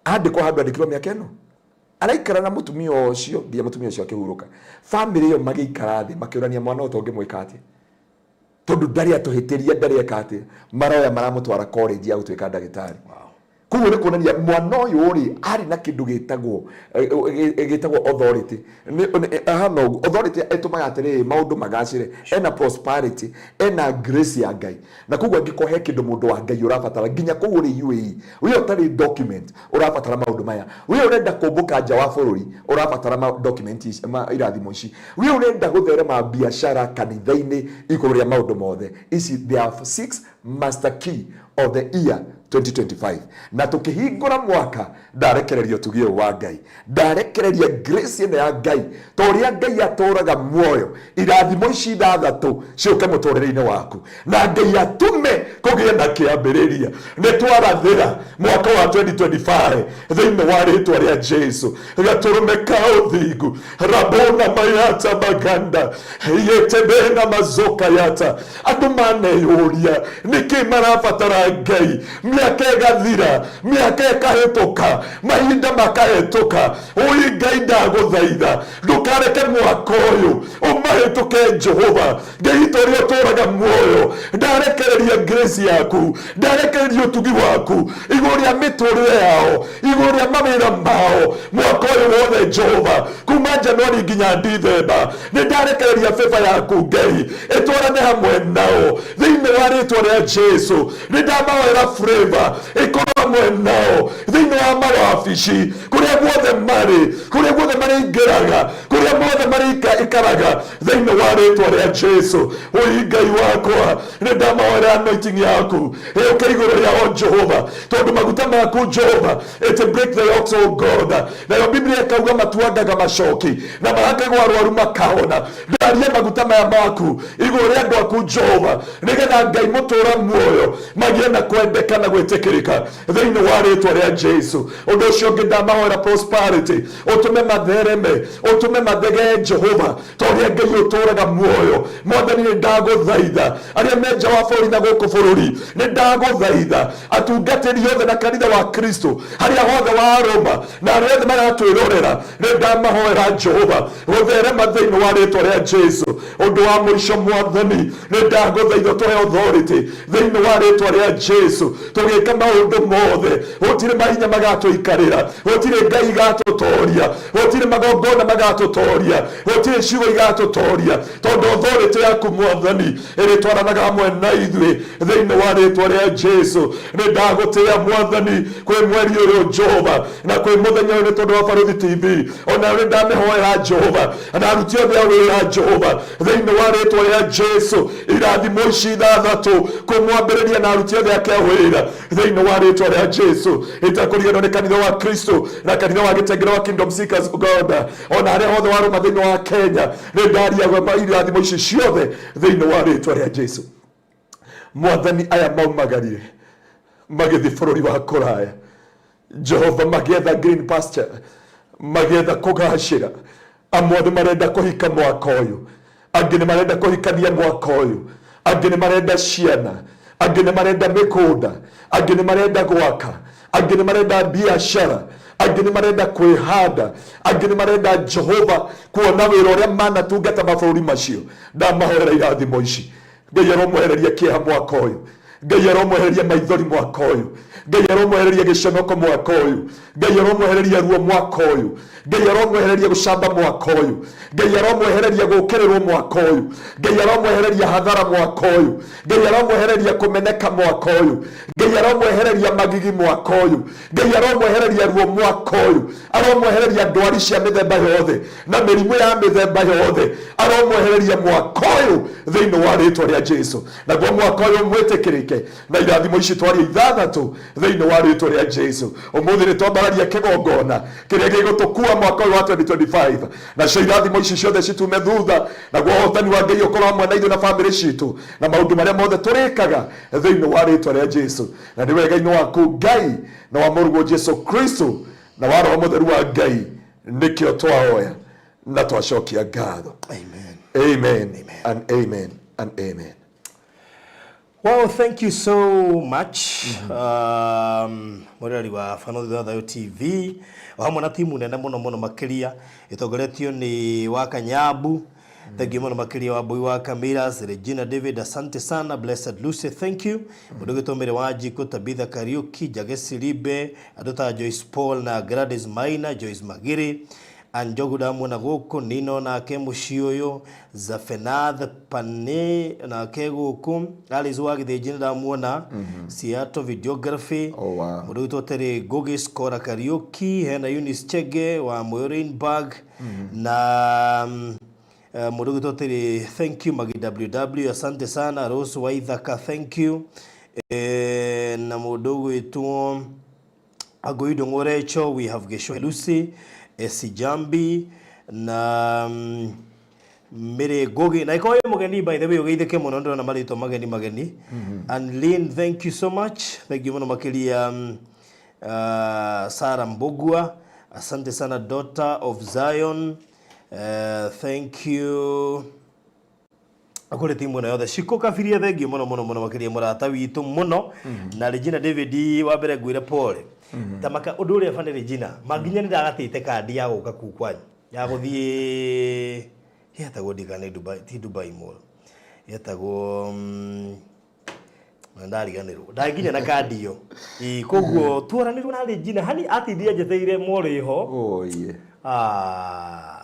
andĩkwo handũ, andĩkirwo mĩaka ĩno araikara na mũtumia ũcio nginya mũtumia ũcio akĩhurũka. Famĩlĩ ĩyo magĩikara thĩ makĩũrania, mwana ũyũ tũngĩmwĩka atĩa, tondũ ndarĩ atũhĩtĩria, ndarĩ eka atĩa? Maroya maramũtwara college ya gũtuĩka ndagĩtarĩ. Koguo nĩ kuonania mwana ũyũ rĩ arĩ na kĩndũ gĩtagwo gĩtagwo authority. Ahana ũguo, authority ĩtũmaga atĩrĩrĩ maũndũ magacĩre. Ena prosperity, ena grace ya Ngai. Na koguo angĩkorwo he kĩndũ mũndũ wa Ngai ũrabatara nginya kũu ũrĩ UAE, we ũtarĩ document ũrabatara maũndũ maya, we ũrenda kũmbũka nja wa bũrũri ũrabatara document ici, irathimo ici, we ũrenda gũtherema biacara kanitha-inĩ, igũrũ rĩa maũndũ mothe ici, there are six master key of the year 2025. Na tukihingũra mwaka, ndarekereria ũtugi ũyũ wa Ngai, ndarekereria grace ĩno ya Ngai, ta ũrĩa Ngai atũraga muoyo, irathimo ici ithathatũ ciũke mũtũrĩre-inĩ waku, na Ngai atũme kũgĩe na kĩambĩrĩria. Nĩ twarathĩra mwaka wa 2025 thĩinĩ wa rĩtwa rĩa Jesu, gatũrũme ka ũthingu rabona mayata maganda yetebena mazoka yata. Andũ maneyũria nĩkĩ marabatara Ngai, mĩaka ĩgathira, mĩaka ĩkahĩtũka, mahinda makahĩtũka. Ũi Ngai, ndagũthaitha ndũkareke mwaka ũyũ ũmahĩtũke. Jehova Ngai ta ũrĩa ũtũraga muoyo, ndarekereria grace yaku, ndarekereria ũtugi waku igũrũ rĩa mĩtũrĩre yao, igũrũ rĩa mawĩra mao mwaka ũyũ wothe. Jehova, kuma Januari nginya Dithemba, nĩ ndarekereria favor yaku Ngai ĩtwarane hamwe nao thĩinĩ wa rĩtwa rĩa Jesu. Nĩ ndamahoera favor ĩkorwo hamwe nao thĩinĩ wa mawabici, kũrĩa guothe marĩ, kũrĩa guothe marĩingĩraga, kũrĩa mothe marĩikaraga, thĩinĩ wa rĩtwa rĩa Jesu. Ũi Ngai wakwa, nĩ ndamahoera anointing yaku ĩũke igũrũ rĩao Jehova, tondũ maguta maku Jehova, it break the yokes, oh God. Nayo Biblia ĩkauga matuangaga macoki na mahakagwo arwaru makahona. Ndaria maguta maya maku igũrũ rĩa andũ aku Jehova, nĩgetha Ngai mũtũra muoyo magĩe na kwendeka na gwĩtĩkĩrĩka thĩinĩ wa rĩtwa rĩa Jesu. Ũndũ ũcio ũngĩ, ndamahoera prosperity, ũtũme mathereme, ũtũme mathegee Jehova, ta ũrĩa Ngai ũtũraga muoyo. Mwathani, nĩ ndagũthaitha, arĩa me nja wa bũrũri na gũkũ bũrũri, nĩ ndagũthaitha, atungatĩri othe na kanitha wa Kristo harĩa hothe wa Roma na arĩa othe maratwĩrorera, nĩ ndamahoera Jehova gũtherema thĩinĩ wa rĩtwa rĩa Jesu. Ũndũ wa mũico, Mwathani, nĩ ndagũthaitha tũhe authority thĩinĩ wa rĩtwa rĩa Jesu tũgĩe Ũgĩka maũndũ mothe, gũtirĩ mahinya magatũikarĩra, gũtirĩ Ngai igatũtoria, gũtirĩ magongona magatũtoria, gũtirĩ ciugo igatũtoria, tondũ authority yaku Mwathani ĩrĩtwaranaga hamwe na ithuĩ thĩinĩ wa rĩtwa rĩa Jesu. Nĩ ndagũtĩĩa Mwathani kwĩ mweri ũyũ Jehova, na kwĩ mũthenya ũyũ nĩ tondũ wa Barũthi TV, onayo nĩ ndamĩhoera Jehova, na aruti othe a wĩra Jehova thĩinĩ wa rĩtwa rĩa Jesu. Irathimo ici ithathatũ kũmwambĩrĩria na aruti othe ake a wĩra thĩinĩ wa rĩtwa rĩa Jesu, itakũriganĩrwo nĩ kanitha wa Kristo na kanitha wa Gĩtengera wa Kingdom Seekers God, ona harĩa hothe warũma thĩinĩ wa Kenya, nĩ ndaria irathimo ici ciothe thĩinĩ wa rĩtwa rĩa Jesu. Mwathani, aya maumagarire magĩthiĩ bũrũri wa kũraya Jehova, magĩetha green pasture, magĩetha kũgacĩra. Amwe nĩ marenda kũhika mwaka ũyũ, angĩ nĩ marenda kũhikania mwaka ũyũ, angĩ nĩ marenda ciana, angĩ nĩ marenda mĩgũnda, angĩ nĩ marenda gwaka, angĩ nĩ marenda biacara, angĩ nĩ marenda kwĩhanda, angĩ nĩ marenda Jehova kuona wĩra ũrĩa manatungata mabũrũri macio. Ndamahorera irathimo ici. Ngai aromwehereria kĩeha mwaka ũyũ, Ngai aromwehereria maithori mwaka ũyũ, Ngai aromwehereria gĩconoko mwaka ũyũ, Ngai aromwehereria ruo mwaka ũyũ, Ngai aromwehereria gũcamba mwaka ũyũ, Ngai aromwehereria gũũkĩrĩrwo mwaka ũyũ, Ngai aromwehereria hathara mwaka ũyũ, Ngai aromwehereria kũmeneka mwaka ũyũ, Ngai aromwehereria magigi mwaka ũyũ, Ngai aromwehereria ruo mwaka ũyũ, aromwehereria ndwari cia mĩthemba yothe na mĩrimũ ya mĩthemba yothe, aromwehereria mwaka ũyũ thĩinĩ wa rĩtwa rĩa Jesu. Naguo mwaka ũyũ mwĩtĩkĩrĩke na irathimo ici twaria ithathatũ thĩinĩ wa rĩtwa rĩa Jesu. Ũmũthĩ nĩ twambararia kĩgongona kĩrĩa gĩgũtũkua mwaka ũyũ wa 2025, nacio irathimo ici ciothe citume thutha, naguo ũhotani wa Ngai ũkorwo hamwe na ithuĩ na bamĩrĩ citũ na maũndũ marĩa mothe tũrĩkaga thĩinĩ wa rĩtwa rĩa Jesu. Na nĩ wega-inĩ waku Ngai na wa mũrũguo Jesu Kristo na wa Roho Mũtheru wa Ngai nĩkĩo twahoya na twacokia ngatho. Amen. Amen and amen and amen. Well, thank you so much, mwĩroreri wa Banothi wa Thayo TV, o hamwe na timu nene mũno mũno makĩria ĩtongoretio nĩ wa Kanyambu. Thank you mũno makĩria wa Mbui wa Kamiras, Regina David, asante sana, Blessed Lucy, thank you. Mũndũ ũgĩtwo Mary Wanjikũ, Tabitha Kariuki, Jagesi Libe, andũ ta Joyce Paul na Gladys Maina, Joyce Magiri, Anjogu ndamuona gũkũ, Nino nake mũciĩ ũyũ, Zafenath Pane nake gũkũ, Alice wa Gĩthĩnji nĩ ndamuona, Seattle Videography, Oh, wow. mũndũ witũ Terry Ngugi, Skora Kariuki, hena Eunice Chege wa Moyo Rainbag, na mũndũ witũ Terry, thank you Magi WW, asante sana Rose Waithaka, thank you. Na mũndũ ũgwĩtwo Agoido Ngorecho, we have Gesho Lucy, Esijambi na Mary Ngugi. Na iko mugeni, by the way, ugeithike muno, ndona marĩtwa mageni mageni. And Lynn, thank you so much. Thank you muno makiria. Sarah Mbugua, asante sana. Daughter of Zion, thank you. Kũrĩ timu ĩno yothe, Ciko Kabiria, thengiũ mũno mũno mũno makĩria, mũrata witũ mũno. Na Regina David, wa mbere ngwĩre pole ta maka ũndũ ũrĩa bani Regina manginya nĩ ndagatĩte kandi ya gũka kuu kwanyu ya gũthiĩ yetagwo ndikana Dubai, ti Dubai Mall, yetagwo na ndariganĩrwo ndanginya na kandi ĩyo. Ĩĩ, koguo tuoranĩrwo na Regina hani atindire njeteire mall ĩho. Oh, yeah. Ah.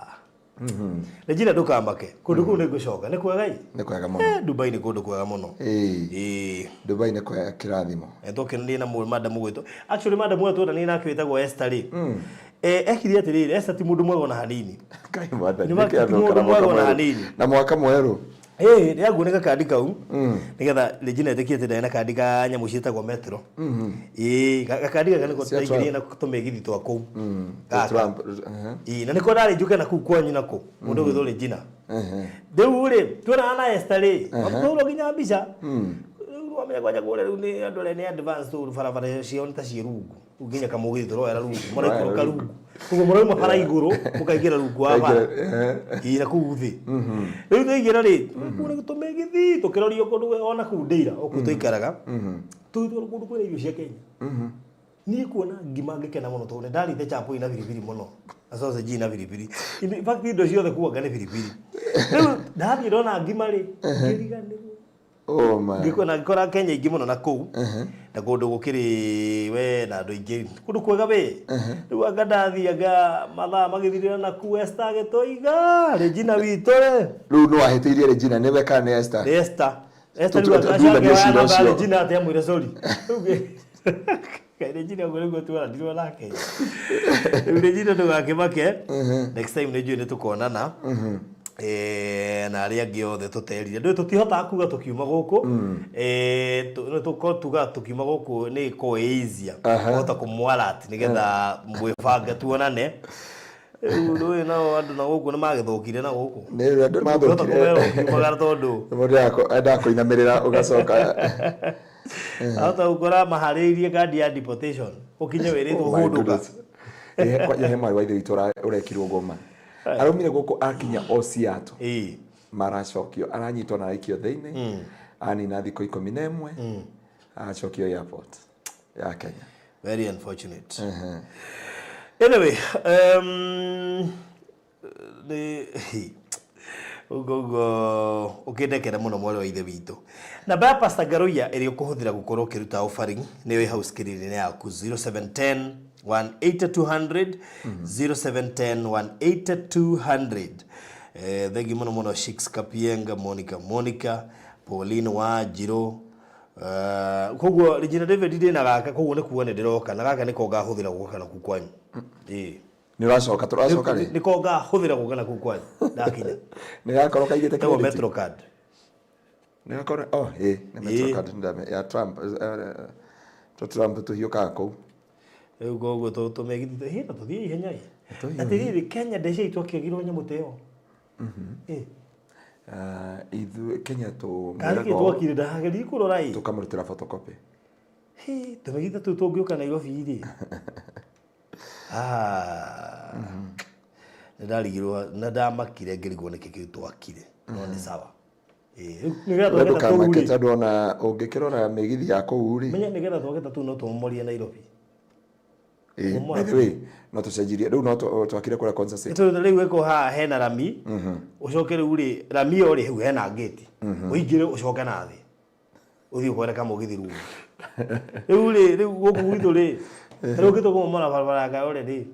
Regina, ndũkamake, kũndũ kũu nĩ ngũcoka, nĩ kwega i. Nĩ kwega mũno. Dubai nĩ kũndũ kwega mũno. Ĩĩ. Dubai nĩ kwega, kĩrathimo. Tũkenanire na madam gwĩtwo, actually madam ũyũ twonanire nake wĩtagwo Esther rĩ, ekire atĩrĩrĩ, Esther ti mũndũ mwega ona hanini. Ngai Mwathani, Nĩ ma- nĩkĩ ti athũka mũndũ na mwega mwaka ona mwerũ? hanini. Na mwaka mwerũ. Ĩĩ, nĩ nĩ gakandi kau nĩgetha Regina etĩkie atĩ ndarĩ na kandi ka nyamũ ciĩtagwo metro. Ĩĩ, gakandi gaka nĩko Cia twaingĩrire na tũmĩgithi twa kũu Gaka. Trump. Ĩĩ, na nĩko ndarĩ njuke na kũu kwanyu nako mũndũ ũgwĩtwo Regina. Rĩu rĩ, tuonana na Esther rĩ, tũhũrwo nginya mbica. Rĩu wamenya kwanja kũrĩa rĩu nĩ andũ arĩa nĩ advance tũ, barabara ciao nĩ ta ciĩ rungu. Rĩu nginya kamũgithi tũroera rungu, mũraikũrũka rungu, koguo mũrauma bara igũrũ mũkaingĩra rungu wa bara. Ĩĩ, na kũu thĩ rĩu twaingĩra rĩ, kũu nĩ tũmĩgithi tũkĩrorio kũndũ ona kũu ndĩira o kũu tũikaraga, tũgĩtwarwo kũndũ kwĩna irio cia Kenya. Niĩ kuona ngima ngĩkena mũno tondũ nĩ ndarĩte chapo ina biribiri mũno na sausage ina biribiri. In fact, indo ciothe kuanga nĩ biribiri. Rĩu ndathiĩ ndona ngima rĩ, ngĩriganĩrwo. Oh my. Ngĩkora na ngĩkora Kenya ingĩ mũno na kũu na kũndũ gũkĩrĩ we na andũ aingĩ kũndũ kwega we rĩu anga ndathianga mathaa magĩthirĩra na kuu Esther agĩtũiga Regina witũ rĩ. Rĩu nĩ wahĩtĩirie Regina nĩwe kana nĩ Esther? Nĩ Esther. Esther rĩu Tuthuthurie acoke cira namba ya ũcio. Regina atĩ amwĩre sorry. Rĩu Kaĩ Regina ũguo nĩguo twarandirwo nake. Rĩu Regina ndũgakĩmake. Next time nĩ njũĩ nĩ tũkonana. Eh, na arĩa angĩ othe tũterire ndũĩ tũtihotaga kuga tũkiuma gũkũ. Eh, nĩ tũkorwo tuga tũkiuma gũkũ nĩ ĩkorwo ĩ easier kũhota kũmwarat nĩgetha mwĩbange tuonane. Rĩu ndũĩ nao andũ na gũkũ nĩ magĩthũkire na gũkũ. Nĩ andũ Ndũngĩhota mathũkire. kũmera ũkiumagara tondũ Mũndũ endaga kũinamĩrĩra ũgacoka. Ahota gũkora maharĩrĩirie kandi ya deportation ũkinye wĩrĩtwo Oh my hũndũka. goodness. Kwanja he mwarĩ wa ithe witũ ũrekirwo ngoma. Araumire gũkũ akinya o Seattle. Maracokio aranyitwo na araikio thĩinĩ. Anina thikũ 11 acokio airport ya Kenya. Very unfortunate. Anyway, nĩ ũguo ũguo ũkĩndekere mũno mwarĩ wa ithe witũ. Namba ya Pastor Ngaruiya ĩrĩa ũkũhũthĩra gũkorwo ũkĩruta offering nĩyo ĩ hau screen-inĩ yaku 0710 180 200 0710 180 200. Thengi mũno mũno Shix Kapienga, Monica Monica, Pauline Wanjirũ. Koguo Regina David ndĩ na gaka koguo nĩ kuga nĩ ndĩroka na gaka nĩko ngahũthĩra gũka na kuu kwanyu. Ĩĩ. Nĩ ũracoka tũracoka rĩ? Nĩko ngahũthĩra gũka na kuu kwanyu ndakinya. Nĩ gakorwo kaigĩte Ĩtagwo credit. Metro card. Nĩ gakorwo oh ĩ nĩ Metro card ya Trump. To Trump tũhiũkaga kũu. Rĩu koguo tũmĩgithite hĩ na tũthiĩ ihenya ĩ. Atĩrĩrĩ Kenya mbeca itwakĩagirwo nyamũ ta ĩyo. Ĩ. Ithuĩ Kenya Karĩ kĩ tũmwĩraga twakire ndahageririe kũrora ĩ. tũkamũrutĩra photocopy. Hĩ tũmĩgitha tũu tũngĩũka Nairobi rĩ. Ah. Nĩ ndarigirwo na ndamakire ngĩrigwo nĩkĩ kĩu twakire no nĩ sawa. Ĩ rĩu nĩgetha We twake ta tũu ndũkamake rĩ. tondũ ona ũngĩkĩrora mĩgithi ya kũu rĩ. Menya nĩgetha twake ta tũu no tũmomorie Nairobi. Ĩ, by the way no tũcenjirie rĩu no twakire kũrĩa Konza City. Tondũ rĩu ĩko haha hena rami ũcoke rĩu rĩ rami ĩyo rĩ hau hena ngĩti ũingĩre ũcoke na thĩ ũthiĩ ũkwere kamũgithi rungu rĩu rĩ rĩu gũkũ gwitũ rĩ rĩu ũngĩtua kũmomora barabara ya Kayole rĩ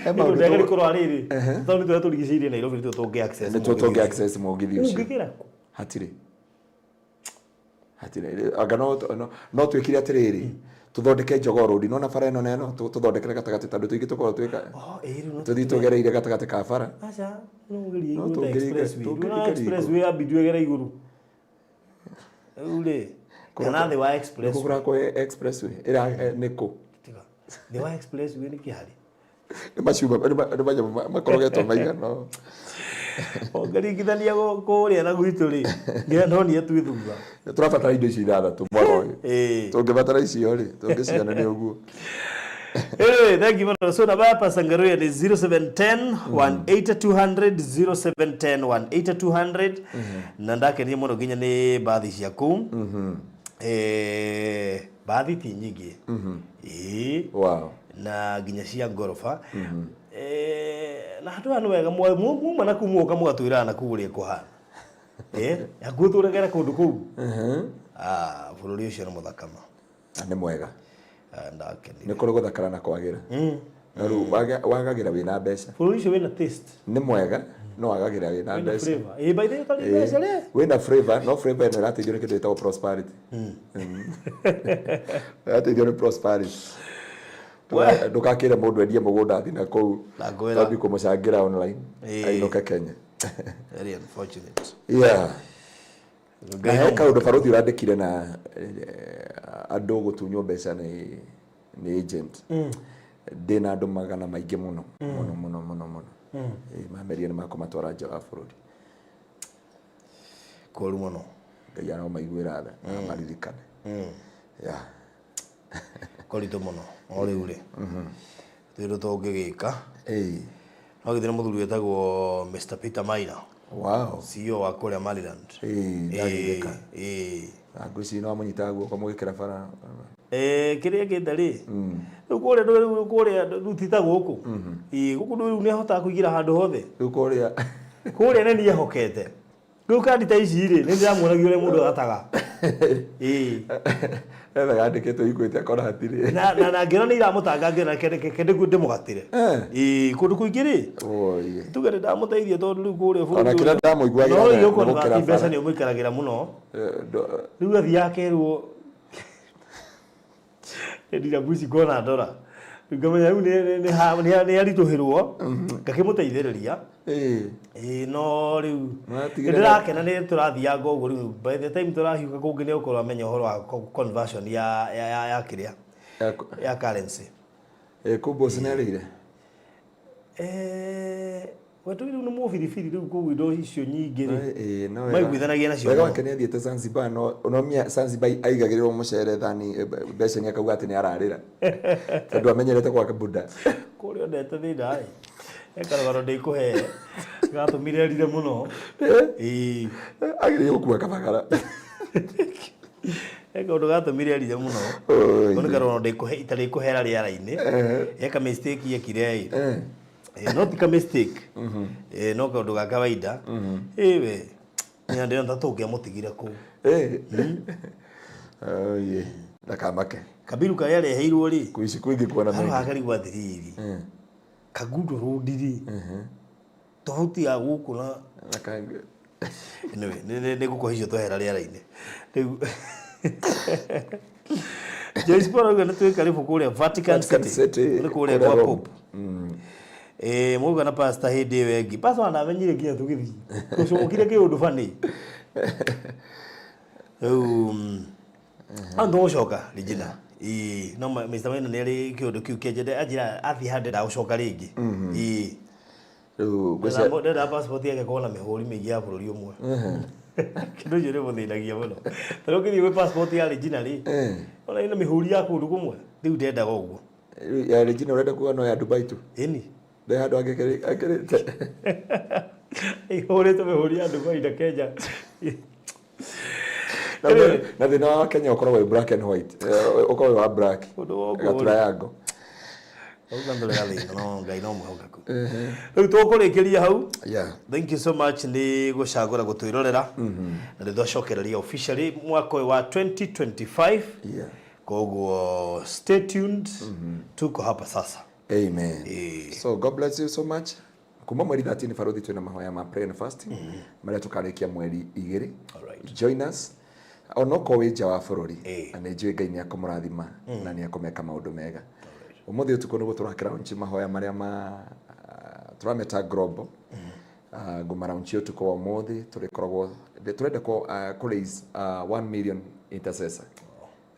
He maũndũ ndagĩrĩ kũrora rĩrĩ tondũ nĩ tũrĩa tũrigicĩirie Nairobi nĩtuo tũngĩ access nĩtuo tũngĩ access mũgithi ũcio. Ũngĩgĩra kũ? Hatirĩ. Hatirĩ. Anga no twĩkire atĩrĩrĩ tũthondeke Jogoo Road nona bara ĩno na ĩno tũthondekere gatagatĩ tondũ tũingĩ tũkoragwo twĩka Oh, ĩ rĩu no tũthiĩ tũgereire gatagatĩ ka bara. Aca, no ũgerie No igũrũ ta expressway. tũngĩringa Ndũrona expressway yambindwo ĩgere igũrũ. Rĩu rĩ, kana thĩ wa expressway. Nĩkũ kũrakwo expressway ĩra nĩkũ? Tiga. Thĩ wa expressway nĩ kĩharĩ. Nĩ macuma nĩ manyamũ makorogetwo maigana ũũ. Ũngĩringithania kũrĩa na gwitũ rĩ, nginya ndonire twĩ thutha. Tũrabatara indo ici ithathatũ mwaka ũyũ. Ĩĩ. Tũngĩbatara icio rĩ, tũngĩciona nĩ ũguo. Anyway, thank you very much. So namba ya Pastor Ngaruiya ni 0710 180 200 0710 180 200 na ndakenire mũno nginya nĩ mbathi cia kũu. Mbathi ti nyingĩ. Ĩĩ. Wow. Na nginya cia ngoroba. Na handũ haha nĩ wega muma na kũu mũgoka mũgatwĩraga na kũu ũrĩa kũhana. Hakuhĩ tũregere kũndũ kũu. Ah, bũrũri ũcio nĩ mũthaka ma. Na nĩ mwega. Ndakenire. Nĩ kũrĩ gũthakara na kwagĩra. No rĩu wagagĩra wĩna mbeca. Bũrũri ũcio wĩna taste. Nĩ mwega no wagagĩra wĩna Wĩna mbeca. flavor. Ĩ, by the way, ũtarĩ mbeca rĩ. Wĩna flavor, no flavor ĩno ĩrateithio nĩ kĩndũ gĩtagwo prosperity. Ĩrateithio nĩ prosperity. Ndũgakĩre mũndũ endie mũgũnda athiĩ na kũu. Ndakwĩra. Twambie kũmũcangĩra online. Ainũke Kenya. Very unfortunate. Yeah. Na he kaũndũ barũthi ũrandĩkire na andũ gũtunywo mbeca nĩ agent. Ndĩna andũ magana maingĩ mũno mũno mũno mũno mũno. Mameria nĩ makũmatwara nja wa bũrũri. Kũru mũno. Ngai aromaiguĩra tha na amaririkane. Yeah. Kũritũ mũno. O rĩu rĩ. Tũndũ tũngĩgĩka. Ĩĩ. No gĩthĩ nĩ mũthuri wĩtagwo Mr. Peter Maina. Wow. CEO wa kũrĩa Maryland. Ĩĩ, ndagĩtheka. Ĩĩ. Na ngwĩciria no amũnyitaga guoko mũgĩkĩra bara. Kĩrĩa kĩte rĩ. Rĩu kũrĩa rĩu kũrĩa rĩu ti ta gũkũ. Ĩĩ, gũkũ rĩu nĩ ahotaga kũingĩra handũ hothe. Rĩu kũrĩa. Kũrĩa nĩ niĩ ehokete. Rĩu kandi ta ici rĩ, nĩ ndĩramuonagia ũrĩa mũndũ agataga. Ĩĩ. Ethaga andĩkĩtwo Equity akona hatirĩ. Na ngĩona nĩ iramũtanga, ngĩona reke ndĩmũgatĩre. Ĩĩ, kũndũ kũingĩ rĩ, Oi. tuge nĩ ndamũteithia tondũ rĩu kũrĩa bũrũri Ona kĩrĩa ũyũ- ndamũiguagĩra No nĩ rĩu ũkona gũkĩra mbeca bara. nĩ ũmũikaragĩra mũno. Eh, Rĩu athiĩ akerwo ndirabu ici ngona ndora, rĩu ngamenya rĩu nĩ aritũhĩrwo, ngakĩmũteithĩrĩria. Ĩĩ. Ĩĩ, no rĩu Mwatigire nĩ ndĩrakena nĩ tũrathianga ũguo. Rĩu by the time tũrahiũka kũngĩ nĩ ũkorwo amenya ũhoro wa conversion ya kĩrĩa ya currency. Kũ boss nĩ arĩire? We rĩu nĩ mũbiribiri rĩu, koguo indo icio nyingĩ rĩ, Ĩĩ, no wega. maiguithanagia nacio Wega mũno. wake nĩ athiĩte Zanzibar, no mia Zanzibar aigagĩrĩrwo mũcere thani beceni akauga atĩ nĩ ararĩra tondũ amenyerete gwake Buddha. Kũrĩa ondete thĩna ĩ, ekarũgano ndĩkũhe gatũmire erire mũno. Ĩĩ. Agĩrĩire gũkua kabagara. Eka ũndũ gatũmire erire mũno. Oi. Ko nĩ karũgano ndĩkũhe itarĩkũhera rĩera-inĩ. Eka mistake yekire ĩ. No ti ka mistake. No kaũndũ ga kawaida. Ĩwe. Nĩ ndĩrona ta tũngĩamũtigire kũu. Oi. Ndakamake. Kabiru karĩa areheirwo rĩ. Kuici kwingĩ kuona Haro mengĩ. hakarigwo atĩrĩrĩ. Kagundo road rĩ. Tofauti ya gũkũ na anyway, nĩ ngũkũhe icio twehera rĩera-inĩ. Rĩu Joyce Paul auga nĩ twĩ karibu kũrĩa Vatican Vatican City. City, Nĩ kũrĩa kũrĩa kwa Rome. Pope. Mũgũka na pastor hĩndĩ ĩyo ĩngĩ. Pastor ona ndamenyire nginya tũgĩthiĩ. Tũcũmũkire kĩũndũ bani. Rĩu hau tũgũcoka Regina. Ĩĩ, no Mr. Maina nĩ arĩ kĩũndũ kĩu kĩenjete anjĩra athiĩ handũ ndagũcoka rĩngĩ. Ĩĩ. Rĩu ngwĩciria Ndenda passport yake korwo na mĩhũri mĩingĩ ya bũrũri ũmwe. Kĩndũ ũcio nĩ mũthĩnagia mũno. Tondũ ũngĩthiĩ gwĩ passport ya Regina rĩ, ona ĩna mĩhũri ya kũndũ kũmwe. Rĩu ndendaga ũguo. Ya Regina ũrenda kuga no ya Dubai tu? Ĩni. Ndĩ handũ angĩkĩrĩte. Ihũrĩte mĩhũri ya Dubai na Kenya. Na thĩna wa Kenya ũkoragwo wĩ black and white. Ũkoragwo wĩ wa black. Ũndũ wa ũguo rĩ. Gatriangle. Auga ndũrĩ gathĩna, no Ngai no mwĩhokeku. Rĩu tũkũrĩkĩria hau. Thank you so much nĩ gũcagũra gũtwĩrorera. Na nĩ twacokereria officially mwaka ũyũ wa 2025. Koguo stay tuned. Tuko hapa sasa. Amen. Ĩĩ. So God bless you so much. Kuma mweri 13 barothi twĩna mahoya ma prayer and fasting marĩa tũkarĩkia mweri 2. Join us onokorwo wĩ nja wa bũrũri. Na nĩ njũĩ Ngai nĩ akũmũrathima na nĩ akũmeka maũndũ mega. Ũmũthĩ ũtukũ nĩguo tũrakĩraunchi mahoya marĩa ma tũrameta global. Ngũmaraunchi ũtukũ wa ũmũthĩ, tũrĩkoragwo tũrenda kũ raise 1 million intercessor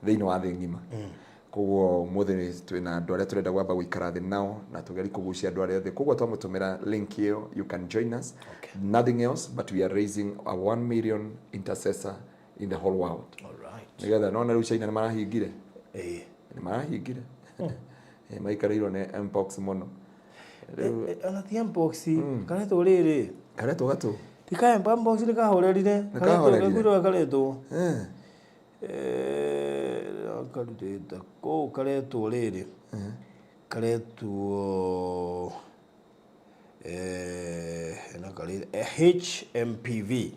thĩinĩ wa thĩ ng'ima. Koguo ũmũthĩ twĩna andũ arĩa tũrenda gwamba gũikara thĩ nao na tũgerie kũgucia andũ arĩa othe. Koguo twamũtũmĩra link ĩyo, you can join us. Nothing else, but we are raising a 1 million intercessor in the whole world. Nĩgetha nona rĩu China nĩ marahingire. Nĩ marahingire. Maikarĩirwo nĩ mpox mũno. Ona ti mpox, karetwo rĩrĩ. Karetwo gatũ. Ti ka mpox, nĩ kahorerire. Nĩ kahorerire. Karetwo karetwo. Karutĩte kũu, karetwo rĩrĩ. Karetwo na karĩ HMPV.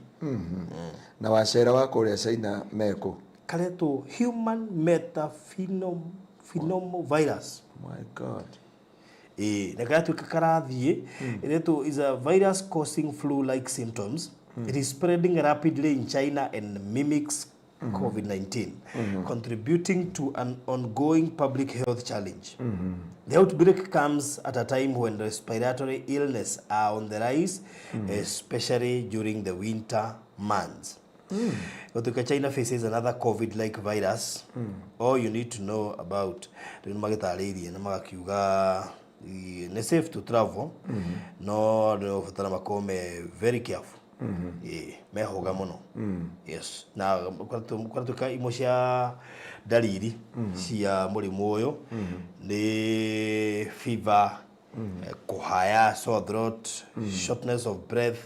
Na wacera wa kũrĩa China mekũ? Karetwo human metapneumovirus. My God. Ĩĩ, na karatuĩka karathiĩ ĩretwo is a virus causing flu-like symptoms. It is spreading rapidly in China and mimics COVID-19, contributing to an ongoing public health challenge. The outbreak comes at a time when respiratory illness are on the rise, especially during the winter months. Gũtuĩka China faces another COVID-like virus. All you need to know about rĩu nĩ magĩtarĩirie na magakiuga nĩ safe to travel, no nĩ ũbatara makorwo me very careful. Ĩĩ, mehoga mũno. Yes, na kũratuĩka imwe cia ndariri cia mũrimũ ũyũ nĩ fever, kũhaya, sore throat, shortness of breath.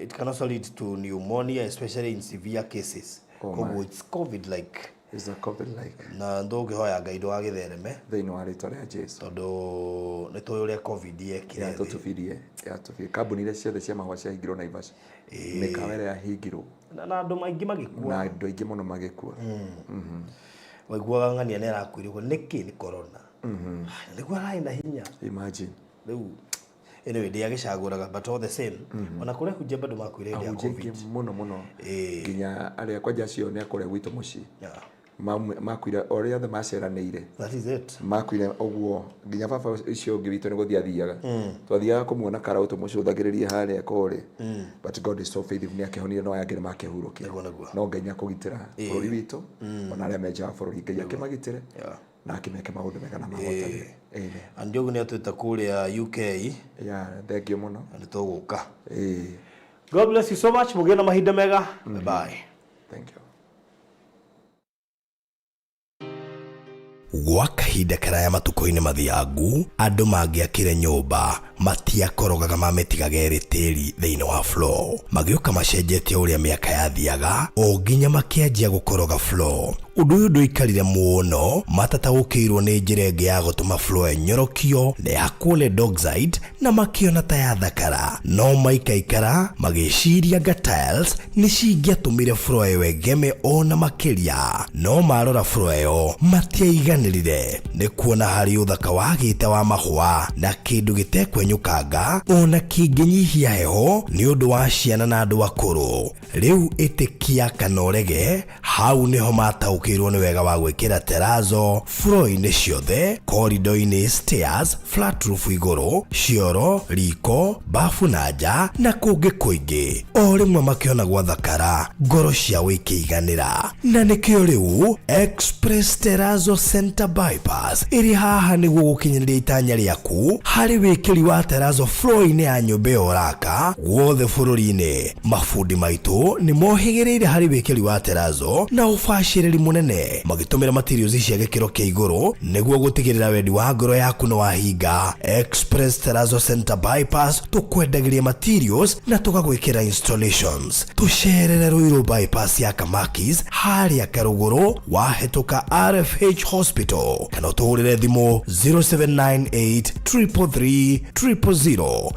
It can also lead to pneumonia, especially in severe cases. Oh, Koguo it's COVID like. Is a COVID like. Na ndũngĩhoya Ngai ndũgagĩthereme. Thĩinĩ wa rĩtwa rĩa Jesu. Tondũ nĩ tũĩ ũrĩa COVID yekire thĩ. Yatũtubirie, yatũbirie. Kambuni iria ciothe cia mahũa ciahingirwo Naivasha. Mĩkawa ĩrĩa yahingirwo. Na andũ maingĩ magĩkua. Na andũ aingĩ mũno magĩkua. Waiguaga ng'ania nĩ arakuire ũguo nĩkĩ nĩ corona. Nĩguo ararĩ na hinya. Imagine. Rĩu anyway ndĩagĩcagũraga, but all the same, ona kũrĩa hunjia bado makuire hĩndĩ ya Ahunjia COVID. aingĩ mũno mũno. Nginya arĩa kwanja acio nĩ a kũrĩa gwitũ mũciĩ. Makuire o rĩothe maceranĩire. That is it. Makuire ũguo nginya baba ũcio ũngĩ witũ nĩ gũthiĩ athiaga. Twathiaga kũmuona karaũ tũmũcũthagĩrĩrie harĩa kũrĩa. But God is so faithful, nĩ akĩhonire no aya angĩ nĩ makĩhurũkire. Nĩguo, nĩguo. No Ngai nĩ akũgitĩra bũrũri witũ ona arĩa me nja wa bũrũri. Ngai akĩmagitĩre na akĩmeke maũndũ mega na mahotanĩre. Amen. Andiogu nĩ atwĩta kũrĩa UK. Yeah, thank you mũno. Na nĩ tũgũka. God bless you so much. Mũgĩe na mahinda mega. Bye bye. Thank you. Gwa kahinda karaya matukũ-inĩ mathiangu, andũ mangĩakire nyũmba matiakorogaga mamĩtigaga ĩrĩ tĩri thĩinĩ wa floor. Magĩũka macenjetie ũrĩa mĩaka yathiaga o nginya makĩanjia gũkoroga floor. Ũndũ ũyũ ndũikarire mũno matataũkĩirwo nĩ njĩra ĩngĩ ya gũtũma floor ĩnyorokio na ĩhakwo lead oxide na makĩona ta yathakara. No maikaikara magĩciria anga tiles nĩ cingĩatũmire floor ĩyo ĩgeme ona makĩria. No marora floor ĩyo matiaiganĩrire nĩ kuona harĩ ũthaka wagĩte wa mahũa na kĩndũ gĩtekwenyũkanga ona kĩngĩnyihia heho nĩ ũndũ wa ciana na andũ akũrũ. Rĩu ĩtĩkia kana ũrege, hau nĩho mataũkĩirwo nĩ wega wa gwĩkĩra terazo floor-inĩ ciothe, corridor-inĩ, stairs, flat roof igũrũ, cioro, riko, bafu na nja na kũngĩ kũingĩ. O rĩmwe makĩona gwathakara, ngoro ciao ikĩiganĩra. Na nĩkĩo rĩu Express Terrazzo Center Bypass ĩrĩ haha nĩguo gũkinyanĩria itanya rĩaku harĩ wĩkĩri wa terrazzo floor-inĩ ya nyũmba ĩyo ũraka guothe bũrũri-inĩ. Mabundi maitũ nĩ mohĩgĩrĩire harĩ wĩkĩri wa terrazzo na ũbacĩrĩri mũnene magĩtũmĩra materials cia gĩkĩro kĩa igũrũ nĩguo gũtigĩrĩra wendi wa ngoro yaku nĩ wahinga. Express Terrazzo Center Bypass tũkwendagĩria materials na tũgagwĩkĩra installations. Tũcerere Ruiru Bypass ya Kamakis harĩa Karũgũrũ wahĩtũka RFH Hospital kana ũtũhũrĩre thimũ 0798 333 000.